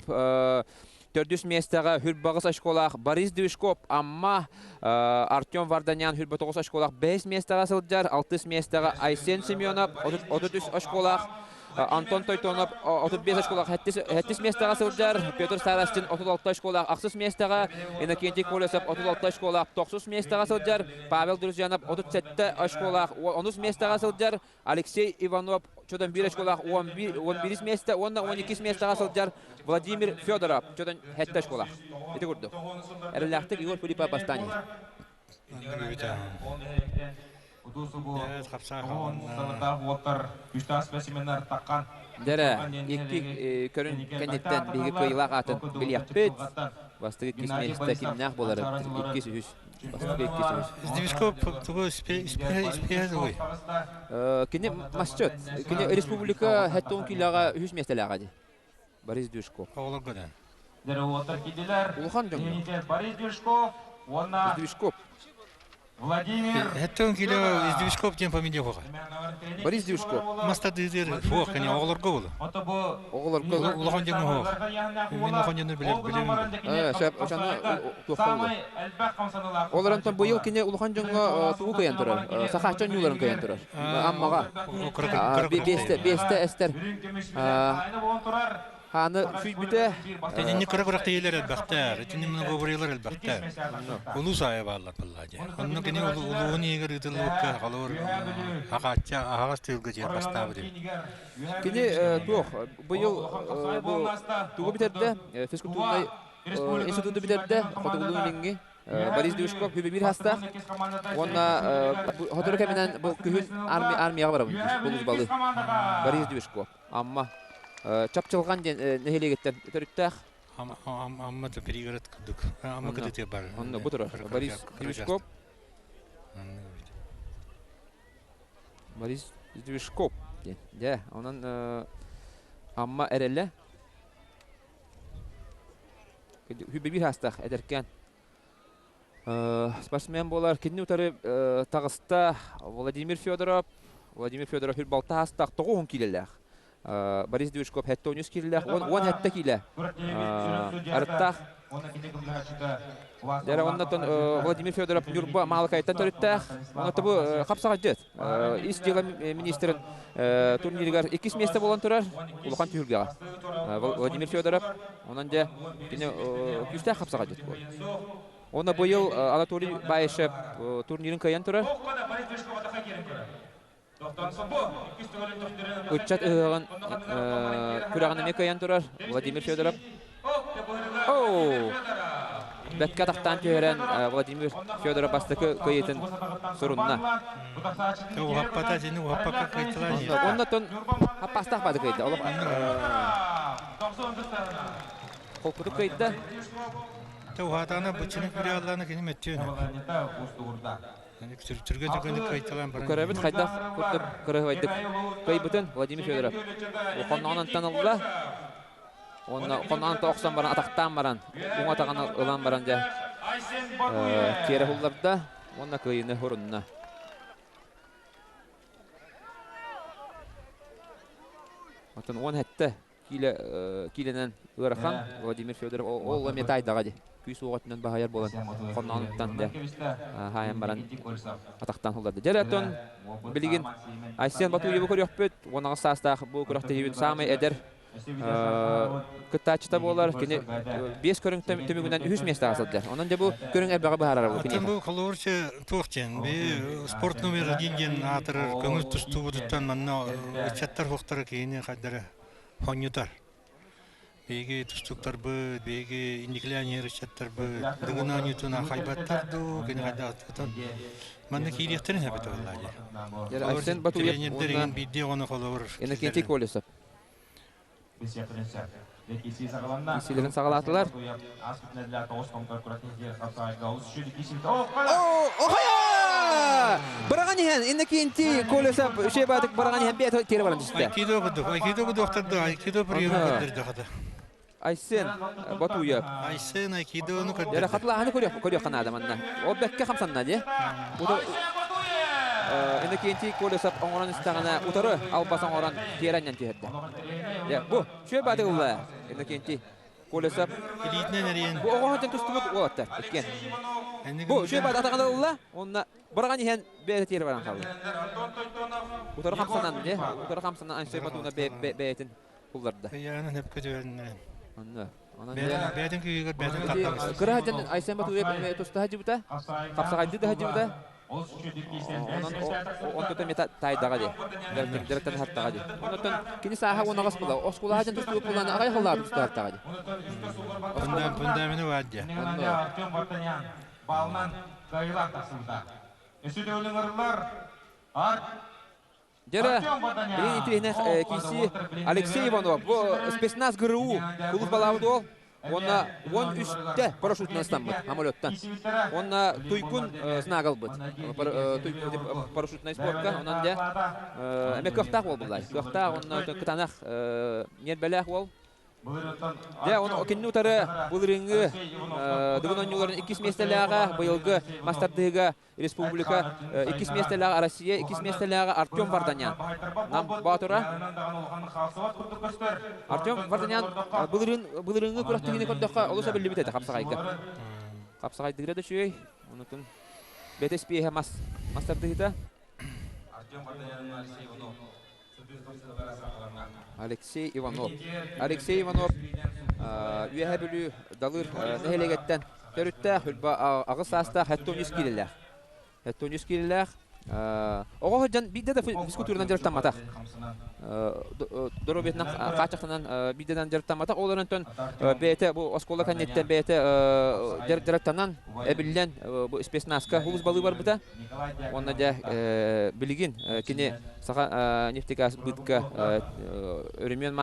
төрдүс миэстэҕэ хүрбаҕыс очколаах Борис Движков, Амма, Артем Варданян хүрбэ тоҕус очколаах бэһис миэстэҕэ сылдьар, алтыс миэстэҕэ Айсен Семенов 33 очколаах, Антон Тойтонов 35 очколаах сэттис миэстэҕэ сылдьар, Петр Старостин 36 очколаах ахсыс миэстэҕэ, Иннокентий Колесов 36 очколаах тохсус миэстэҕэ сылдьар, Павел Друзьянов 37 очколаах онус миэстэҕэ сылдьар, Алексей Иванов чодон биир очколаах 11 миэстэ уонна 12 миэстэҕэ сылдьар Владимир Федоров чодон 7 очколаах. Ити курдук. Эрэллээхтик Егор Филиппов бастаан иһэр. Дэрэ, икки көрүн кэнниттэн биһиги кыайыылаах аатын билиэхпит. Бастакы иккис миэстэ кимнээх буолар? Иккис, үһүс. Бастакы иккис, үһүс. Сдвижков тугу испиэһэ Кини масчыт. Кини республика хэттон килэҕэ үһүс миэстэлээҕэ дии. Борис Дюшков. Оҕолорго да. Улахан дьоҥҥо. Борис Дюшков уонна Дюшков. Владимир Хэттон кило Издвижков диэн фамилия хоҕа. Борис Дюшков. Маста дыдыр фох кини оҕолорго болу. Оҕолорго улахан дьоҥҥо хоох. Мин улахан дьону билэр билэбин. Э, сөп, ошону туохха булар. Ол онтон быйыл кини улахан дьоҥҥо тугу кыйан турар? Сахаачча оонньууларын кыйан турар. Аммаҕа. Биэстэ, биэстэ эстер. Хааны сүүйбүтэ. Тэнинни кыра кыра элбэхтэр, итини многоборьелар элбэхтэр. Улуус аайы бааллар баллаа дии. Онно кини улууһун иһигэр ыытыллыбыкка холобур ахаачча аһаҕас тыылга дьиэр бастаабыт Кини туох быйыл бу тугу бүтэрдэ? Физкультурнай институту бүтэрдэ, хотугулуу-илиҥҥи Борис Дюшков хүбүбүр хастаах уонна сотору кэминэн бу күһүн армияҕа барабын булузбалы Борис Дюшков Амма Чапчылҕан диэн нэһилиэгиттэн төрүттээх Амма пригород курдук Амма кытытыа бар Онно бу турар Борис Дюшков Борис Дюшков диэн дьэ онон Амма эрэлэ Хүбэбиир хаастаах эдэркээн спортсмен буолар. Кинини утары таҕыста Владимир Федоров. Владимир Федоров үр балта хаастаах 9 киилэлээх. Борис Движков 73 киилэлээх, 17 киилэ арыттаах. Дьэ, оннотон Владимир Федоров Ньурба Маалыкайтан төрүттээх. Онно бу хапсаҕайдьыт. Ис дьыала министрин турнирыгар иккис миэстэ буолан турар улахан түһүлгэҕэ. Владимир Федоров онон дьэ кини күүстээх хапсаҕайдьыт буолар. Онно быйыл Анатолий Баишев турнирын кыайан турар. Ыччат ыһыаҕын күрэҕин эмиэ кыайан турар Владимир Федоров. Оу! Бэккэ атахтаан түһэрэн Владимир Федоров бастакы кыайыытын сурунна. Уһаппата сини уһаппакка кыайтылар. Оннотон хаппастаах бады кыайда. Олох холкутук кыайда. Уһаатаҕына быччыны күрэ кини мөттүөн. Түргэн түргэнник кыайталаан баран. Көрөбүт хайдах курдук кырыһыбайдык кыайбытын Владимир Федоров. Хонноҕунан ылла. Уонна хонноҕунан охсон баран атахтаан баран уҥа атаҕын ылан баран дьэ тиэрэ hulларда уонна кыайыыны хурунна. Оттон 17 киилэ киилэнэн ыарахан Владимир Федоров ол эмиэ таайдаҕа дии. Күүс уоҕа өттүнэн баһыйар буолан хонноонуттан дэ хаайан баран атахтаан hulларда. Дьэ оттон билигин Айсен Батуевы көрүөхпүт. 18 саастаах бу күрэхтэһиибит саамай эдэр кыттааччыта буолар. Кини биэс көрүҥ түмүгүнэн үһүс миэстэҕэ сылдьар. Онон дьэ бу көрүҥ элбэҕи быһаарар бу Оттон бу холобурча туох диэн би спорт номер один диэн аатырар көҥүл тустуубутуттан манна ыччаттар хуохтара киһини хайдара хонньутар. Биһиги тустууктарбыт, биһиги инникилээн иһэр ыччаттарбыт дыгын оонньуутун аахайбаттар дуу, кини хайдах манна киириэхтэрин сөп этэ буоллаа дии. Айсен Батуев Тренердэр игин биирдии оҕону холобур Иннокентий Колесов. Киисилэрин саҕалаатылар. Быраҕан иһэн Иннокентий Колесов үчүгэй баатык быраҕан иһэн бэйэтэ тиэрэ баран түстэ. Айкидо курдук, айкидо курдуктар айкидо приемы көрдөрдө хата. Айсен Батуев. Айсен айкидону көрдөрдө. Яра хатылааһыны көрүөх көрүөххэ наада манна. Ол бэккэ хамсанна дии. Иннокентий Колесов оҥорон истэҕинэ утары албас оҥорон тиэрэ анньан түһэрдэ. Бу үчүгэй баатык ылла Иннокентий Колесов. Илиитинэн эрийэн. Бу оҕо сылдьан тустубут уолаттар иккиэн. Бу үчүгэй баат атаҕына ылла, уонна быраҕан иһэн бэйэтэ тиэрэ баран хаалла. Утары хамсанан, дьэ, утары хамсанан Айсен Батуна бэйэтин булларда. Ыйаанын өпкө түбэриннэрэн. Онно. Бэйэтин күүһүгэр бэйэтин тардабыс. Кыра сылдьан Айсен Батуев туста сылдьыбыта, хапсаҕайдыы да сылдьыбыта. Онон онтута эмиэ таайдаҕа дии. Дьарыктан аһаттаҕа дии. Онтон кини сааһа 18 була. Оскуолаҕа дьон тустубут буолан аҕай халлаабыт тустаһаттаҕа дии. Фундамена баар дии. Балынан кыайыылаах тахсыбыта. Өссө төгүл ыҥырыллар Дьэрэ, билигин интириэһинэй киирсии Алексей Иванов. Бу спецназ ГРУ кулус балаабыт уол. Уонна 13-тэ парашютынан ыстаммыт самолеттан. Уонна Туйгун знак ылбыт. Парашютнай спортка. Онон дьэ эмэ кыахтаах уол буллай. Кыахтаах уонна кытаанах ньиэрбэлээх уол. Дьэ, оны кинини утары былырыыҥҥы Дыгын оонньууларын иккис миэстэлээҕэ, быйылгы мастардыһыга республика иккис миэстэлээҕэ Россия иккис миэстэлээҕэ Артем Варданян. Нам Боотура. Артем Варданян былырыын былырыыҥҥы күрэхтэһиини көрдөххө олус эбиллибит этэ хапсаҕайга. Хапсаҕайдыыра да үчүгэй. Онутун бэйэтэ испиэһэ мас мастардыһыта. Алексей Иванов. Алексей Иванов Үөһээ Бүлүү Далыр нэһилиэгиттэн төрүттээх, аҕыс саастаах, 73 киилэлээх. 73 киилэлээх. Оҕо сылдьан биирдэ да физкультуранан дьарыктамматах. Доруобуйатынан хааччахтанан биирдэ да дьарыктамматах. Ол эрэн бэйэтэ бу оскуола кэнниттэн бэйэтэ дьарыктанан, эбиллэн бу спецназка улус балыы барбыта. Уонна дьэ билигин кини Саха нефтегаз бытка өрөмүөн